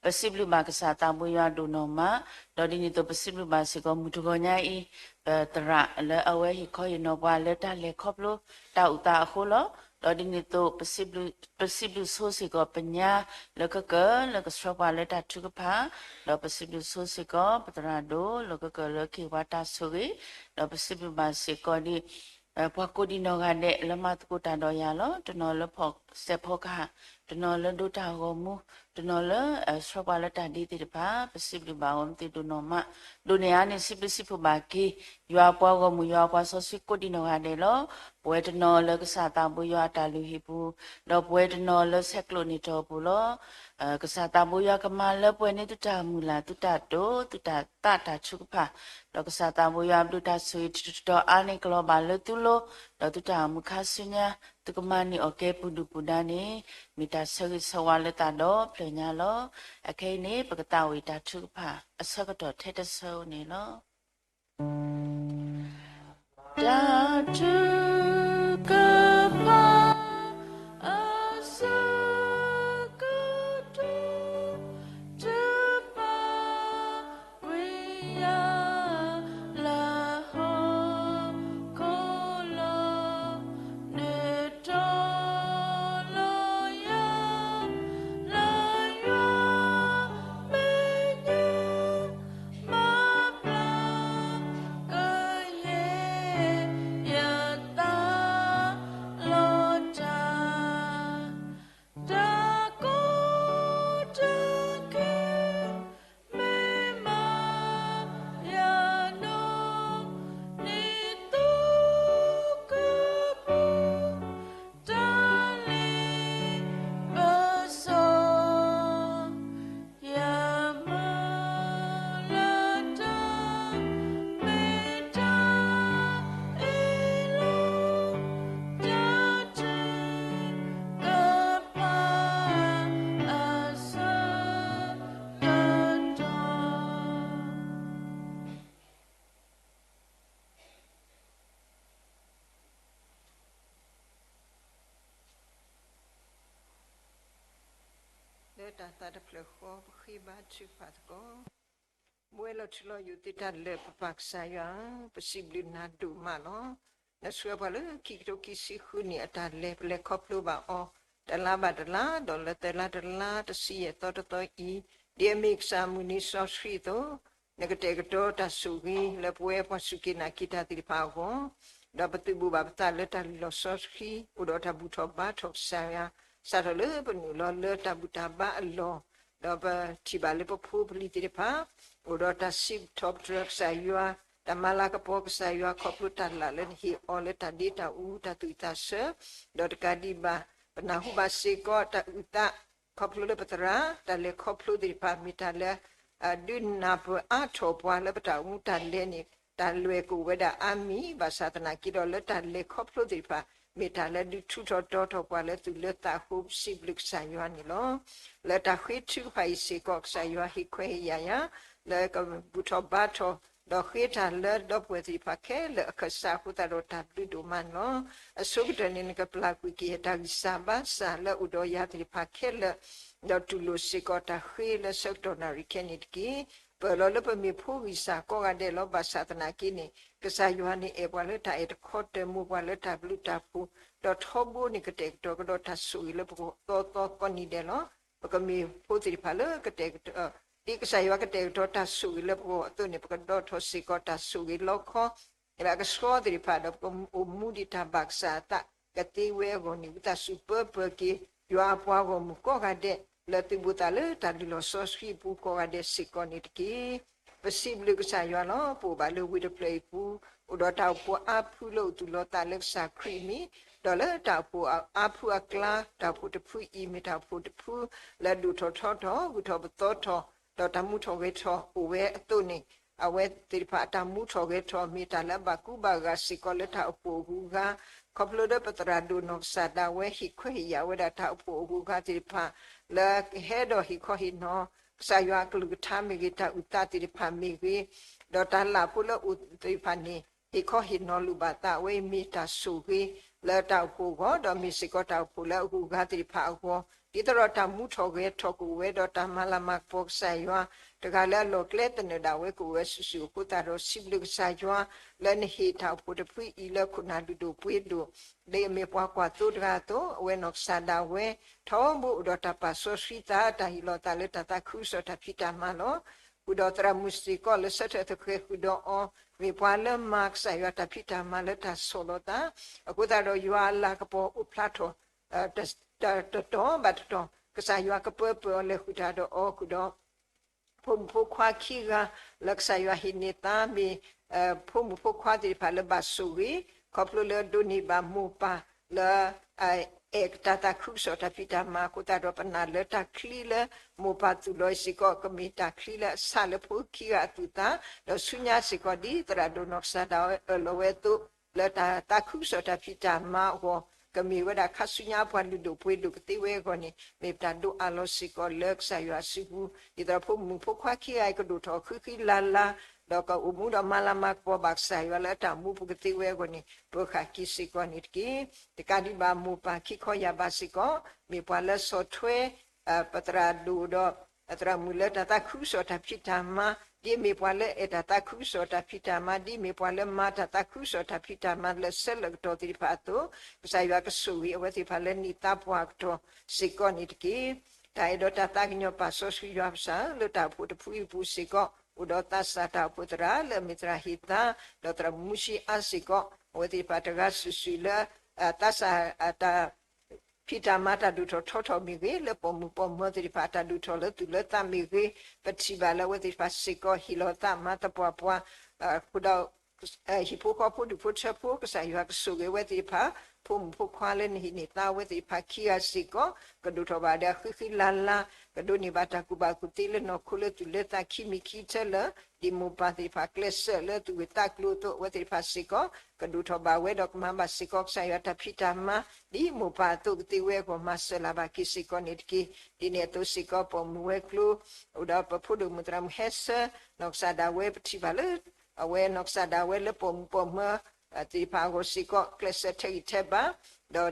ပစံးဘျုးဘၣ်ကစၢ်သးဘိယွၤဒိၣ်နီၢ်မး. ဒီးဒ်န့ၣ်အသိးပစံးဘျုးဘၣ်စ့ၢ်ကီးမုၢ်တဂီၤညါအံၤ ပသရၣ်လၢအဝဲဟ့ၣ်ခီဟ့ၣ်နီၤပှၤလၢတၢ်လဲၤခီဖျိတၢ်အိၣ်သးအဃိလီၤ. ဒီးဒ်န့ၣ်အသိး ပစံးဘျုးဆိစ့ၢ်ကီးပညါလၢကကၢၢ်လၢကဆှၢပှၤလၢတၢ်ထုကဖၣ်, ဒီးပစံးဘျုးဆိစ့ၢ်ကီးပသရၣ်ဒိၣ်လၢကကၢၢ်လၢကဟ့ၣ်ပှၤတၢ်ဆိၣ်ဂ့ၤ, ဒီးပစံးဘျုးဘၣ်စ့ၢ်ကီးဒ် ပှၤကိးဒံနီၢ်ဂၤဒဲးလၢမၤသကိးတၢ်ဒီးယၤလီၤ. တနီၤလၢဖီၣ်စဲးဖီကဟၣ်, တနီၤလၢဒိတၢ်ဂီၤမူ, တနီၤလၢ ဆှၢပှၤလၢတၢ်ဒ့သ့ၣ်တဖၣ် ပစံးဘျုးဘၣ်အီၤမ့ၢ်သ့ဒိၣ်နီၢ်မး. ဒိးန့ၢ်အါန့ၣ် စံးဘျုးစံးဖှိၣ်ဘၣ်က့ၤ ယွၤအပှၤဂီၢ်မုၢ် ယွၤအပှၤစီဆှံကိးဒံနီၢ်ဂၤဒဲးလီၤ. ပဝဲတနီၤလၢကစၢ်သးဘိယွၤအတၢ်လုၢ်ဟံၣ်ပူၤ, ဒီးပဝဲတနီၤလၢဆဲးကျိးနံၣ်တီၢ်ပူၤလီၤ. ကစၢ်သးဘိယွၤကမၤလၢပှဲၤန့ၢ်သုတၢ်မုၢ်လၢ် သုတၢ်တိာ် သုတၢ်သးတၢ်ထုကဖၣ်, ဒီးကစၢ်သးဘိယွၤအဘျုးတၢ်ဆိၣ်ဂ့ၤတတီၤအါန့ၢ်ကလီၤဘၣ်လၢသုလိၤ, ဒီးသုတၢ်အိၣ်မူခါဆူညါ သုကမၤန့ၢ်အီၤကဲပူၤဒုၣ်ပူၤဒါန့ၣ် မ့ၢ်တၢ်ဆၢဂ့ၤဆၢဝါလၢသးဒီဖျၢၣ်ညါလီၤ. အခဲအံၤန့ၣ် ပကသးဝံၣ်တၢ်ထုကဖၣ်အဆၢကတီၢ်ထဲတဆၢဧိၤန့ၣ်လီၤ. တၢ်ထုကဖၣ် အဆၢကတီၢ် တၢ်ဘၣ်ကွံာ်ယၤ လၢဟီၣ်ခိၣ်လီၤ, နတီၤလီၤယၤ လၢယွၤမဲာ်ညါ မၤဘျါကယဲၢ်ယသးလီၤတၢ်, တၢ်ကီတၢ်ခဲ မ့ၢ်မၤယၤနီၢ် နံၤသီကပူၤ တၢ်လ့ပစီ ယမၤလၢတၢ်မ့ၢ်တၢ်အ့ၣ်လိာ် တၢ်ထုကဖၣ်အဆၢကတီၢ် လၢတၢ်သးတဖျၢၣ်ဃီ ပဃ့ဘါထုကဖၣ်သကိး. မူဝဲလီၤထူလီၤယိာ်သ့တၢ်လၢာ် ပပၢ်ကစၢ်ယွၤဧၢ, ပစံးဘျုးနၤဒိၣ်မးလီၤ. နဆှၢပှၤလၢခံကထိခံဆံဃုနံၣ်အတၢ်လဲၤ ပလဲၤခီဖျိဘၣ်အီၤ တလါဘၣ်တလါ ဒီးလၢသၢလါတလါ တဆံယဲၢ်သီတသီအံၤ, ဒ်အမ့ၢ်ကစၢ်အမုၢ်နံၤစီဆှံအသိး နကတဲာ်ကတီၤတၢ်ဆိၣ်ဂ့ၤ လၢပဝဲပှၤစူၢ်က့ၤနာ်က့ၤတၢ်သ့ၣ်တဖၣ်အဂီၢ်, ဒီးပသုးဘူးဘၣ်ပသးလၢတၢ်လုၢ်လီၢ်စီဆှံ အိၣ်ဒီးတၢ်ဘူၣ်ထီၣ်ဘါထီၣ်ကစၢ်ယွၤ, စးထီၣ်လၢပနုာ်လီၤလၢတၢ်ဘူၣ်တၢ်ဘါအလီၢ်, ဒီးပထံၣ်ဘၣ်လၢပဖိပလံၤသ့ၣ်တဖၣ် အိၣ်ဒီးတၢ်စံးထီၣ်ပတြၢၤကစၢ်ယွၤ, တၢ်မၤလၤကပီၤကစၢ်ယွၤ ခီဖျိတၢ်လၢ်လၢနဟ့ၣ်အီၤလၢတၢ်ဒ့တၢ်အူတၢ်သူၣ်အုးသးဆၢ, ဒီးတကးဒံးဘၣ် ပနၢ်ဟူဘၣ်စ့ၢ်ကီးတၢ်အုၣ်သး ခီဖျိလၢပသရၣ် တၢ်လဲၤခီဖျိသ့ၣ်တဖၣ် မ့ၢ်တၢ်လၢ ဒုးနၢ်ပၢၢ်အါထီၣ်ပှၤလၢပတၢ်အိၣ်မူတၢ်လဲၤန့ၣ် တၢ်လွဲၢ်ကအိၣ်ဝဲဒၣ်အါမံၤ ဘၣ်ဆၣ်သနာ်က့ဒီးလၢတၢ်လဲၤခီဖျိသ့ၣ်တဖၣ် မ့ၢ်တၢ်လၢဒုးထူးထီၣ်တီၤထီၣ်ပှၤလၢသူၣ်လၢသးအဃိ ပစံးဘျုးကစၢ်ယွၤန့ၣ်လီၤ. လၢတၢ်ဃ့ထုကဖၣ်အံၤစ့ၢ်ကီး ကစၢ်ယွၤဟ့ၣ်ခွဲးဟ့ၣ်ယာ်ယၤ လၢကဘူၣ်ထီၣ်ဘါထီၣ် ဒီးဃ့တၢ်လၢဒီပုၢ်ဝဲၢ်သ့ၣ်တဖၣ်ခဲလၢာ်အခၢၣ်စးအဃိသတးဒီးတၢ်ဘျုးဒိၣ်မးန့ၣ်လီၤ. အဆိကတၢၢ်န့ၣ် နကပျၢ်ကွံာ်က့ၤတၢ်ဂံၢ်စၢ်ဘါစၢ်လၢအိၣ်ဒီးယၤသ့ၣ်တဖၣ်ခဲလၢာ် ဒီးတူၢ်လိာ်စ့ၢ်ကီးတၢ်ဃ့လၢဆၢကတီၢ်နၣ်ရံၣ်ခဲအံၤန့ၣ်တက့ၢ်. ပၢၢ်လီၤလၢပမ့ၢ်ဖိဂံၢ်စၢ်ကိးဂၤဒဲးလီၤ. ဘၣ်ဆၣ်သနာ်က့န့ၣ် ကစၢ်ယွၤန့ၣ်အဲၣ်ပှၤလၢတၢ်အဲၣ်တခီတၢၢ် မိၢ်ပှၤလၢတၢ်ဘျုးတၢ်ဖှိၣ် ဒီးထီဘိန့ၣ်ကတဲာ်ကတီၤကဒီးတၢ်ဆိၣ်ဂ့ၤလၢပဂီၢ်သီသီသီနံၤဒဲးလီၤ. ပကမ့ၢ်ဖိသ့ၣ်တဖၣ်လၢကတဲာ်ကတီၤ ဒ်ကစၢ်ယွၤကတဲာ်ကတီၤတၢ်ဆိၣ်ဂ့ၤလၢပဂီၢ်အသိးန့ၣ် ပကဒီးထီၣ်စ့ၢ်ကီးတၢ်ဆိၣ်ဂ့ၤလီခီ လၢအကဆှီသ့ၣ်တဖၣ်ဒီး ပကအိၣ်မူဒံးတၢ်ဘၣ်ကစၢ်အသးကသ့ဝဲအဂီၢ်န့ၣ် ဝံသးစူၤပၢပၢၤက့ၤ ယွၤအပှၤဂီၢ်မုၢ်ကိးဂၤဒဲး လၢသုးဘူးသးလၢတၢ်လုၢ်လီၢ်စီဆှံအပူၤကိးဂၤဒဲးစ့ၢ်ကီးန့ၣ်တက့ၢ်. ပစံးဘျုးကစၢ်ယွၤလီၤ. ပအိၣ်ဘၣ်လၢဝ့ၢ်တဖျၢၣ်အံၤပူၤ အိၣ်ဒီးတၢ်အိၣ်ဖှိၣ်အါဖုလၢအိၣ်သူၣ်လီၤသးလၢကစၢ်ခရံာ်အမံၤ, ဒီးလၢတၢ်အိၣ်ဖှိၣ်အါဖုအကျါ တၢ်အိၣ်ဖှိၣ်တဖုအံၤ မ့ၢ်တၢ်အိၣ်ဖှိၣ်တဖုလၢဒိၣ်ထီၣ်ထီထီၣ် ဂုၤထီၣ်ပသီထီၣ် ဒီးတၢ်မူထီၣ်ဂဲၤထီၣ်အိၣ်ဝဲအသိးန့ၣ်, အဝဲသ့ၣ်တဖၣ်အတၢ်မူထီၣ်ဂဲၤထီၣ် မ့ၢ်တၢ်လၢအဘၣ်ကူဘၣ်ဂာ်စ့ၢ်ကီးလၢတၢ်အိၣ်ဖှိၣ်အဂုၤအဂၤ, ခီဖျိလၢပသရၣ်ဒိၣ်နီၢ်ကစၢ်ဒၣ်ဝဲ ဟ့ၣ်ခွဲးဟ့ၣ်ယာ်ဝဲဒၣ်တၢ်အိၣ်ဖှိၣ်အဂုၤအဂၤသ့ၣ်တဖၣ် လၢကဟဲဒီးဟ့ၣ်ခီဟ့ၣ်နီၤ ကစၢ်ယွၤအကလုၢ်ကထါမ့ၢ်ဂ့ၤ, တၢ်အုၣ်သးသ့ၣ်တဖၣ်မ့ၢ်ဂ့ၤ, ဒီးတၢ်လၢ်ဖိလၢအိၣ်သ့ၣ်တဖၣ်န့ၣ် ဟ့ၣ်ခီဟ့ၣ်နီၤလိာ်ဘၣ်သးဝဲအံၤ မ့ၢ်တၢ်ဆိၣ်ဂ့ၤလၢတၢ်အိၣ်ဖှိၣ်အဂီၢ် ဒီးမ့ၢ်စ့ၢ်ကီးတၢ်အိၣ်ဖှိၣ်လၢအဂုၤအဂၤသ့ၣ်တဖၣ်အဂီၢ်, ဒ်သိးဒီးတၢ်မူထီၣ်ဂဲၤထီၣ်ကအိၣ်ဝဲဒီးတၢ်မၤလၤမၤကပီၤကစၢ်ယွၤ, တဂၤလၢအလီၢ်ကျဲသနၢၣ်ဒၣ်ဝဲကအိၣ်ဝဲစုာ်စုာ်အဃိသတးဒီး စံးဘျုးကစၢ်ယွၤ လၢနဟ့ၣ်တၢ်အိၣ်ဖှိၣ်တဖုအံၤလၢခိၣ်နၢ်လုၢ်ဒိၣ်ပှ့ၤဒိၣ် ဒ်အမ့ၢ်ပှၤကွၢ်သိတဂၤအသိး, အဝဲနီၢ်ကစၢ်ဒၣ်ဝဲ ထီဘိအိၣ်ဒီးတၢ်ပာ်စီဆှံသး တၢ်ဟ့ၣ်လီၤသးလၢတၢ်သးခုကစီၣ်တၢ်ဖံးတၢ်မၤလီၤ. ဃုာ်ဒီးသရၣ်မုၣ်စ့ၢ်ကီးလၢဆၢထၢၣ်သဃဲၤဃုာ်ဒီးအီၤ, မ့ၢ်ပှၤလၢမၤကစၢ်ယွၤတၢ်ဖံးတၢ်မၤလၢတၢ်ဆီၣ်လီၤသး, အဃိသတးဒီးယွၤအလၤကပီၤအိၣ်ဖျါထီၣ် တတီၤဘၣ်တတီၤ, ကစၢ်ယွၤကပၢပၢၢ်အီၤလဲၤဃုာ်တၢ်ဒီးအီၤ, ဃုာ်ဒီး ဖိမုၣ်ဖိခွါခံဂၤ လၢကစၢ်ယွၤဟ့ၣ်န့ၢ်သးမ့ၢ် ဖိမုၣ်ဖိခွါသ့ၣ်တဖၣ်လၢဘၣ်ဆိၣ်ဂ့ၤ, ခီဖျိလၢဒိးန့ၢ်ဘၣ်မိၢ်ပၢ်လၢ အဲၣ်တၢ်သးခုကစီၣ်တၢ်ဖံးတၢ်မၤအဃိသတးဒီး ပနာ်လၢတၢ်ချံလၢမိၢ်ပၢ်သူၣ်လီၤအံၤစ့ၢ်ကီး ကမ့ၢ်တၢ်ချံလၢအဆးလၢဖိခံဂၤအသူၣ်အသး, ဒီးဆူညါစ့ၢ်ကီးဒ်သရၣ်ဒိၣ်နီၢ်ကစၢ်ဒၣ်ဝဲအၢၣ်လီၤဝဲအသိး လၢတၢ်သးခုကစီၣ်တၢ်ဖံးတၢ်မၤအဂီၢ် ကမ့ၢ်ဝဲဒၣ်ခါဆူညါပှၤလုၢ်ဒိၣ်ပှ့ၤဒိၣ်ကသ့ဝဲအဂီၢ်န့ၣ် မ့ၢ်ပတၢ်ဒိးအးလီၤစ့ၢ်ကီးလၢကစၢ်ယွၤအစုပူၤ, ဒ်သိးဒီးဖိမုၣ်ဖိခွါခံဂၤအံၤ ကဒိၣ်ထီၣ်ဃံဃံလၤလၤ, ဒီးကအိၣ်မူဒီးမၤလၤမၤကပီၤဘၣ်ကစၢ်ယွၤလၢအတၢ်မူပူၤကသ့ဝဲအဂီၢ်န့ၣ် ပၢၤဃာ်က့ၤစ့ၢ်ကီးန့ၣ်တက့ၢ်. တကးဒံးဘၣ်မိၢ်ပၢ်ခံခီယၢ်ဘးစ့ၢ်ကီး မ့ၢ်ပှၤလၢဆီၣ်ထွဲ ပသရၣ်ဒိၣ်ဒီး သရၣ်မုၣ်လၢတၢ်သးခုကစီၣ်တၢ်ဖံးတၢ်မၤ, ဒ်အမ့ၢ်ပှၤလၢအဲၣ်တၢ်သးခုကစီၣ်တၢ်ဖံးတၢ်မၤ, ဒ်အမ့ၢ်ပှၤလၢမၤတၢ်သးခုကစီၣ်တၢ်ဖံးတၢ်မၤလၢာ်ဆၢလၢာ်ကတီၢ်သ့ၣ်တဖၣ်အသိး, ကစၢ်ယွၤကဆိၣ်ဂ့ၤအဝဲသ့ၣ်တဖၣ်လၢနံၣ်သါပှၢ်ကတီၢ်စ့ၢ်ကီးန့ၣ်တက့ၢ်. တၢ်အဲၣ်ဒိးတၢ်သးကညီၤပာ်စီဆှံယွၤပစၢ်ဧၢ, လၢတၢ်အိၣ်ဖှိၣ်တဖုအံၤအပူၤစ့ၢ်ကီး အိၣ်ဒီးသးစၢ်တၢ်အိၣ်ဖှိၣ်သရၣ်လၢအမ့ၢ်သရၣ်ဟ့ၣ်သါ, ဒီးသရၣ်မူဆံအါစ့ၢ်ကီး, အဝဲသ့ၣ်တဖၣ်တဂၤစုာ်စုာ်လၢ သးစၢ်တၢ် ဖံးတၢ်မၤတၢ်ဒိၣ်ထီၣ်ထီထီၣ်မ့ၢ်ဂ့ၤ, လၢပိာ်မုၣ်ပိာ်မၢၤသ့ၣ်တဖၣ်အတၢ်ဒိၣ်ထီၣ်လၢသူၣ်လၢသးမ့ၢ်ဂ့ၤ, ပထံၣ်ဘၣ်လၢအဝဲသ့ၣ်တဖၣ်စ့ၢ်ကီးဟ့ၣ်လီၤသးမၤသပှၢ်ပှၢ်, ဃုာ်ဒီး ဟံၣ်ဖိဃီဖိဒူၣ်ဖိထၢဖိ ကစၢ်ယွၤကဆိၣ်ဂ့ၤအဝဲသ့ၣ်တဖၣ်, ဖိမုၣ်ဖိခွါလၢနဟ့ၣ်န့ၢ်သါအဝဲသ့ၣ်တဖၣ်ခံဂၤစ့ၢ်ကီး ကဒိၣ်ထီၣ်ဘၣ်ဒီးအဃံဃံလၤလၤ, ကဒိးန့ၢ်ဘၣ်တၢ်ကူၣ်ဘၣ်ကူၣ်သ့လၢနီၢ်ခိလၢသူၣ်လၢသးခံမံၤခံဆၢလၢ ဒ်မိၢ်ပၢ်သ့ၣ်တဖၣ်ကျဲးစၢးလၢသူၣ်ဂ့ၢ်သးကျိၤအသိး အဝဲသ့ၣ်တဖၣ်စ့ၢ်ကီး ကဒိၣ်ထီၣ်ဘၣ်ဝဲဒီးကမၤဘၣ်စ့ၢ်ကီးကစၢ်ယွၤတၢ်ဖံးတၢ်မၤ ဒ်မိၢ်ပၢ်အသိးကသ့ဝဲအဂီၢ် မၤစၢၤလၢ်ဘၣ်က့ၤစ့ၢ်ကီးန့ၣ်တက့ၢ်. ဒ်န့ၣ်အသိးစ့ၢ်ကီးပိာ်မုၣ်ဝဲၤကျိၤ အိၣ်ဒီးပဖိဒိၣ်မုၣ်သရၣ်မုၣ်ဟဲဆၢ နီၢ်ကစၢ်ဒၣ်ဝဲပထံၣ်ဘၣ်လၢ အဝဲနီၢ်ကစၢ်ဒၣ်ဝဲလၢပိာ်မုၣ်ပိာ်မၢၤ သ့ၣ်တဖၣ်အဂီၢ်စ့ၢ်ကီး ကျဲးစၢးထဲးဂံၢ်ထဲးဘါ,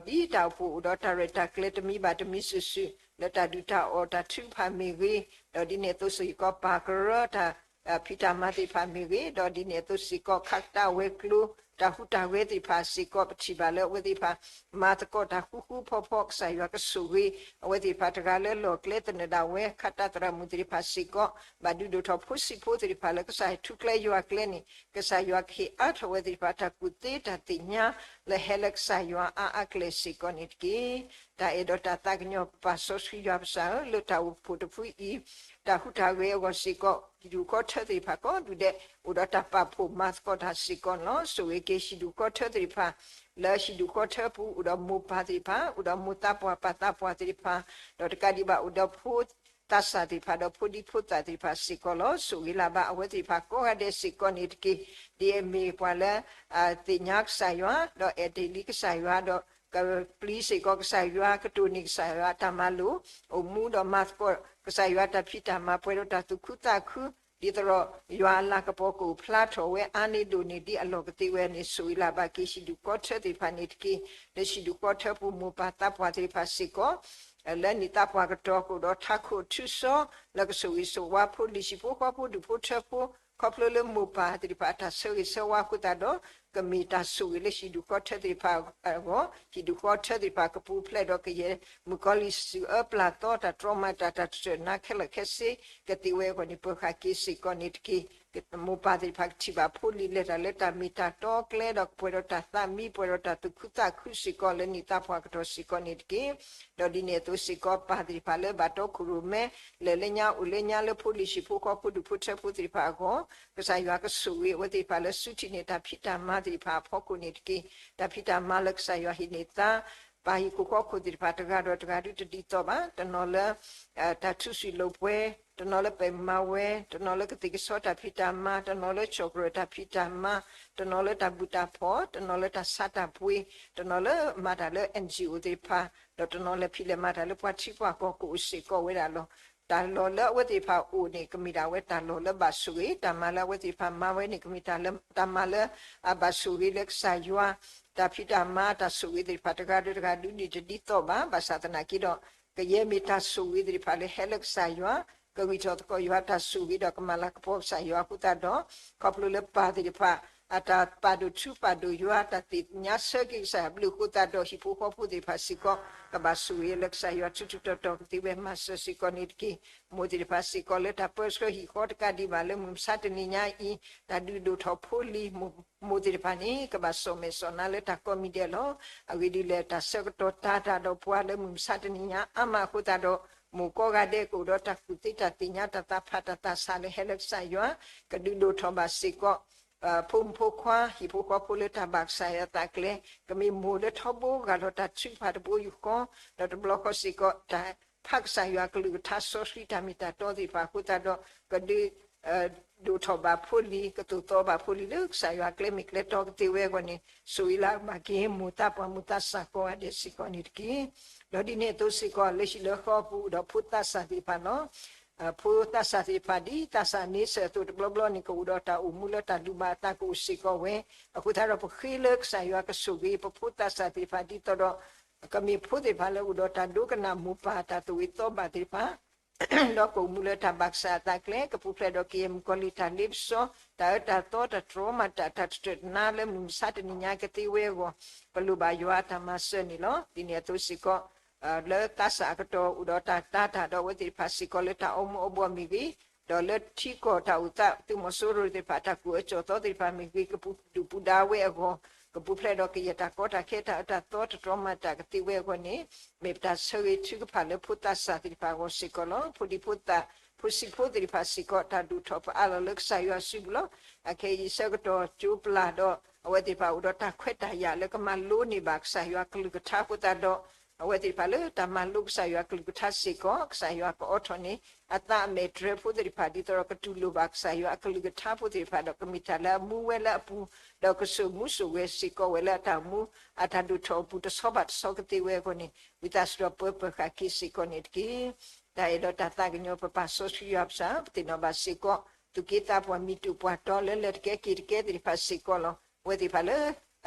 ဒီးဒ်တၢ်အိၣ်ဖှိၣ်အိၣ်ဒီးတၢ်ရဲၣ်တၢ်ကျဲၤတမံၤဘၣ်တမံၤစုာ်စုာ် လၢတၢ်ဒုၣ်တၢ်အီၣ်တၢ်ထုကဖၣ်မ့ၢ်ဂ့ၤ, ဒီးဒ်န့ၣ်အသိးစ့ၢ်ကီးပၢ်ကရၢတၢ်ဖံးတၢ်မၤသ့ၣ်တဖၣ်မ့ၢ်ဂ့ၤ, ဒီးဒ်န့ၣ်အသိးစ့ၢ်ကီး ခးကတၢ်ဝဲၤကျိၤ တၢ်ဟူးတၢ်ဂဲၤသ့ၣ်တဖၣ်စ့ၢ်ကီး ပထံၣ်ဘၣ်လၢအဝဲသ့ၣ်တဖၣ် မၤသကိးတၢ်ဃူဃူဖိးဖိး ကစၢ်ယွၤကဆိၣ်ဂ့ၤ အဝဲသ့ၣ်တဖၣ်တဂၤလၢလီၢ်ကျဲသနၢၣ်ဒၣ်ဝဲ ခးတၢ်သရၣ်မုၣ်သ့ၣ်တဖၣ်စ့ၢ်ကီး ဘၣ်ဒုးဒိၣ်ထီၣ်ဖိဆံးဖိသ့ၣ်တဖၣ်လၢကစၢ်ထူကျဲယွၤကျဲန့ၣ် ကစၢ်ယွၤကဟ့ၣ်အါထီၣ်ဝဲသ့ၣ်တဖၣ်တၢ်ကူၣ်သ့တၢ်သ့ၣ်ညါ လၢဟဲလၢကစၢ်ယွၤအါအါကျဲၤစ့ၢ်ကီးန့ၣ်တက့ၢ်. တၢ်အဲၣ်ဒိးတၢ်သးကညီၤပာ်စီဆှံယွၤပစၢ်ဧၢ, လၢတၢ်အိၣ်ဖှိၣ်တဖုအံၤ တၢ်ဟူးတၢ်ဂဲၤအဂီၢ်စ့ၢ်ကီး ဟံၣ်ဒူၣ်ဃီထၢသ့ၣ်တဖၣ်ကိးဒူၣ်ဒဲး အိၣ်ဒီးတၢ်ပာ်ဖှိၣ်မၤသကိးတၢ်စ့ၢ်ကီးန့ၣ်လီၤ. ဆိၣ်ဂ့ၤက့ၤဟံၣ်ဒူၣ်ဃီထၢသ့ၣ်တဖၣ် လၢဟံၣ်ဒူၣ်ဃီထၢပူၤ အိၣ်ဒီးမိၢ်ပၢ်သ့ၣ်တဖၣ် အိၣ်ဒီးမိၢ်သးပှၢ်ပၢ်သးပှၢ်သ့ၣ်တဖၣ် ဒီးတကးဒံးဘၣ်အိၣ်ဒီးဖိသးစၢ်သ့ၣ်တဖၣ် ဒီးဖိဒံဖိသၣ်သ့ၣ်တဖၣ်စ့ၢ်ကီးလီၤ. ဆိၣ်ဂ့ၤလၢ်ဘၣ်အဝဲသ့ၣ်တဖၣ်ကိးဂၤဒဲးစ့ၢ်ကီးန့ၣ်တက့ၢ်. ဒ်အမ့ၢ်ပှၤလၢ သ့ၣ်ညါကစၢ်ယွၤ ဒီးအဲၣ်တ့ၢ်လံကစၢ်ယွၤ ဒီးကပျံၤစ့ၢ်ကီးကစၢ်ယွၤ ကတိၢ်န့ၢ်ကစၢ်ယွၤအတၢ်မၤလိာ် အိၣ်မူဒီးမၤသကိး ကစၢ်ယွၤတၢ်ဖံးတၢ်မၤပှဲၤဒီးတၢ်သူၣ်ခုသးခု ဒ်သိးဒီးယွၤအလၤကပီၤကအိၣ်ဖျါထီၣ်ဝဲအါန့ၢ်ဒိၣ်န့ၢ်ဒံးအလီၢ်ကသ့ဝဲန့ၣ် ဆိၣ်ဂ့ၤလၢ်ဘၣ်က့ၤဟံၣ်ဒူၣ်ဃီထၢသ့ၣ်တဖၣ်န့ၣ်တက့ၢ်. လၢဟံၣ်ဒူၣ်ဃီထၢပူၤမိၢ်ပၢ်သးပှၢ်သ့ၣ်တဖၣ်စ့ၢ်ကီး လၢနံၣ်သးပှၢ်ကတီၢ်ကအိၣ်ဒီးထးခိၣ်ထုစီ လၢကဆိၣ်ဂ့ၤဆိၣ်ဝါဖိလံၤဟံၣ်ဖိဃီဖိဒူၣ်ဖိထၢဖိ ခီဖျိလၢမိၢ်ပၢ်သ့ၣ်တဖၣ်အတၢ်ဆၢဂ့ၤဆၢဝါအဃိသတးဒီး ကမ့ၢ်တၢ်ဆိၣ်ဂ့ၤလၢဟံၣ်ဒူၣ်ဃီထၢသ့ၣ်တဖၣ်အဂီၢ်, ဟံၣ်ဒူၣ်ဃီထၢသ့ၣ်တဖၣ်ကပူၤဖျဲးဒီးကယဲၢ်မုၣ်ကီၤလံၢ်စုၣ်အၢပျၢ်သီ တၢ်တြီမၤတၢ် တၢ်တြၢၢ်နါခဲလၢာ်ခဲဆ့ကသ့ဝဲအဂီၢ်န့ၣ် ပၢၤဃာ်က့ၤစ့ၢ်ကီးန့ၣ်တက့ၢ်. မိၢ်ပၢ်သ့ၣ်တဖၣ်ကထံၣ်ဘၣ်ဖိလံၤလဲၤတၢ်လၢတၢ်မ့ၢ်တၢ်တီကျဲ ဒီးကပှဲၤဒီးတၢ်သးမံ ပှဲၤဒီးတၢ်သူၣ်ခုသးခုစ့ၢ်ကီးလၢနံၣ်သးပှၢ်ကတီၢ်စ့ၢ်ကီးန့ၣ်တက့ၢ်. ဒီးဒ်န့ၣ်အသိးစ့ၢ်ကီး ပၢ်သ့ၣ်တဖၣ်လၢဘၣ်တီခိၣ်ရိၣ်မဲ လဲၤလၢညါအိၣ်လၢညါလၢဖိလံၤဟံၣ်ဖိဃီဖိဒူၣ်ဖိထၢဖိသ့ၣ်တဖၣ်အဂီၢ်, ကစၢ်ယွၤကဆိၣ်ဂ့ၤအဝဲသ့ၣ်တဖၣ်လၢဆူထံၣ်န့ၢ်တၢ်ဖံးတၢ်မၤသ့ၣ်တဖၣ်အဖီခိၣ်န့ၣ်တက့ၢ်. တၢ်ဖံးတၢ်မၤလၢကစၢ်ယွၤဟ့ၣ်န့ၢ်သါ ပၢ်ဟံၣ်ဖိဃီဖိသ့ၣ်တဖၣ်တဂၤဒီးတဂၤဒုတဒ်သိးဘၣ်, တနီၤလၢ တၢ်ထူးစုလိာ်ပှဲၤ, တနီၤလၢပဲာ်မၤဝဲ, တနီၤလၢကသ့ၣ်ကဆီတၢ်ဖံးတၢ်မၤ, တနီၤလၢကၠီၣ်ကရၢၢ်တၢ်ဖံးတၢ်မၤ, တနီၤလၢတၢ်ဘူၣ်တၢ်ဖီၣ်, တနီၤလၢတၢ်ဆါတၢ်ပှ့ၤ, တနီၤလၢမၤတၢ်လၢ NGO သ့ၣ်တဖၣ်, ဒီးတနီၤလဲၤဖံးလဲၤမၤတၢ်လၢပှၤထံပှၤကီၢ်ကအိၣ်စ့ၢ်ကီးဝဲဒၣ်လီၤ. တၢ်လီၢ်လၢအဝဲသ့ၣ်တဖၣ်အိၣ်န့ၣ် ကမ့ၢ်ဒၣ်ဝဲတၢ်လီၢ်လၢဘၣ်ဆိၣ်ဂ့ၤ, တၢ်မၤလၢအဝဲသ့ၣ်တဖၣ်မၤဝဲန့ၣ် ကမ့ၢ်တၢ်မၤလၢအဘၣ်ဆိၣ်ဂ့ၤလၢကစၢ်ယွၤ, တၢ်ဖံးတၢ်မၤတၢ်ဆိၣ်ဂ့ၤသ့ၣ်တဖၣ်တဂၤဒီးတဂၤဒုန့ၣ်တဒ်သိးဘၣ်, ဘၣ်ဆၣ်သနာ်က့ဒီး ကယဲၢ်မ့ၢ်တၢ်ဆိၣ်ဂ့ၤသ့ၣ်တဖၣ်လၢဟဲလၢကစၢ်ယွၤ, ကဂံၢ်ထီၣ်သကိးယွၤတၢ်ဆိၣ်ဂ့ၤဒီးကမၤလၤကပီၤကစၢ်ယွၤအဃိသတးဒီး, ခီဖျိလၢပၢ်သ့ၣ်တဖၣ် အတၢ်ပာ်ဒိၣ်ထူပာ်ဒိၣ်ယွၤ တၢ်သ့ၣ်ညါဆၢက့ၤကစၢ်ယွၤအဘျုးအဃိသတးဒီး ဟံၣ်ဖိဃီဖိသ့ၣ်တဖၣ်စ့ၢ်ကီး ကဘၣ်ဆိၣ်ဂ့ၤလၢကစၢ်ယွၤထူးထူးတီၤတီၤကသ့ဝဲမၤစၢၤစ့ၢ်ကီးန့ၣ်တက့ၢ်. မိၢ်သ့ၣ်တဖၣ်စ့ၢ်ကီးလၢတၢ်ပၢဆှၢဟံၣ်ဃီတကးဒံးဘၣ်လၢမုၢ်မဆါတနံၤညါအံၤ, တၢ်ဒုးဒိၣ်ထီၣ်ဖိလံၤ မိၢ်သ့ၣ်တဖၣ်န့ၣ် ကဘၣ်စီၣ်မဲာ်စီၣ်နါလၢတၢ်ကိးမံၤဒဲးလီၤ. အဂ့ၢ်ဒ်လဲၣ် တၢ်ဆၢကတီၢ်တၤတၢ်ဒီးပှၤလၢမုၢ်မဆါတနံၤညါအါမးအဃိသတးဒီး, မိၢ်ကိးဂၤဒဲးကအိၣ်ဒီးတၢ်ကူၣ်သ့တၢ်သ့ၣ်ညါတၢ်သးဖးတၢ်သးဆးလၢဟဲလၢကစၢ်ယွၤ, ကဒုးဒိၣ်ထီၣ်ဘၣ်စ့ၢ်ကီး ဖိမုၣ်ဖိခွါ ဟံၣ်ဖိဃီဖိလၢတၢ်ဘၣ်ကစၢ်ယွၤအသးကျဲ, ကမ့ၢ်မိၢ်လၢထီဘိဂၢ်လီၤတၢ်ထုကဖၣ်တဘိယူၢ်ဃီ, ဒီးတဘျီဃီစ့ၢ်ကီး တၢ်ဖးကစၢ်ယွၤကလုၢ်ကထါစီဆှံတၢ်မ့ၢ်တၢ်တီသ့ၣ်တဖၣ်အဃိသတးဒီး, ကဒုး ဒိၣ်ထီၣ်ဘၣ်ဖိလံၤ ကသိၣ်သီဘၣ်ဖိလံၤလၢကစၢ်ယွၤအကျဲမ့ၢ်ကျဲတီကသ့ဝဲအဂီၢ်န့ၣ်, ဆိၣ်ဂ့ၤလၢအကဘၣ်က့ၤမိၢ်သးပှၢ်မိၢ်သးစၢ်ကိးဂၤဒဲးစ့ၢ်ကီးန့ၣ်တက့ၢ်. ဒီးဒ်န့ၣ်အသိးစ့ၢ်ကီး လၢဟံၣ်လၢဃီအပူၤဒီးဖိသးစၢ်သ့ၣ်တဖၣ်လီၤ. ဖိသးစၢ်သ့ၣ်တဖၣ်ဒ်သးစၢ်န့ဆၢၣ်အသိးတဘျီဘျီန့ၣ် ကအိၣ်ဒီးတၢ်အိၣ်မူလၢတၢ်လူၢ်ဘၣ်အသးကအိၣ်စ့ၢ်ကီးဝဲ, အဃိသတးဒီးပဃ့လၢကစၢ်ယွၤကဆိၣ်ဂ့ၤပဖိသးစၢ်သ့ၣ်တဖၣ်ဒ်သိးဒီး ကမ့ၢ်ဖိသ့ၣ်တဖၣ်လၢအိၣ်ဒီးတၢ်ဒိကနၣ်မိၢ်ပၢ်တၢ်သူၣ်ဝံၣ်သီဘၣ်သ့ၣ်တဖၣ် ဒီးကအိၣ်မူလၢတၢ်ဘၣ်ကစၢ်အသးကျဲ, ကပူၤဖျဲးဒီးကယဲၢ်မုၣ်ကီၤလံၢ်တၢ်လ့ပစီ, တၢ်အၢတၢ်သီ, တၢ်တြီမၤတၢ်, တၢ်တတၢၢ်တနါလၢမုၢ်မဆါတနံၤညါကသ့ဝဲအဂီၢ်, ပလိၣ်ဘၣ်ယွၤအတၢ်မၤစၢၤန့ၣ်လီၤ. ဒ်န့ၣ်အသိးစ့ၢ်ကီး လၢသးစၢ်အကတီၢ်အိၣ်ဒီးတၢ်တၤတၢ်ဒီးအဝဲသ့ၣ်တဖၣ်စ့ၢ်ကီးလၢတၢ်အိၣ်မူအဘီအမုၢ်ဂ့ၤ, ဒီးလၢထံကီၢ်တၢ်အိၣ်သး သုးမီၤစိရိၤသ့ၣ်တဖၣ် တၢ်ကူၣ်အၢကူၣ်သီသ့ၣ်တဖၣ်မ့ၢ်ဂ့ၤ ကပူၤဒုၣ်ပူၤဒါဝဲအဂီၢ်, ကပူၤဖျဲးဒီးကယဲၢ်တၢ်ကီတၢ်ခဲ တၢ်အၢတၢ်သီ တတြီမၤတၢ်ကသ့ဝဲအဂီၢ်န့ၣ်, မ့ၢ်ပတၢ်ဆၢဂ့ၤထုကဖၣ်လၢဖိသးစၢ်သ့ၣ်တဖၣ်အဂီၢ်စ့ၢ်ကီးလီၤ. ဖိဒံဖိသၣ် ဖိဆံးဖိသ့ၣ်တဖၣ်စ့ၢ်ကီး တၢ်ဒိၣ်ထီၣ်ပအးလီၤလၢကစၢ်ယွၤအစုပူၤလီၤ. အခဲအံၤဆၢကတီၢ်ကၠိပျၢ်ဒီး အဝဲသ့ၣ်တဖၣ်အိၣ်ဒီးတၢ်ခွဲးတၢ်ယာ်လၢကမၤလိန့ၢ်ဘၣ်ကစၢ်ယွၤကလုၢ်ကထါအဃိသတးဒီး, အဝဲသ့ၣ်တဖၣ်လၢတၢ်မၤလိကစၢ်ယွၤကလုၢ်ကထါစ့ၢ်ကီး ကစၢ်ယွၤကအိးထီၣ်န့ၢ် အသးအမဲာ်တြဲၤဖိသ့ၣ်တဖၣ် ဒ်သိးဒီးကတူၢ်လိာ်ဘၣ်ကစၢ်ယွၤအကလုၢ်ကထါဖိသ့ၣ်တဖၣ်ဒီး ကမ့ၢ်တၢ်လၢအမူဝဲလၢအပူၤ, ဒီးကစိာ်မူစိာ်ဂဲၤစ့ၢ်ကီးဝဲလၢအတၢ်အိၣ်မူ အတၢ်ဒိၣ်ထီၣ်အပူၤ တဆီဘၣ်တဆီကသ့ဝဲအဂီၢ်န့ၣ်, ဝံသးစူၤဒီးပၢပၢၤဃာ်က့ၤစ့ၢ်ကီးန့ၣ်တက့ၢ်. တၢ်အဲၣ်ဒီးတၢ်သးကညီၤပပၢ်စီဆှံယွၤပၢ်, ပသ့ၣ်နီၣ်ဘၣ်စ့ၢ်ကီး သူၣ်က့သးပှၢ်မံၤတူာ်ပှၢ်တီၤလၢလၢတကဲက့ၤတကဲသ့ၣ်တဖၣ်စ့ၢ်ကီးလီၤ. အဝဲသ့ၣ်တဖၣ်လၢ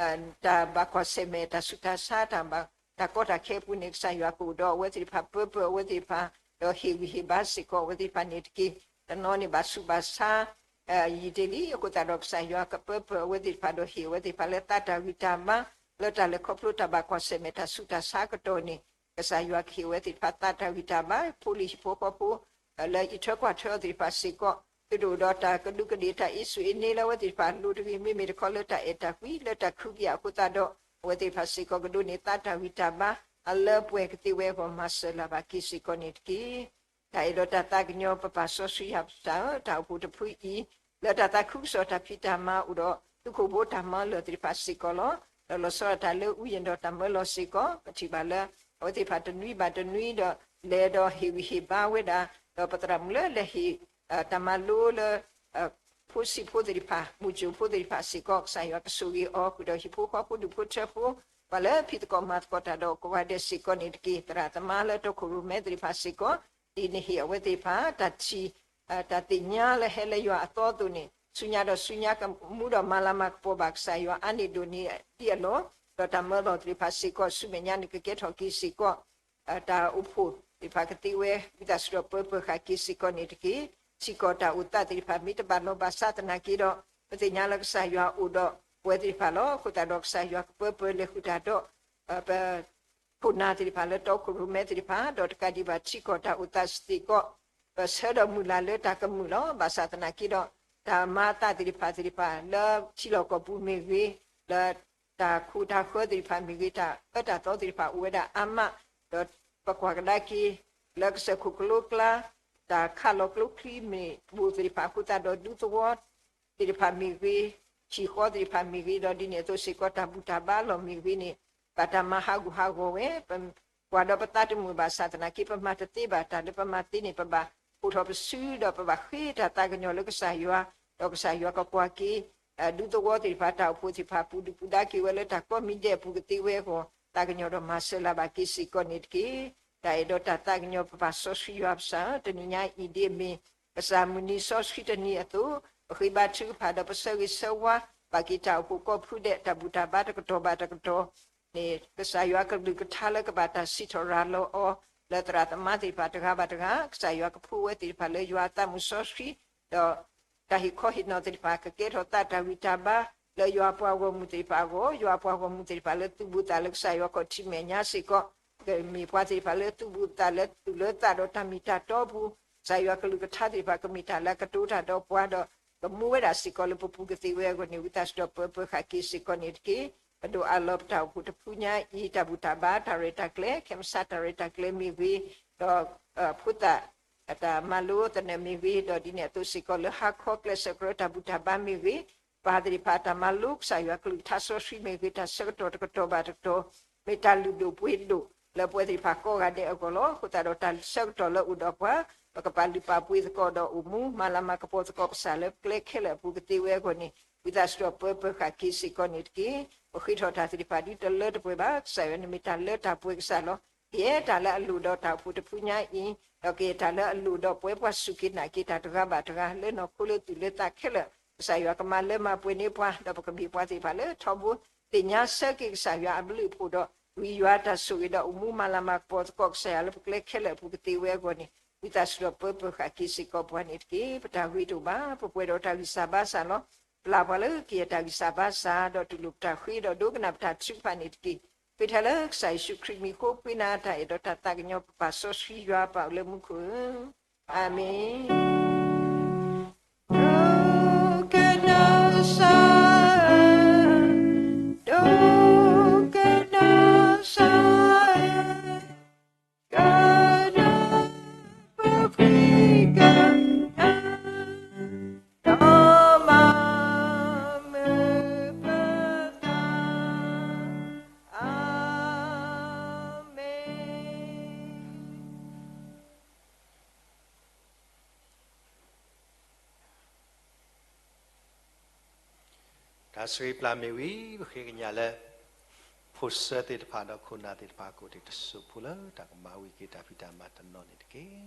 တၢ်ဘၣ်ကွၢ်ဆၢၣ်မဲာ် တၢ်ဆူးတၢ်ဆါ တၢ်ဘၣ် တၢ်ကီတၢ်ခဲအပူၤန့ၣ် ကစၢ်ယွၤကအိၣ်ဒီးအဝဲသ့ၣ်တဖၣ် ပၢပၢၤအဝဲသ့ၣ်တဖၣ် ဒီးဟ့ၣ်ဂံၢ်ဟ့ၣ်ဘါစ့ၢ်ကီးအဝဲသ့ၣ်တဖၣ်န့ၣ်တက့ၢ်. တနီၤန့ၣ်ဘၣ်ဆူးဘၣ်ဆါ ယံာ်တ့ၢ်လံ, အဃိသတးဒီးကစၢ်ယွၤကပၢပၢၤအဝဲသ့ၣ်တဖၣ်ဒီးဟ့ၣ်အဝဲသ့ၣ်တဖၣ်လၢသးတၢ်ဂံၢ်တၢ်ဘါ လၢတၢ်လဲၤခီဖျိတၢ်ဘၣ်ကွၢ်ဆၢၣ်မဲာ် တၢ်ဆူးတၢ်ဆါအကတီၢ်န့ၣ်, ကစၢ်ယွၤကဟ့ၣ်အဝဲသ့ၣ်တဖၣ်သးတၢ်ဂံၢ်တၢ်ဘါ, ဖိလံၤဟံၣ်ဖိဃီဖိ လၢအံးထွဲကွၢ်ထွဲအဝဲသ့ၣ်တဖၣ်စ့ၢ်ကီး, သုတအိၣ်ဒီးတၢ်ကဒူးကဒ့ၣ် တၢ်အ့စူၣ်အ့န့လၢအဝဲသ့ၣ်တဖၣ်လိၣ်တဂ့ၤ, မ့မ့ၢ်တခီလၢတၢ်အဲၣ်တၢ်ကွံလၢတၢ်ခုကယာ်အဃိသတးဒီး, အဝဲသ့ၣ်တဖၣ်စ့ၢ်ကီးကဒိးန့ၢ်သးတၢ်ဂံၢ်တၢ်ဘါ အလၢအပှဲၤကသ့ဝဲအဂီၢ် မၤစၢၤလၢ်ဘၣ်က့ၤစ့ၢ်ကီးန့ၣ်တက့ၢ်. တၢ်အဲၣ်ဒီးတၢ်သးကညီၤပပၢ်စီဆှံယွၤပၢ်ဧၢ, တၢ်အိၣ်ဖှိၣ်တဖုအံၤ လၢတၢ်သးခုကစီၣ်တၢ်ဖံးတၢ်မၤအိၣ်ဒီး သုးခိၣ်ဖိတၢ်မၤလၢာ်သ့ၣ်တဖၣ်စ့ၢ်ကီးလီၤ. ဒီးလီၤဆီဒၣ်တၢ်လၢ ဥယျာဉ် ဒီးတၢ်မၢလီၤစ့ၢ်ကီး, ပထံၣ်ဘၣ်လၢ အဝဲသ့ၣ်တဖၣ်တနွံဘၣ်တနွံဒီး လဲၤဒီးဟ့ၣ်ဂံၢ်ဟ့ၣ်ဘါဝဲဒၣ်, ဒီးပသရၣ်မုၣ်လၢလဲၤဟ့ၣ် တၢ်မၤလိလၢ ဖိဆံးဖိသ့ၣ်တဖၣ် မုၢ်စၢၤဖိသ့ၣ်တဖၣ်စ့ၢ်ကီး ကစၢ်ယွၤကဆိၣ်ဂ့ၤအီၤဃုာ်ဒီးဟံၣ်ဖိဃီဖိဒူၣ်ဖိထၢဖိ, ပှၤလၢဖံးသကိးမၤသကိးတၢ်ဒီးကိးဂၤဒဲးစ့ၢ်ကီးန့ၣ်တက့ၢ်. သရၣ်သမါလၢတီခိၣ်ရိၣ်မဲသ့ၣ်တဖၣ်စ့ၢ်ကီး, ဒ်နဟ့ၣ်အဝဲသ့ၣ်တဖၣ် တၢ်ထံၣ် တၢ်သ့ၣ်ညါလၢဟဲလၢယွၤအသီအသိးန့ၣ်, ဆူညါဒီးဆူညါကမူဒီးမၤလၤမၤကပီၤဘၣ်ကစၢ်ယွၤအါန့ၢ်ဒိၣ်န့ၢ်ဒံးအလီၢ်, ဒီးတၢ်မၢလီၤသ့ၣ်တဖၣ်စ့ၢ်ကီး ဆူမဲာ်ညါန့ၣ်ကကဲထီၣ်က့ၤစ့ၢ်ကီး တၢ်အိၣ်ဖှိၣ်သ့ၣ်တဖၣ်ကသ့ဝဲ ဝံသးစူၤဒီးပၢပၢၤဃာ်က့ၤစ့ၢ်ကီးန့ၣ်တက့ၢ်. ထံကီၢ်တၢ်အိၣ်သးသ့ၣ်တဖၣ်မ့ၢ်တဘၣ်လိာ်ဘၣ်စးသနာ်က့ဒီး, ပသ့ၣ်ညါလၢကစၢ်ယွၤအိၣ်ဒီး ပဝဲသ့ၣ်တဖၣ်လီၤ. အဃိသတးဒီးကစၢ်ယွၤကပၢပၢလဲၤဃုာ်တၢ်ဒီး ပ ခိၣ်နၢ်သ့ၣ်တဖၣ်လၢတီခိၣ်ရိၣ်မဲသ့ၣ်တဖၣ် ဒီးတကးဒံးဘၣ်ထံကီၢ်တၢ်အိၣ်သးစ့ၢ်ကီး ပဆၢဒီးမုၢ်လၢ်လၢတၢ်ကမုာ်လီၤ. ဘၣ်ဆၣ်သနာ်က့ဒီး တၢ်မၤအသးသ့ၣ်တဖၣ်သ့ၣ်တဖၣ် လၢထံလီၢ်ကီၢ်ပူၤမ့ၢ်ဂ့ၤ, လၢတၢ်ခိၣ်တၢ်ဃၢသ့ၣ်တဖၣ်မ့ၢ်ဂ့ၤ, တၢ်အၢတၢ်သီသ့ၣ်တဖၣ်အိၣ်ဝဲဒၣ်အါမး, ဒီးပကွၢ်ကဒါက့ၤ လၢကစၢၢ်ခိၣ်ကလိကျါ တၢ်ခးလီၤကျိချံမ့ၢ်အိၣ်သ့ၣ်တဖၣ်အဃိသတးဒီး ဒူသဝီ သ့ၣ်တဖၣ်မ့ၢ်ဂ့ၤ, ဟံၣ်ဃီသ့ၣ်တဖၣ်မ့ၢ်ဂ့ၤ, ဒီးဒ်န့ၣ်အသိးစ့ၢ်ကီး တၢ်ဘူၣ်တၢ်ဘါအလီၢ်မ့ၢ်ဂ့ၤန့ၣ် ဘၣ်တၢ်မၤဟးဂူာ်ဟးဂီၤဝဲ, ပကွၢ်ဒီးပသးတမုာ်ဘၣ်ဆၣ်သနာ်က့ ပမၤတသ့ဘၣ်တၢ်လၢပမၤသ့န့ၣ် ပဘၣ်အိးထီၣ်ပစုဒီးပဘၣ်ဃ့တၢ်သးကညီၤလၢကစၢ်ယွၤ, ဒီးကစၢ်ယွၤကကွၢ်က့ၤ ဒူသဝီသ့ၣ်တဖၣ် တၢ်အိၣ်ဖှိၣ်သ့ၣ်တဖၣ် ပူၤဒုၣ်ပူၤဒါက့ၤဝဲလၢတၢ်ကိးမံၤဒဲးအပူၤကသ့ဝဲအဂီၢ် သးကညီၤဒီးမၤစၢၤလၢ်ဘၣ်က့ၤစ့ၢ်ကီးန့ၣ်တက့ၢ်. တၢ်အဲၣ်ဒိးတၢ်သးကညီၤ ပပၢ်စီဆှံယွၤပစၢ်ဧၢ, တနံၤညါအံၤဒ်အမ့ၢ် ကစၢ်မုၢ်နံၤစီဆှံတနံၤအသိး, ပဃ့ဘါထုကဖၣ်ဒီးပဆၢဂ့ၤဆၢဝါ ဘၣ်က့ၤတၢ်အိၣ်ဖှိၣ်ကီၢ်ဖုဒဲး တၢ်ဘူၣ်တၢ်ဘါတကတီၢ်ဘၣ်တကတီၢ်န့ၣ် ကစၢ်ယွၤကလုၢ်ကထါလၢကဘၣ်တၢ်စံးထီၣ်ရၤလီၤအီၤ လၢသရၣ်သမါသ့ၣ်တဖၣ်တဂၤဘၣ်တဂၤ, ကစၢ်ယွၤကဖှူဝဲသ့ၣ်တဖၣ်လၢယွၤအသးမုာ်စီဆှံ, ဒီး တၢ်ဟ့ၣ်ခီဟ့ၣ်နီၤသ့ၣ်တဖၣ် ကကဲထီၣ်သးတၢ်ဂံၢ်တၢ်ဘါ လၢယွၤအပှၤဂီၢ်မုၢ်သ့ၣ်တဖၣ်အဂီၢ်, ယွၤအပှၤဂီၢ်မုၢ်သ့ၣ်တဖၣ်လၢသူၣ်ဘူၣ်သးလၢကစၢ်ယွၤခီၣ်ထံးမဲာ်ညါစ့ၢ်ကီး, ကမ့ၢ်ပှၤသ့ၣ်တဖၣ်လၢသူၣ်ဘူၣ်သးလၢသူၣ်လၢသးဒီးတၢ်မ့ၢ်တၢ်တီအပူၤ, ကစၢ်ယွၤကလုၢ်ကထါသ့ၣ်တဖၣ် ကမ့ၢ်တၢ်လၢအကတိၤတၢ်ဒီးပှၤဒီး ကမူဝဲဒၣ်စ့ၢ်ကီးလၢပပူၤကသ့ဝဲအဂီၢ်န့ၣ် ဝံသးစူၤဒီးပၢပၢဃာ်က့ၤစ့ၢ်ကီးန့ၣ်တက့ၢ်. ပဒိၣ်အလီၢ်ပတၢ်အိၣ်ဖှိၣ်တဖုညါအံၤ တၢ်ဘူၣ်တၢ်ဘါ တၢ်ရဲၣ်တၢ်ကျဲၤ ခဲမုၢ်ဆ့ၣ်တၢ်ရဲၣ်တၢ်ကျဲၤမ့ၢ်ဂ့ၤ, ဒီး ဖိသၣ် တၢ်မၤလိသနၢၣ်မ့ၢ်ဂ့ၤ, ဒီးဒ်န့ၣ်အသိးစ့ၢ်ကီးလၢဟါခီကျဲးစၢးကရၢတၢ်ဘူၣ်တၢ်ဘါမ့ၢ်ဂ့ၤ, ပၢ်သ့ၣ်တဖၣ်တၢ်မၤလိကစၢ်ယွၤကလုၢ်ကထါစီဆှံမ့ၢ်ဂ့ၤ, တၢ်ဆၢကတီၢ်တကတီၢ်ဘၣ်တကတီၢ် မ့ၢ်တၢ်လုၢ်ဒိၣ်ပှ့ၤဒိၣ်လၢပဝဲသ့ၣ်တဖၣ်ကိးဂၤဒဲးအဂီၢ်လီၤ. အဃိသတးဒီးတၢ်ဆၢကတီၢ်လၢအိၣ်ဒီးပှၤ ပကပာ်လုၢ်ပာ်ပှ့ၤသကိးဒီးအိၣ်မူမၤလၤမၤကပီၤသကိးကစၢ်လၢပကျဲခဲလၢာ်အပူၤကသ့ဝဲအဂီၢ်န့ၣ် ဝံသးစူၤဒီးပၢပၢဃာ်က့ၤစ့ၢ်ကီးန့ၣ်တက့ၢ်. ပဃ့ထီၣ်တၢ်သ့ၣ်တဖၣ်ဒ်တလၢတပှဲၤဘၣ်, ကစၢ်ယွၤန့ၣ်မ့ၢ်တၢ်လၢတၢ်ပှဲၤကစၢ်လီၤ. ကယဲၢ်တၢ်လၢအလိၣ်ဒီးတၢ်အိၣ်ဖှိၣ်တဖုညါအံၤ, ဒီးကယဲၢ်တၢ်လၢအလိၣ်ဒီးပဝဲပှၤစူၢ်က့ၤနာ်က့ၤတၢ်တဂၤဘၣ်တဂၤ လၢနီၢ်ခိလၢသူၣ်လၢသးခဲလၢာ်, ကစၢ်ယွၤကမၤလၢမၤပှဲၤန့ၢ်ပှၤ, ဒီးပကမ့ၢ်ပှၤသ့ၣ်တဖၣ်လၢထီဘိ သ့ၣ်ညါဆၢက့ၤကစၢ်ယွၤအဘျုးအဖှိၣ်ဒီး ဝံယွၤတၢ်ဆိၣ်ဂ့ၤဒီးအိၣ်မူမၤလၤမၤကပီၤသကိးကစၢ်ယွၤလၢပကျဲခဲလၢာ်အပူၤကသ့ဝဲအဂီၢ်န့ၣ် ဝံသးစူၤဒီးပၢပၢဃာ်က့ၤစ့ၢ်ကီးပှၤန့ၣ်တက့ၢ်. ပတၢ်ဂ့ၤတအိၣ်ဘၣ်, ပပှဲၤဒီးတၢ်ဂံၢ်စၢ်ဘါစၢ်လီၤ. ပျၢ်ပှၤလၢကယဲၢ်တၢ်ဂံၢ်စၢ်ဘါစၢ်, ဒီးတူၢ်လိာ်ပတၢ်ဃ့ဒီးဒိကနၣ်ပတၢ်ထုကဖၣ်န့ၣ်တက့ၢ်. ဃ့ထီၣ်လၢကစၢ်ယ့ၣ်ၡူးခရံာ်မံၤဃိ ပဃ့နၤတၢ်အဲၣ်ဒီးတၢ်သးကညီၤ ပပၢ်စီဆှံယွၤပၢ်အိၣ်လၢမူခိၣ်ဧၢ, အၤမ့ၣ်. ဒိကနၣ်စၢ်ဧၢ, ဒိကနၣ်စၢ်ဧၢ, ကနၣ်ပဃ့ကညး, ဒီးမၤမုာ်ပသး, အၤမ့ၣ်. တၢ်ဆိၣ်ဂ့ၤပျၢ်မ့ၢ်ဝံၤ ပဃ့ကညးလၢ ဖိဆၢသ့ၣ်တဖၣ်ဒီးခိၣ်နၢ်သ့ၣ်တဖၣ်အကိၣ် တစိၢ်ဖိလၢတၢ်ကမၤဝံၤက့ၤတၢ်ဖံးတၢ်မၤတနီၤန့ၣ်တက့ၢ်.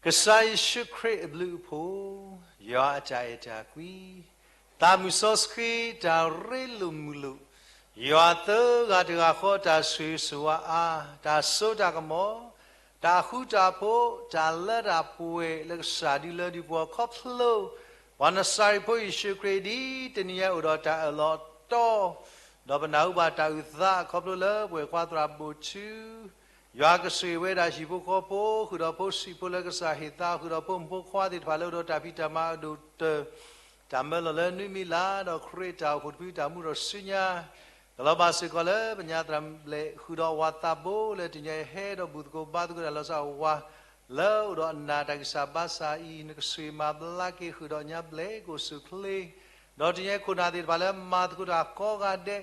ကစၢ်ယ့ၣ်ၡူးခရံာ်အဘျုးအဖှိၣ်, ယွၤအတၢ်အဲၣ်တၢ်ကွံ, သးမုၢ်စီဆှံတၢ်ရ့လိာ်မုာ်လိာ်, ယွၤသၢဂၤတဂၤဃီတၢ်ဆိၣ်ဂ့ၤဆိၣ်ဝါအါ, တၢ်စိတၢ်ကမီၤ, တၢ်ဃူတၢ်ဖိး, တၢ်လၢတၢ်ပှဲၤလၢကစၢ်ဒုလၢဒုပှၤခီဖျိ ပှၤနစၤရ့းဖိယ့ၣ်ၡူးခရံာ် ဒ်တနံၤညါအိၣ်ဒီးတၢ်အၢၣ်လီၤအီလီၤ, ဒီးပနၢ်ဟူဘၣ်တၢ်အုၣ်သးအခီဖျိလၢပှဲၤကွၢ်သရၣ်ဘိၣ်ထူ, ယွၤကဆိၣ်ဂ့ၤဝဲဒၣ်ဟံၣ်ဖိဃီဖိ, ဃုာ်ဒီးဖိဆံးဖိလၢကစၢ်ဟ့ၣ်သါ, ဃုာ်ဒီးဖိမုၣ်ဖိခွါသ့ၣ်တဖၣ်လၢအိၣ်ဒီးတၢ်ဖံးတၢ်မၤအဒိၣ်ကတၢၢ်, တၢ်မၢလီၤလၢနွံမံၤလါ, ဒီးခရံာ်တၢ်အိၣ်ဖှိၣ်တဖုတၢ်မူဒီးဆူညါ ကလီၤဘၣ်စ့ၢ်ကီးလၢပညါသရၣ်ဘျဲၣ် ဃုာ်ဒီးအဝၤသးဘိလၢတနံၤညါအံၤ ဟဲဒီးဘူၣ်သကိးဘါသကိးတၢ်လီၤစၢ်ဝၤ လၢအိၣ်ဒီးအနၢ်တၢ်ဂံၢ်စၢ်ဘါစၢ်အံၤ နကဆိၣ်ဂ့ၤမၤဘျါက့ၤဃုာ်ဒီးညါဘျဲၣ်ကိၣ်ဆူၣ်ချ့, ဒီးတနံၤညါအံၤခိၣ်နၢ်သ့ၣ်တဖၣ်လၢမၤသကိးတၢ်ကိးဂၤဒဲး,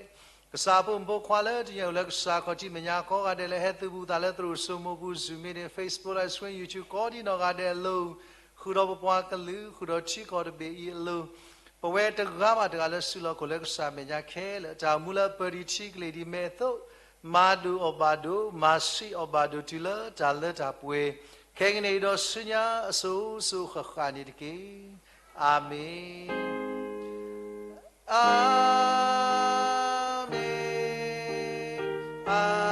ကစၢ်ဖိမုၣ်ဖိခွါလၢတနံၤညါအိၣ်လၢကစၢ်ခီၣ်ထံးမဲာ်ညါကိးဂၤဒဲးလၢဟဲသုးဘူးသးလၢသရိာ်စိမိၢ်ပူၤ Zoom meeting, Facebook Live Stream, YouTube ကိးဒံးနီၢ်ဂၤဒဲးအလိၤ, ဃုာ်ဒီးပပှၤကလုာ် ဃုာ်ဒီးထံကီၢ်တဘ့ၣ်အံၤအလိၤ ပဝဲတဂၤဘၣ်တဂၤလၢစုလီၢ်ခိၣ်လၢကစၢ်မဲာ်ညါခဲလၢာ် တၢ်အိၣ်မူလၢအပၢၤဒံးထံကလ့ၢ်ဒံးမဲာ်အသိး, မၤဒိၣ်အီၣ်ဘၣ်ဒိၣ်, မၤဆံးအီၣ်ဘၣ်ဒိၣ်တုၤလၢတၢ်လၢတၢ်ပှဲၤ, ခဲကနံၣ်အံၤဒီးဆူညါအစိၤစိၤဃၣ်ဃၣ်န့ၣ်တက့ၢ်. အၤမ့ၣ်, အၤမ့ၣ်, အၤ